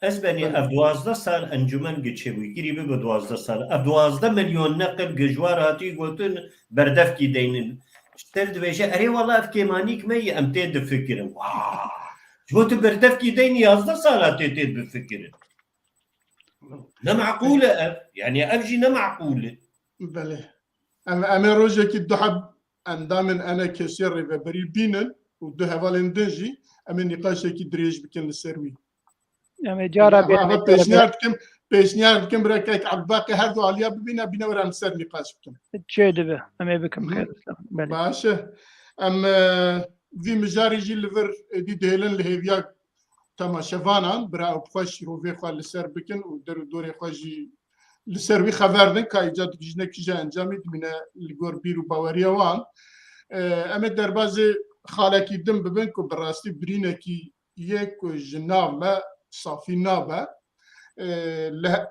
Ez benî Belê. ev duwazdeh sal encûmen gi çêbû, girî bibe duwazdeh sal. Ev duwazdeh milyon neqil gi ji war hatî gotin, berdevkî deynin. Ji te re dibêje, erê wela ev kêmanîk me yî, em tê difikirin. Wah! Ji bo tu berdevkî deynî yazdeh sala tê tê bifikirin. Ne meqûl e ev. Yani ev jî ne meqûl e. Belê. Em, em ê rojekî du heb endamên enekesê rêveberî bînin û du hevalên din jî em ê nîqaşekî dirêj bikin li ser wî. Em ê cara Eva, bêne eva pêşniyar dikim, pêşniyar dikim bira kek Ebubakê her du aliya bibîne, bîne were em li ser nîqaş bikin. Çê dibe, em ê bikim Hı. xêr. Belê. Baş e. Em, e, vî mijarî jî li vir êdî dihêlin li hêviya temaşevanan, bira ew bi xwe şîrovê xwe li ser bikin û der û dorê xwe jî li ser wî xever din, ka îca digihîjine kîja encamî dimîne li gor bîr û baweriya wan. E, em ê derbazê xalekî din bibin ku bi rastî birînekî yê ku ji nav me safî nabe. E, li he-,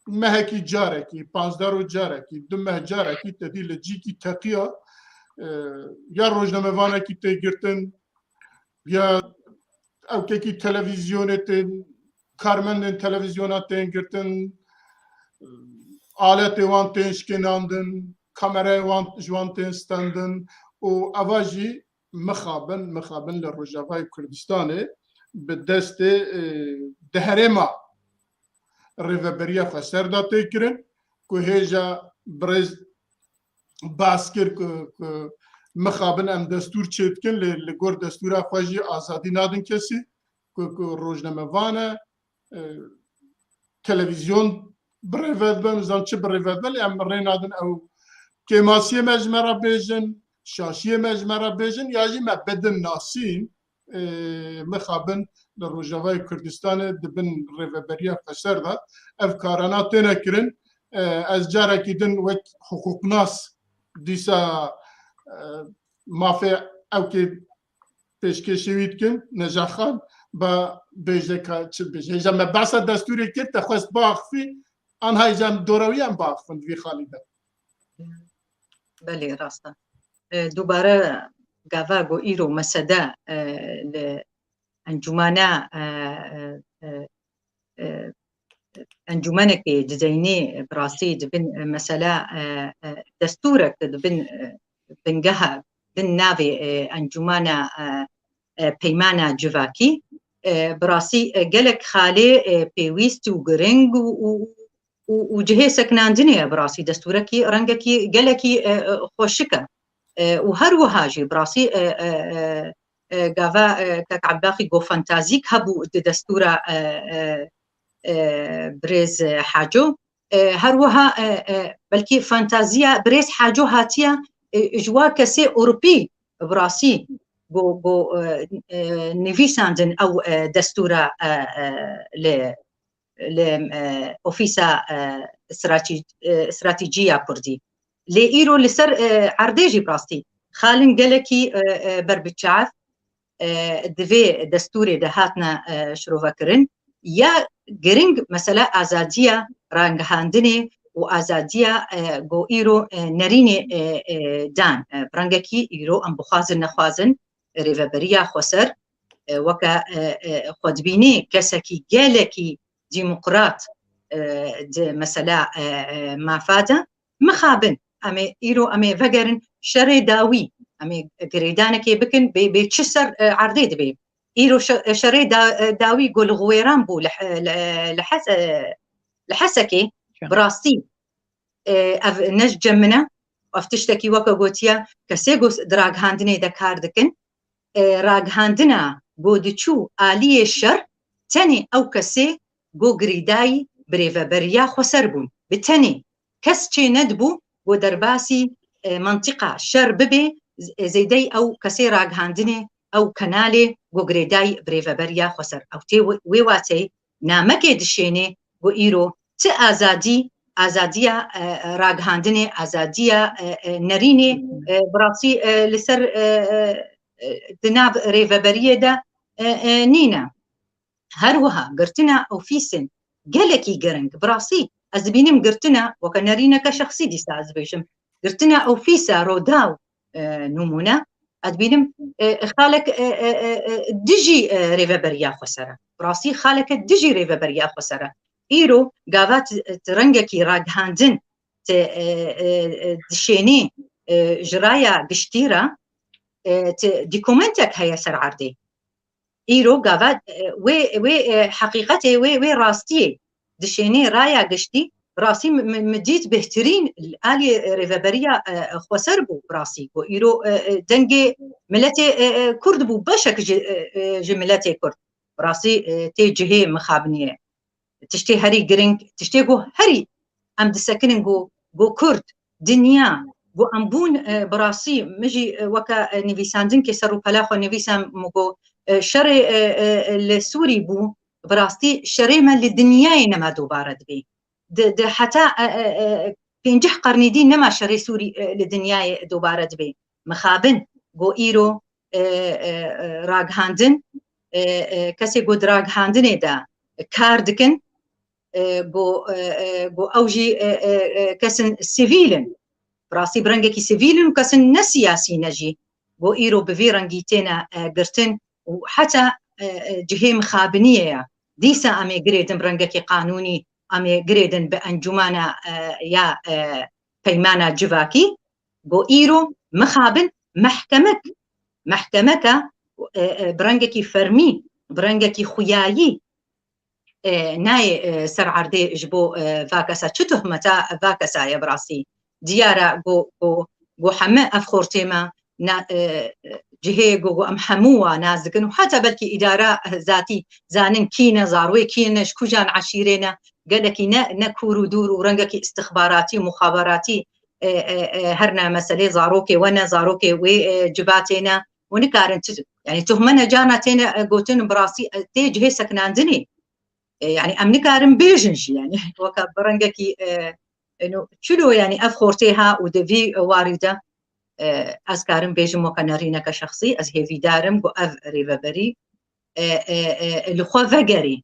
mehekî carekî, panzdeh roj carekî, du meh carekî te dî li cîkî teqiya, e, ya rojnamevanekî tê girtin, ya ewkekî televîzyonê tê karmendên televîzyona tên girtin, aletê wan tên şikênandin, kamerayê wan ji wan tên stendin û eva jî mixabin, mixabin li Rojavayê Kurdistanê bi destê, e, di herêma Rêveberiya Xweser de tê kirin, ku hêja birêz bas kir ku, ku mixabin em destûr çêdikin, lê li gor destûra xwe jî azadî nadin kesî, ku, ku rojnamevan e, e, televîzyon birêve dibe, nizam çi birêve dibe, lê em rê nadin ew kêmasiyê me ji me re bêjin, şaşiyê me ji me re bêjin, ya jî me bidin nasîn, e, mixabin li Rojavayê Kurdistanê di bin rêveberiya Xweser de ev karana têne kirin. E, ez carekî din wek hiqûqnas dîsa, e, mafê ewkê pêşkêşî wî dikin, Necaxan, ba bêje ka çi bêje. Hêja me behsa destûrê kir, te xwest biaxifî, an hêja em dora wî em biaxifin di vî xalî de. Belê, rast e. E, dubare gava ku îro mesede, e, li encûmana, e, e, e, e, encûmenekê dideynê, e, bi rastî di bin, e, mesela, e, e, destûrek di bin, e, bingeha, bin navê, e, encûmana, e, e, peymana civakî, e, bi rastî, e, gelek xalê, e, pêwîst û giring û, û, û, û cihê sekinandinê ye bi rastî. Destûrekî rengekî gelekî, e, e, xweşik e. E, û her wiha jî bi rastî, e, e, e, e, gava, e, kek Ebdaxî got fantazîk hebû di destûra, e, e, e, birêz, e, Haco. E, her wiha, e, e, belkî fantaziya birêz Haco hatiye, e, ji wa kesê Ewropî bi rastî go, go, e, e, nivîsandin ew, e, destûra, e, e, li, li, e, Ofîsa, e, Stratî-, e, Stratîjiya Kurdî. Lê îro li ser, e, erdê jî bi rastî xalin gelekî, e, e, berbiçav, e, di vê destûrê de hatine, e, şirovekirin. Ya giring mesela azadiya rangihandinê û azadiya, e, ku îro, e, nerînê, e, e, dan. E, bi rengekî îro em bixwazin nexwazin rêveberiya xweser, e, weke, e, e, xwe dibînî kesekî gelekî demokrat, e, di mesela, e, e, mafa de. Mixabin, em ê îro em ê vegerin şerê dawî, em ê girêdanekê bikin, bê, bê çi ser, e, erdê dibe. Îro şe-, şerê da-, e, dawî ku li Xwêran bû, li, li, li Hes-, e, li Hesekê, bi rastî, e, ev ne ji cem min e, ev tiştekî weke gotiye, kesê ku di ragihandinê de kar dikin, e, ragihandina ku diçû aliyê şer, tenê ew kesê ku girêdayî birêveberiya xweser bûn. Bi tenê kes çê nedibû ku derbasî, e, mentiqa şer bibe, z-, zêdeyî ew kesê ragihandinê, ew kenalê ku girêdayî birêveberiya xweser. Ew tê wê, wê wateyê namekê dişênê ku îro ti azadî, azadiya, e, e, ragihandinê, azadiya, e, e, nerînê, e, bi rastî, e, li ser, e, e, e, di nav rêveberiyê de, e, e, nîne. Her wiha girtina ofîsên gelekî giring, bi rastî ez dibînim girtina, weke nerîneke şexsî dîsa ez dibêjim, girtina ofîsa Rodaw, e, nimûne, ez dibînim, e, xalek, e, e, e, e, dijî, e, rêveberiya xweser e. Bi rastî xaleke dijî rêveberiya xweser e. Îro gava ti, ti rengekî ragihandin, ti, e, e, e, dişênî, e, ji raya giştî re, e, ti dokumentek heye ser erdê. Îro gava, e, wê, wê, e, heqîqetê, wê, wê rastiyê dişênê raya giştî, rastî mi, mi, mi dît bêhtirîn alî rêveberiya, e, xweser bû, rastî ku îro, e, e, dengê miletê, e, e, Kurd bû, beşek ji, e, e, ji miletê Kurd. Rastî, e, tê cihê mixabiniyê. Tiştê herî giring, tiştê ku herî em disekinin ku, ku Kurd, dinya, ku em bûn, e, bi rastî, min jî, e, weke, e, nivîsandinkê ser û pela xwe nivîsam, min got, e, şerê, e, e, e, li Sûrî bû, bi rastî şerê me li dinyayê nema dobare dibê. Di, di heta, e, e, e, pêncî qernî dî nema şerê Sûrî, e, li dinyayê dobare dibê. Mixabin, ku îro, e, e, e, ragihandin, e, e, kesê ku di ragihandinê de kar dikin, e, ku, e, e, ku ew jî, e, e, e, kesin sivîl in. Bi rastî bi rengekî sivîl in û kesin ne siyasî ne jî. Ku îro bi vî rengî têne, e, girtin û heta, e, e, cihê mixabiniyê ye. Dîsa em ê girêdin bi rengekî qanûnî, em ê girêdin bi encûmana, e, ya, e, peymana civakî. Go îro mixabin mehkemek, mehkemeka, e, e, bi rengekî fermî, bi rengekî xuyayî, e, nayê, e, ser erdê ji bo, e, va kesa. Çi tuhmeta va kesa ye bi rastî? Diyar e go, go, go heme ev xortê me na, e, cihê go, go em hemû wa nas dikin û heta belkî îdara zatî zanin kî ne, zarwê kî ne, ji kujan eşîrê ne, gelekî ne, ne kûr û dûr û rengekî istixbaratî û muxabaratî, e, e, e, her ne meselê zarokê we ne, zarokê wê, e, civatê ne. Û nikarin çi, yani tuhme ne carna têne, e, gotin bi rastî, e, tê cihê sekinandinê. E, yani em nikarin bêjin jî, yani weka bi rengekî, e, eno çilo, yani ev xortê ha û di vî warî de, e, ez karim bêjim weka nerîneke şexsî, ez hêvîdar im ku ev rêveberî, e, e, e, li xwe vegerî.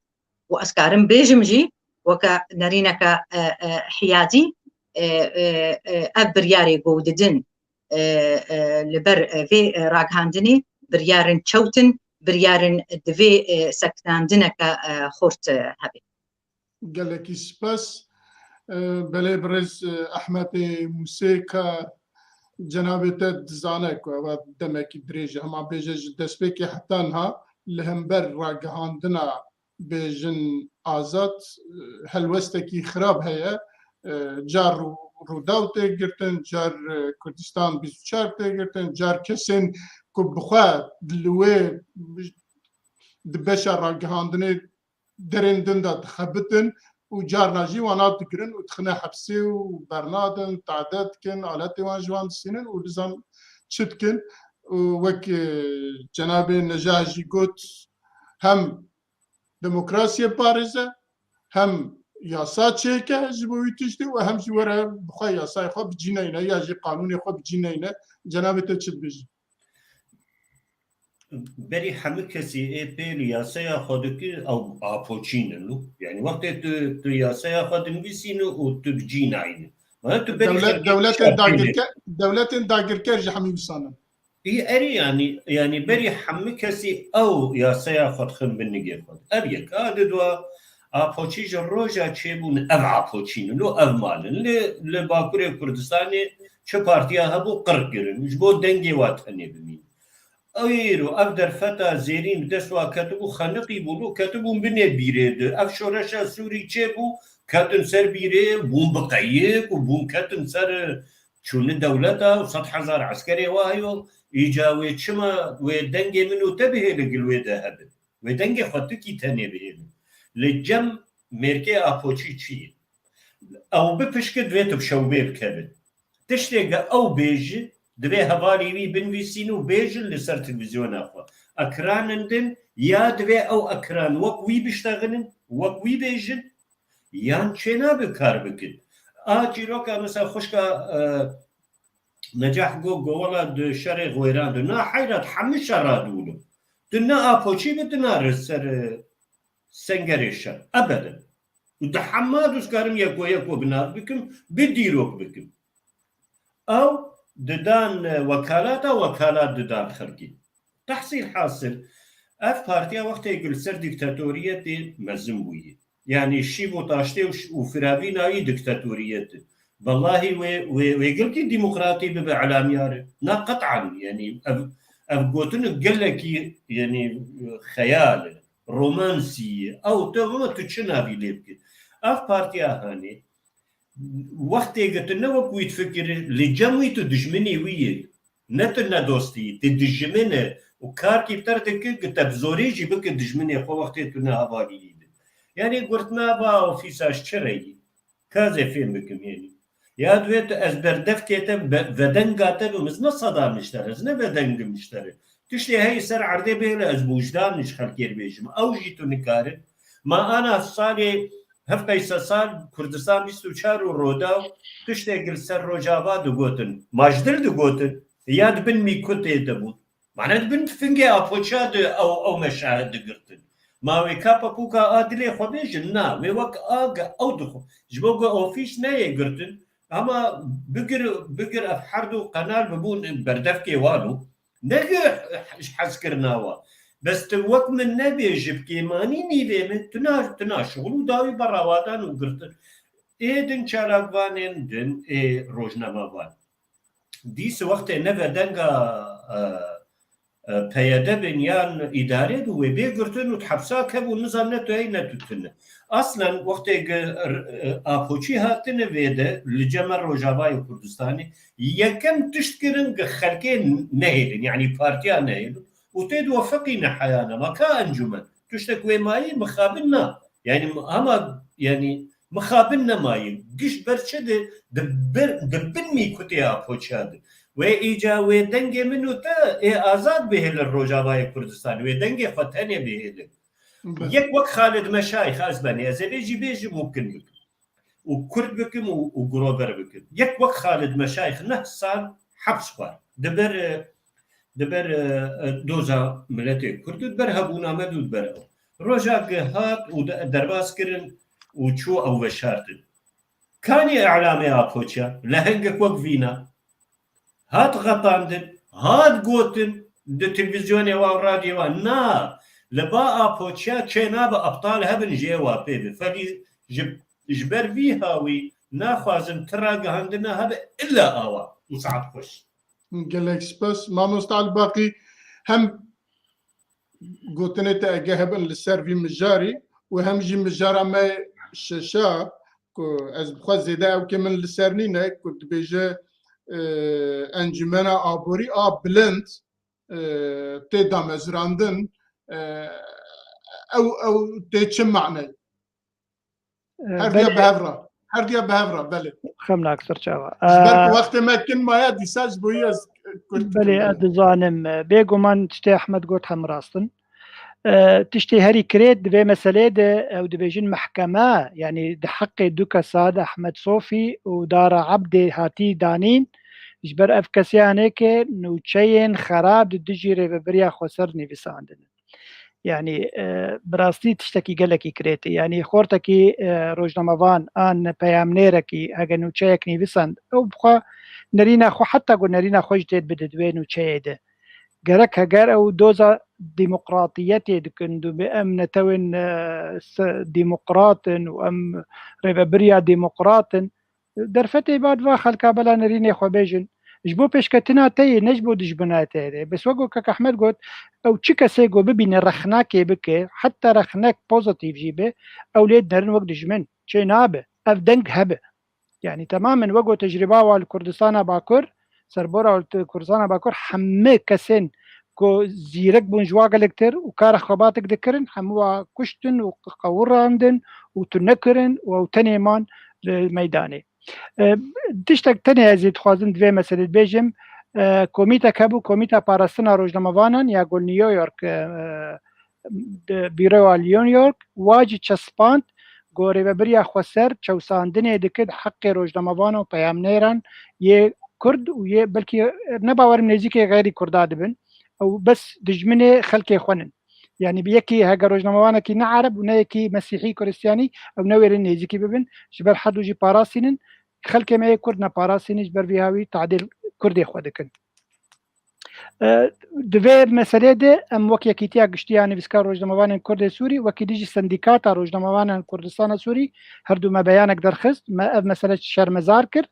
Û ez karim bêjim jî weke nerîneke, e, e, hiyadî, e, e, e, ev biryarê ku didin, e, e, li ber, e, vê, e, ragihandinê biryarin çewt in, biryarin divê, e, sekinandineke, e, xurt, e, hebe. Gelekî spas. E, belê birêz, e, Ehmetê Mûsê ka cenabê te dizane ku eva demekî dirêj e. Hema bêje ji destpêkê heta niha li hember ragihandina bêjin azad, e, helwestekî xirab heye. E, car Rû-, Rûdaw tê girtin, car, e, Kurdistan bîst û çar tê girtin, car kesên ku bi xwe li wê di beşa ragihandinê derên din de dixebitin û carna jî wana digirin û dixine hepsê û bernadin, tade dikin, aletê wan ji wan distînin û nizam çi dikin. Û wek, e, cenabê Neca jî got, hem demokrasiyê parêze, hem yasa çêke ji bo wî tiştê û hem jî were bi xwe yasayê xwe bi cî neyne ya jî qanûnê xwe bi cî neyne. Cenabê te çi dibêjin? Berî hemû kesî ê pê li yasaya xwe dikir, ew apoçî ne, no? Yani wextê tu, tu yasaya xwe dinivîsînî û tu bi cî nayînî. Mana tu berî Dewlet, xelkê dewletên şer têne. dagirker, dewletên dagirker ji hemî wisa ne. Î erê, yani, yani berî hemû kesî ew yasaya xwe dixin bin nigê xwe. Ev yek. A di dua apoçî ji roja çêbûn ev apoçî ne, no ev malin. Li, li Bakurê Kurdistanê çi partiya hebû qirk kirin. Ji bo dengê wa tenê bimîn. Îro ev derfeta zêrîn bi dest wa ketibû, xeniqî bûn û ketibûn binê bîrê di. Ev şoreşa Sûrî çêbû, ketin ser bîrê, bûn bi qeyik û bûn ketin ser, çûn li dewleta û sed hezar eskerê wa heye. Îca wê çima wê dengê min û te bihêle gil wê de hebin? Wê dengê xwe tu kî tenê bihêle. Li cem mêrkê apoçî çi ye? Ew bipişke divê tu bi şewbê bikevin. Tiştê ge ew bêji, divê hevalê wî binivîsîn û bêjin li ser televîzyona xwe. Ekranin din, ya divê ew ekran wek wî biştexilin, wek wî bêjin, yan çênabe kar bikin. A çîroka mesela xwişka, e, Necah got, got, wela di şerê xwêran de. Na heyrat, hemû şera dû. Tu ne apoçî bi, tu nare ser, e, sengerê şer. Ebeden. Û di hema dû karim yeko yeko bi nav bikim, bi dîrok bikim. Ew didan, e, wekalata, wekalat didan xelkî. Tehsîl hasil, ev partiya wextê ku li ser dîktatoriyetê mezin bûye. Yani şîv û taştê û ş-, û firavîna wî dîktatoriyet e. Wellahî wê, wê, wê gelkî demokratî bibe elamyar e. Na qet'an, yani ev, ev gotin gelekî, yani xeyal e, romansî ye. Ew te ama tu çi navî lê bikî? Ev partiya hanê, wextê ke tu ne wek wî difikirî, li cem wî tu dijminê wî yî. Ne tu ne dostî yî, tu dijmin e. Û karkî bi te re dike ke te bi zorê jî bike dijminê xwe wextê tu ne hevalî yî bi. Yani gurtina va ofîsa ji çi re yî? Ka ez ê fêm bikim yani. Ya divê tu ez berdevkê te be-, vedenga te bim, ez ne Sedam ji te re, ez ne vedengim ji te re. Tiştê heyî ser erdê bêle ez bûjdan ji xelkê re bêjim. Ew jî tu nikarin. Ma ana salê hevqey sed sal Kurdistan bîst û çar û Rodaw tiştê gil ser Rojava digotin. Ma ji dil digotin. Ya di bin mîkutê de bûn. Mane di bin fingê apoça de ew, ew meşahid digirtin. Ma wê ka pepûka a dilê xwe bêjin? Na, wê wek a ge ew dixwe. Ji bo ge ofîs neyê girtin. Ama bigir, bigir ev her du qenal bibûn berdevkê wan û ne ge hezkirina wan. Bes tu wek min nebê, ji bi kêmanî nîvê min, tu na, tu na şixul û dawî berawadan û girtin. Ê din çalakvanên din, ê rojnamevan. Dîs wextê neve denga, e, e, P Y D bin yan îdarê bû, wê bê girtin û di hepsa kebû, nizam ne tu hey ne tu tune. Aslen wextê ge, e, Apoçî hatine vê de li cem me Rojavayê Kurdistanê, yekem tişt kirin ge xelkê nehêlin, yanî partiya nehêlin û tê di we feqîne heyana me ka encûmen. Tiştek wê mayî mixabin na. Yanî hema, yanî mixabin nemayî. Giş ber çi di, di bir, di bin mîkutê Apoçya di. Wê îca wê dengê min û te ê azad bihêlin Rojavayê Kurdistanê. Wê dengê xwe tenê bihêlin. Be- Yek wek Xalid Meşayîx ez benê. Ez ê vê jî bêjim û kin bikim. Û Kurd bikim û, û Grover bikim. Yek wek Xalid Meşayîx neh sal heps xwar. Di ber, e, di ber, e, e, doza miletê Kurd û di ber hebûna me dû di ber ew. Roja ge hat û de-, derbas kirin û çû ew veşartin. Kanî îlamê Apoçya, lehengek wek vîna, hat xetandin, hat gotin di televîzyonê wa û radyê wa, na, li ba Apoçya çê nabe, aptal hebin jê wa pê bi. Felî ji, ji ber vî hawî naxwazin ti ragihandina hebe illa awa û saet xweş. Gelek spas. Mamosta Elbaqî, hem gotinê te ege hebin li ser vî mijarî û hem jî mijara me şeşa, ku ez bi xwe zêde ew kê min li ser nîne, ku dibêje, e, Encûmena Aborî a Bilind, e, tê damezrandin, e, ew, ew tê çi maneyê? E, Her diya belê. Bi hev re. Her diya bi hev re, belê. Xem nak ser çava. Ji ber ku E, wextê me kin maye, dîsa ji bo yî ez kurt Belê, dikim, ez belê. Dizanim. E, bêguman tiştê Ehmed got hem rast in. E, tiştê herî kirêt di vê meselê de ew dibêjin mehkeme, yanî di heqê du kesa de Ehmed Sofî û Dara Ebdê hatî danîn, ji ber ev kesiyanê ke nûçeyên xerab di dijî rêvebiriya xweser nivîsandin. Yanî, e, bi rastî tiştekî gelekî kirêt e. Yanî xortekî, e, rojnamevan an peyamnêrekî hege nûçeyek nivîsand, ew bi xwe nerîna xwe, heta ku nerîna xwe jî tê bide di wê nûçeyê de. Gerek heger ew doza demokratiyetê dikin, dû bi em netewên, e, se-, demokrat in û em rêvebiriya demokrat in. Derfetê ba di va xelka bela nerînê xwe bêjin. Ji bo pêşketina te yê, ne ji bo dijbina te yê. Bes wek ku kek Ehmed got, ew çi kesê ku bibîne rexnakê bike, heta rexnek pozitîf jî be, ew lê dinerin wek dijmin. Çê nabe. Ev deng hebe. Yanî temamen wek ku tecrîba wa li Kurdistana Bakur, serbora li Kurdistana Bakur, hemî kesên ku zîrek bûn ji wa gelektir û kara xebatek dikirin, hemû wa kuştin û qewirandin û tune kirin û ew tenê man li meydanê. E, tiştek tenê ez ê dixwazim di vê meselê bêjim. E, komîtek hebû, Komîta Parastina Rojnamevanan ya ku li New York, e, di Bureau New York, wa jî çespand ku rêvebiriya xweser çewsandinê dike di heqê rojnamevan û peyamnêran yê Kurd û yê belkî, e, ne bawerim nêzîkê xeyrî Kurda dibin. Ew bes dijminê xelkê xwe nin. Yanî bi yekî hege rojnamevanekî ne Ereb û ne yekî Mesîhî Kristiyanî, ew newêrin nêzîkî bibin, ji ber hedû jî parastînin. Xelkê me yê Kurd ne parastînin, ji ber vî hawî tadêl Kurdê xwe dikin. E, di vê meselê de em wek Yekîtiya Giştî ya Nivîskar Rojnamevanên Kurdê Sûrî, wekî dijî Sendîkata Rojnamevanên Kurdistana Sûrî, her du me beyanek derxist, me ev mesele şermezar kir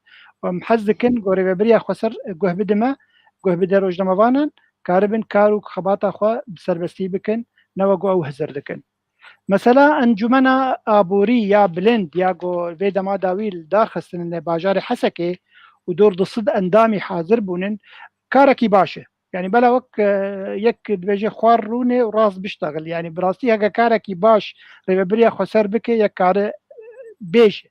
û em hez dikin ku rêvebiriya xweser guh bide me, guh bide rojnamevanan, karibin kar û xebata xwe bi serbestî bikin, ne wek ku ew hizir dikin. Mesela Encûmena Aborî ya Bilind ya ku vê dema dawî li dar xistinine bajarê Hesekê û dor du sed endamî hazir bûnin, karekî baş e. Yanî bela wek, e, yek dibêje xwar rûnê û rast biştexil. Yanî bi rastî heke karekî baş rêvebiriya xweser bike, yek kare, e, bêje.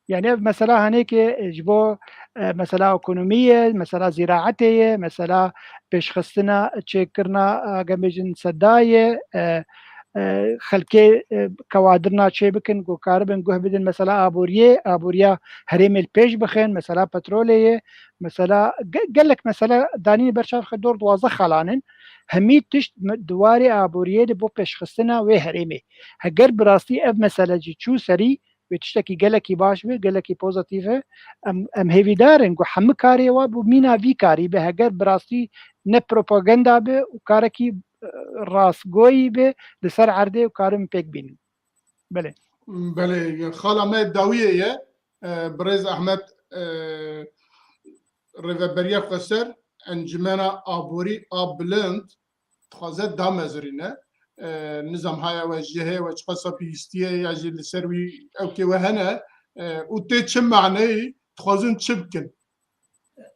Yanî ev mesela henêkê, e, ji bo, e, mesela ekonomî ye, mesela zîraetê ye, mesela pêşxistina çêkirina, e, gem bêjin seda ye, e, e, xelkê, e, kewadirna çê bikin, ku karibin guh bidin, mesela aboriyê, aboriya herêmê li pêş bixin, mesela petrolê ye, mesela ge-, gelek mesela danî ber çav xwe dor duwazdeh xalan in. Hemî tişt me-, di warê aboriyê de bo pêşxistina wê herêmê. Heger bi rastî ev mesele jî çû serî, wê tiştekî gelekî baş be, gelekî pozitîf e. Em, em hêvîdar in ku hemû karê wa bo mîna vî karî be, heger bi rastî ne propaganda be û karekî rastgoyî be li ser erdê û karin pêk bînin. Belê. Belê, xala me dawiyê ye. E, Birêz Ahmet, e, Rêveberiya Xweser, Encumena Aborî a Bilind, dixwaze damezirîne. E, nizam haya we jê heye we çiqasa pêwîstî ye ya jî li ser wî ewkê we hene, e, û tê çi maneyî dixwazin çi bikin?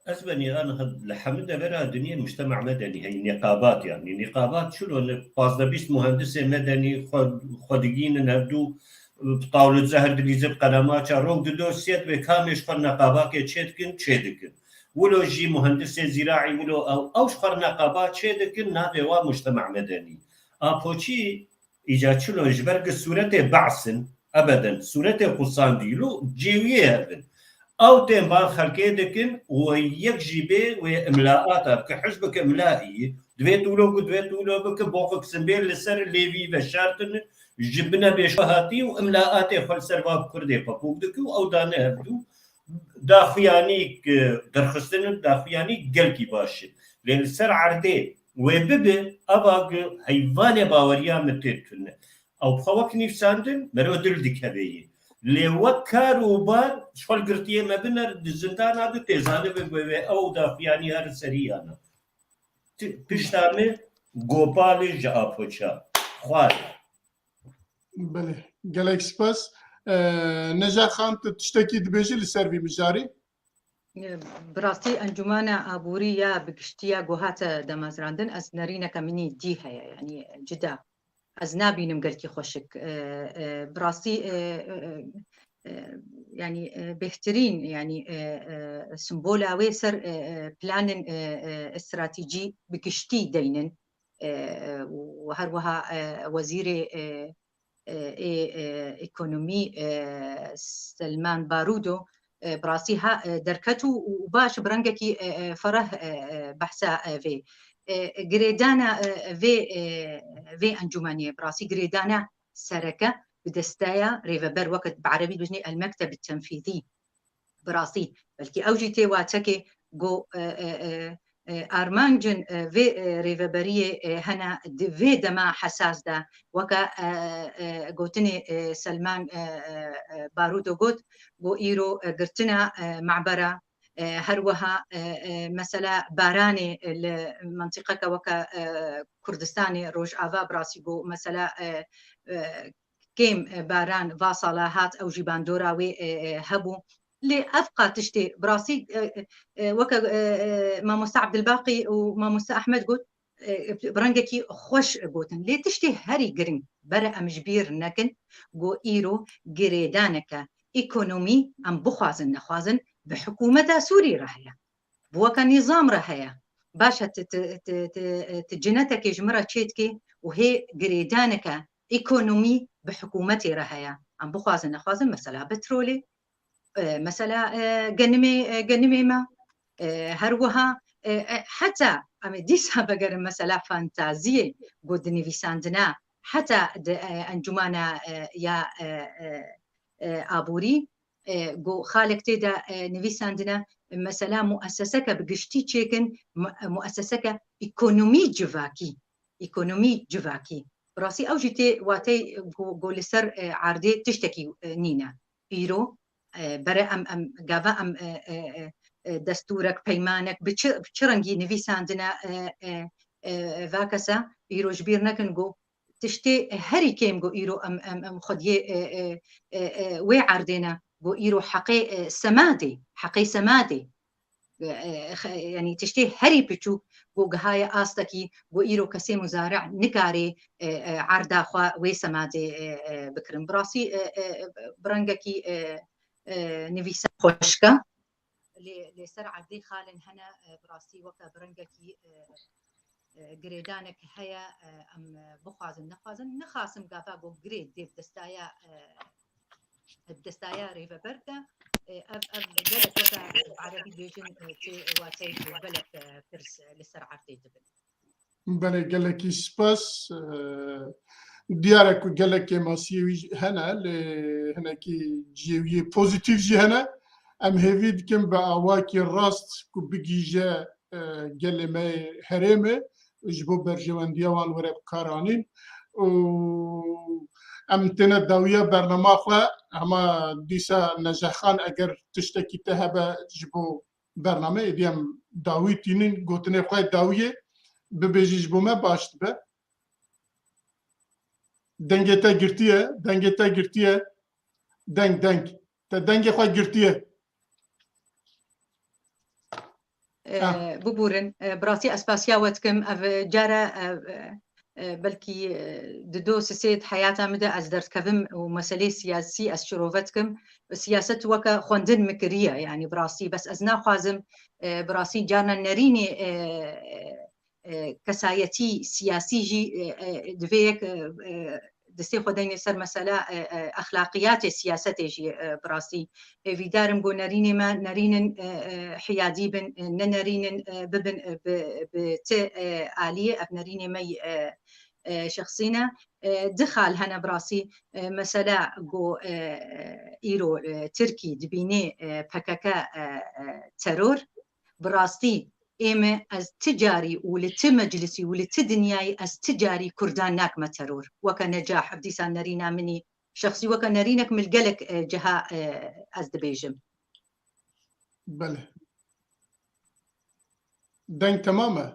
Ez benî an li hemû devera dinyê mujtema medenî heyî nîqabat, yanî nîqabat çilo ne pazdeh bîst muhendisê medenî xwe, xwe digînin hevdû bi tawlê zehir dilîzin qelemaça rok di dosyet vê kamê ji xwe neqabakê çê dikin, çê dikin. Wilo jî muhendisê zîraî wilo ew, ew ji xwe neqaba çê dikin, navê wa mujtema medenî. Apoçî îca çilo ji ber ki sûretê behs in, ebeden, sûretê qusandî lo cêwiyê hev in. Ew tên van xelkê dikin û wê yek jî bê wê imlaata bike, hizbek imlaî, divê tu wilo ku divê tu wilo bike, boxek simbêl li ser lêvî veşartin, ji bine bêşo hatî û imlaatê xwe li ser va bi kurdê pepûk dike û ew dane hevdû daxuyanîk, e, derxistin, daxuyanîk gelkî baş e. Lê li ser erdê wê bibe, eva gi heyvanê baweriya min tê tune. Ew bi xwe wek nivîsandin, mero dil dikeve yê. Lê wek kar û bar, ji xwe li girtiyê me biner, di zindana de tê zanibin wê, wê ew daxuyanî her serî yana. Ti-, pişta me gopalê ji Apoça. Xwar. Belê, gelek spas. E, Neja Xan, tu tiştekî dibêjî li ser vî mijarî? Bi rastî Encûmena Aborî ya bi giştî ya ku hate damezrandin, ez nerîneke min î dî heye, yanî cida. Ez nabînim gelkî xweşik. E, e, bi rastî, e, e, e, e, yanî, e, bêhtirîn, yanî, e, e, simbola wê ser, e, e, planên, e, e, stratejî bi giştî deynin. E, e, û her wiha, e, wezîrê, e, e, ê, e, ekonomî, e, Selman Barudo, e, bi rastî ha, e, derket û, û baş bi rengekî, e, e, fereh, e, e, behsa, e, vê. E, girêdana, e, vê, e, vê encûmenê, bi rastî girêdana sereke bi desteya rêveber, weke bi erebî dibêjinê el-mekteb tenfîzî. Bi rastî, belkî ew jî tê watekê ku, e, e, e, e, armancên, e, vê, e, rêveberiyê, e, hene di vê dema hesas de, weke, e, e, gotinê, e, Selman, e, e, e, Barudo got, ku îro, e, girtina, e, mabera, e, her wiha, e, e, mesela baranê li mentiqeke weke, e, Kurdistanê Rojava, bi rastî ku mesela, e, e, kêm, e, baran va sala hat, ew jî bandora wê, e, e, hebû. Lê ev qa tiştê bi rastî, e, e, e, weke, e, e, mamoste Abdilbaqî û mamoste Ahmed got, e, bi rengekî xweş gotin. Lê tiştê herî giring bere em ji bîr nekin, ku îro girêdaneke ekonomî em bixwazin nexwazin bi hikûmeta Sûrî re heye. Bi weke nîzam re heye. Baş e, ti, ti, ti, ti, ti cinetekê ji min re çêdikê û hê girêdaneke ekonomî bi hikûmetê re heye. Em bixwazin nexwazin mesela petrolê, e, mesela, e, genimê, e, genimê me, e, her wiha, e, e, heta em ê dîsa vegerin mesela fantaziyê ku di nivîsandina heta di, e, encûmana, e, ya, e, e, e, aborî, e, ku xalek tê de, e, nivîsandine, mesela muesseseke bi giştî çêkin, mu-, muesseseke ekonomî civakî, ekonomî civakî. Bi rastî ew jî tê watey ku, ku li ser, e, erdê tiştekî, e, nîne. Îro, e, bere em, em, gava em, e, e, e, e, destûrek, peymanek bi çi, bi çi rengî nivîsandine, e, e, e, vakese, îro ji bîr nekin ku tiştê herî kêm ku îro em, em, em xwediyê, e, e, e, e, wê erdê ne, ku îro heqê, e, semadê, heqê semadê. E, e, xe-, yanî tiştê herî piçûk ku gihaye astekî ku îro kesê muzaric nikarê, e, e, erda xwe wê semadê, e, e, bikirin. Bi rastî, e, e, bi rengekî, e, e, nivîsa xweşke. Lê, lê ser erdê xalên hene, e, bi rastî weke bi rengekî, e, e, girêdanek heye, e, em, e, bixwazin, nexwazin. Nixasim gava ku girê dê bi destaya, e, bi destaya rêveber de, e, ev, ev gelek weke bi erebî dibêjin, e, tê wateyê gelek, e, pirs, e, li ser erdê dibin. Belê, gelekî spas. E, diyar e ku gelek kêmasiyê wî jî hene, lê hinekî cihê wî yê pozîtîf jî hene. Em hêvî dikin bi awakî rast ku bigihîje, e, gelê me yê herêmê, ji bo berjewendiya wan were bi kar anîn. Û em têne dawiya bernama xwe, hema dîsa Necehxan eger tiştekî te hebe ji bo bername, êdî em dawî tînin, gotinê xwe dawiyê bibêjî ji bo me baş dibe. Dengê te girtiye, dengê te girtiye. Deng, deng. Te dengê xwe girtiye. E, Ah. Bibûrin, e, bi rastî ez spasiya we dikim. Ev, e, cara, e, e, e, belkî, e, di do sisê di heyata min de ez derdikevim û meseleyê siyasî ez şirove dikim. Siyaset weke xwendin min kiriye, yanî bi rastî. Bes ez naxwazim, e, bi rastî carna nerînê, e, e, e, kesayetî siyasî jî, e, e, divê yek, e, e, destê xwe deyne ser mesela, e, e, exlaqiyatê siyasetê jî, e, bi rastî. Hêvîdar im ku nerînê me nerînin, e, e, hiyadî bin, e, ne nerînin, e, bibin, e, bi, bi ti, e, aliyê, ev nerînê me yî, e, e, şexsî ne. E, di xal hene bi rastî, e, mesela ku, e, îro, e, Tirkî dibînê, e, P K K, e, e, teror, bi rastî ê me ez ti carî û li ti meclisî û li ti dinyayî ez ti carî Kurdan nakime teror. Weke Necah, ev dîsa nerîna min î şexsî, weke nerînek min li gelek, e, ciha, e, ez dibêjim. Belê. Deng temam e?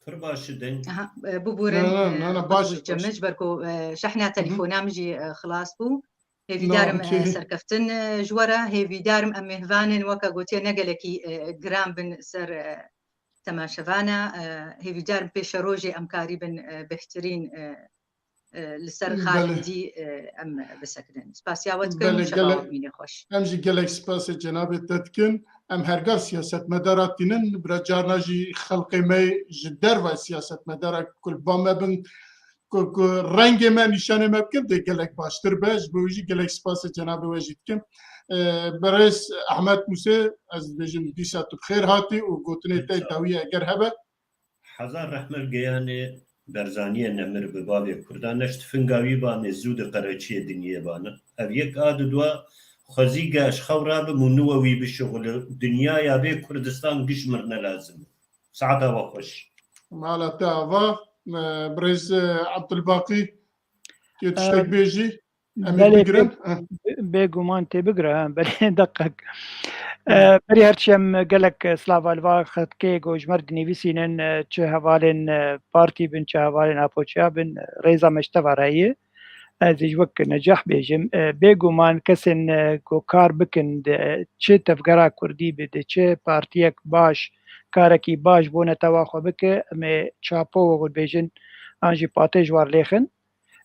Pir baş e deng. Aha, e, bibûrin, Na, na, e, na, na, baş, bibûr baş. Cem, ji ber ku, e, şehna Hı hı. telefona min jî, e, xilas bû. Hêvîdar im, No, e, okey. serkeftin, e, ji we re. Hêvîdar im em mêvanên weke gotiye ne gelekî, e, giran bin ser, e, temaşevana. E, hêvîdar im pêşerojê em karîbin, e, bêhtirîn, e, e, li ser Belê. xalên dî, e, em bisekinin. Spasiya we dikim, Belê, şeva gelek, we bimîne xweş. Em jî gelek spasê cenabê te dikin. Em hergav siyasetmedara tînin, bira carna jî xelqê me ji derve siyasetmedara ku li ba me bin, ku, ku rengê me, nîşanê me bikin, dê gelek baştir be. Ji bo wî jî gelek spasê cenabê we jî dikim. E, Birêz Ehmed Mûsê, ez dibêjim dîsa tu bi xêr hatî û gotinê te Sağ ol. dawiyê eger hebe. Hezar rehmet geyanê Berzaniyê nemir bi bavê Kurdan, ne ji tifinga wî ba em ê zû di qereçiyê dinyê bane. Ev yek a di dua xwezî ge ji xew rabim û niwe wî bişixule. Dinyaya bê Kurdistan giş mirine lazim e. Saeta we xweş. Mala te ava, e, birêz, e, Abdulbaqî, tu tiştek Em, bêjî? Em ê Belê, bigirin. bê-, bê-, bêguman tê bigire, ha, belê deqek. E, Hı. Berî her çi em gelek slava li va xetkê ku ji me re dinivîsînin, e, çi hevalên, e, partî bin, çi hevalên apoçiya bin, rêza me ji te ve re ye. Ez ê ji wek Necah bêjim, e, bêguman kesên, e, ku kar bikin di, e, çi tevgera kurdî bi, di çi partiyek baş, karekî baş bo netewa xwe bike, em ê çapo wek dibêjin, an jî patê ji war lêxin.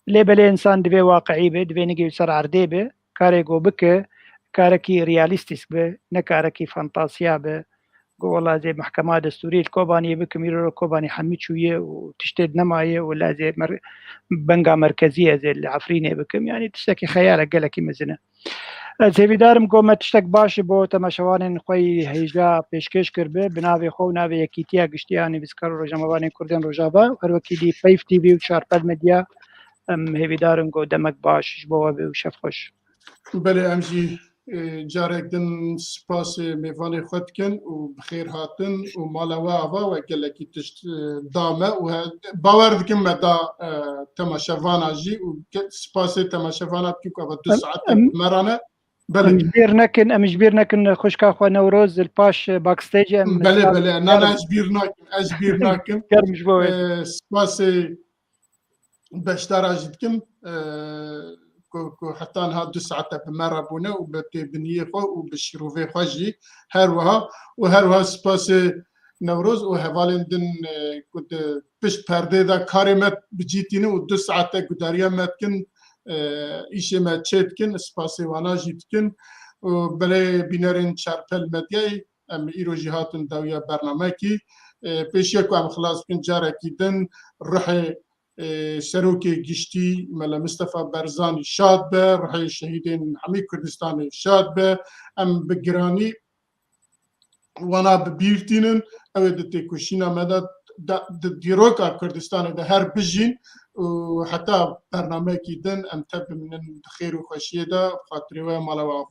Lê belê însan divê waqiî be, divê nigê wî ser erdê be, karê ku bike, karekî realîstîk be, ne karekî fantasiya be. Ku wela ez ê mehkema destûrî li Kobaniyê bikim, îro li Kobanî hemî çûye û tiştê nemaye û lê ez ê mer-, benga merkezî ez ê li Efrînê bikim. Yanî tiştekî xeyal e, gelekî mezin e. Ez hêvîdar im ku me tiştek baş ji bo temaşevanên xwe yî hêja pêşkêş kiribe, bi navê xwe û navê Yekîtiya Giştî ya Nivîskar û Rojnamevanên Kurdên Rojava, her wekî dî Peyv T V û Çarpel Medya, em hêvîdar in ku demek baş ji bo we be û şev xweş. Belê, em jî, e, carek din spasê mêvanê xwe dikin û bi xêr hatin û mala we ava, we gelekî tişt, e, da me û he-, bawer dikim me da, e, temaşevana jî û ge-, spasê temaşevana dikim ku ava du Em, saet em, me re ne. Belê. Em ji bîr nekin, em ji bîr nekin xwişka xwe Newroz li paş backstage em Belê, spas belê. Na, na, ez ji bîr nakim. Ez ji bîr nakim. Germ ji bo wê. Ee, spasê beşdara jî dikim, ee, ku, ku heta niha du saete bi me re bûne û bi têbiniyê xwe û bi şîrovê xwe jî her wiha û her wiha spasê Newroz û hevalên din, e, ku di pişt perdê de karê me bi cî tînin û du saete gudariya me dikin, e, îşê me çê dikin, spasê wana jî dikin. Û belê bînerên Çarpel Medyayê, em îro jî hatin dawiya bernamekî. E, pêşiya ku em xilas bikin, carekî din ruhê, e, serokê giştî Mele Mistefa Barzanî şad be, ruhê şehîdên hemî Kurdistanê şad be. Em bi giranî wana bi bîr tînin, ew ê di têkoşîna me de, de, di dîroka Kurdistanê de her bijîn û heta bernameyekî din em tev bimînin di xêr û xweşiyê de, xatirê we mala we ava.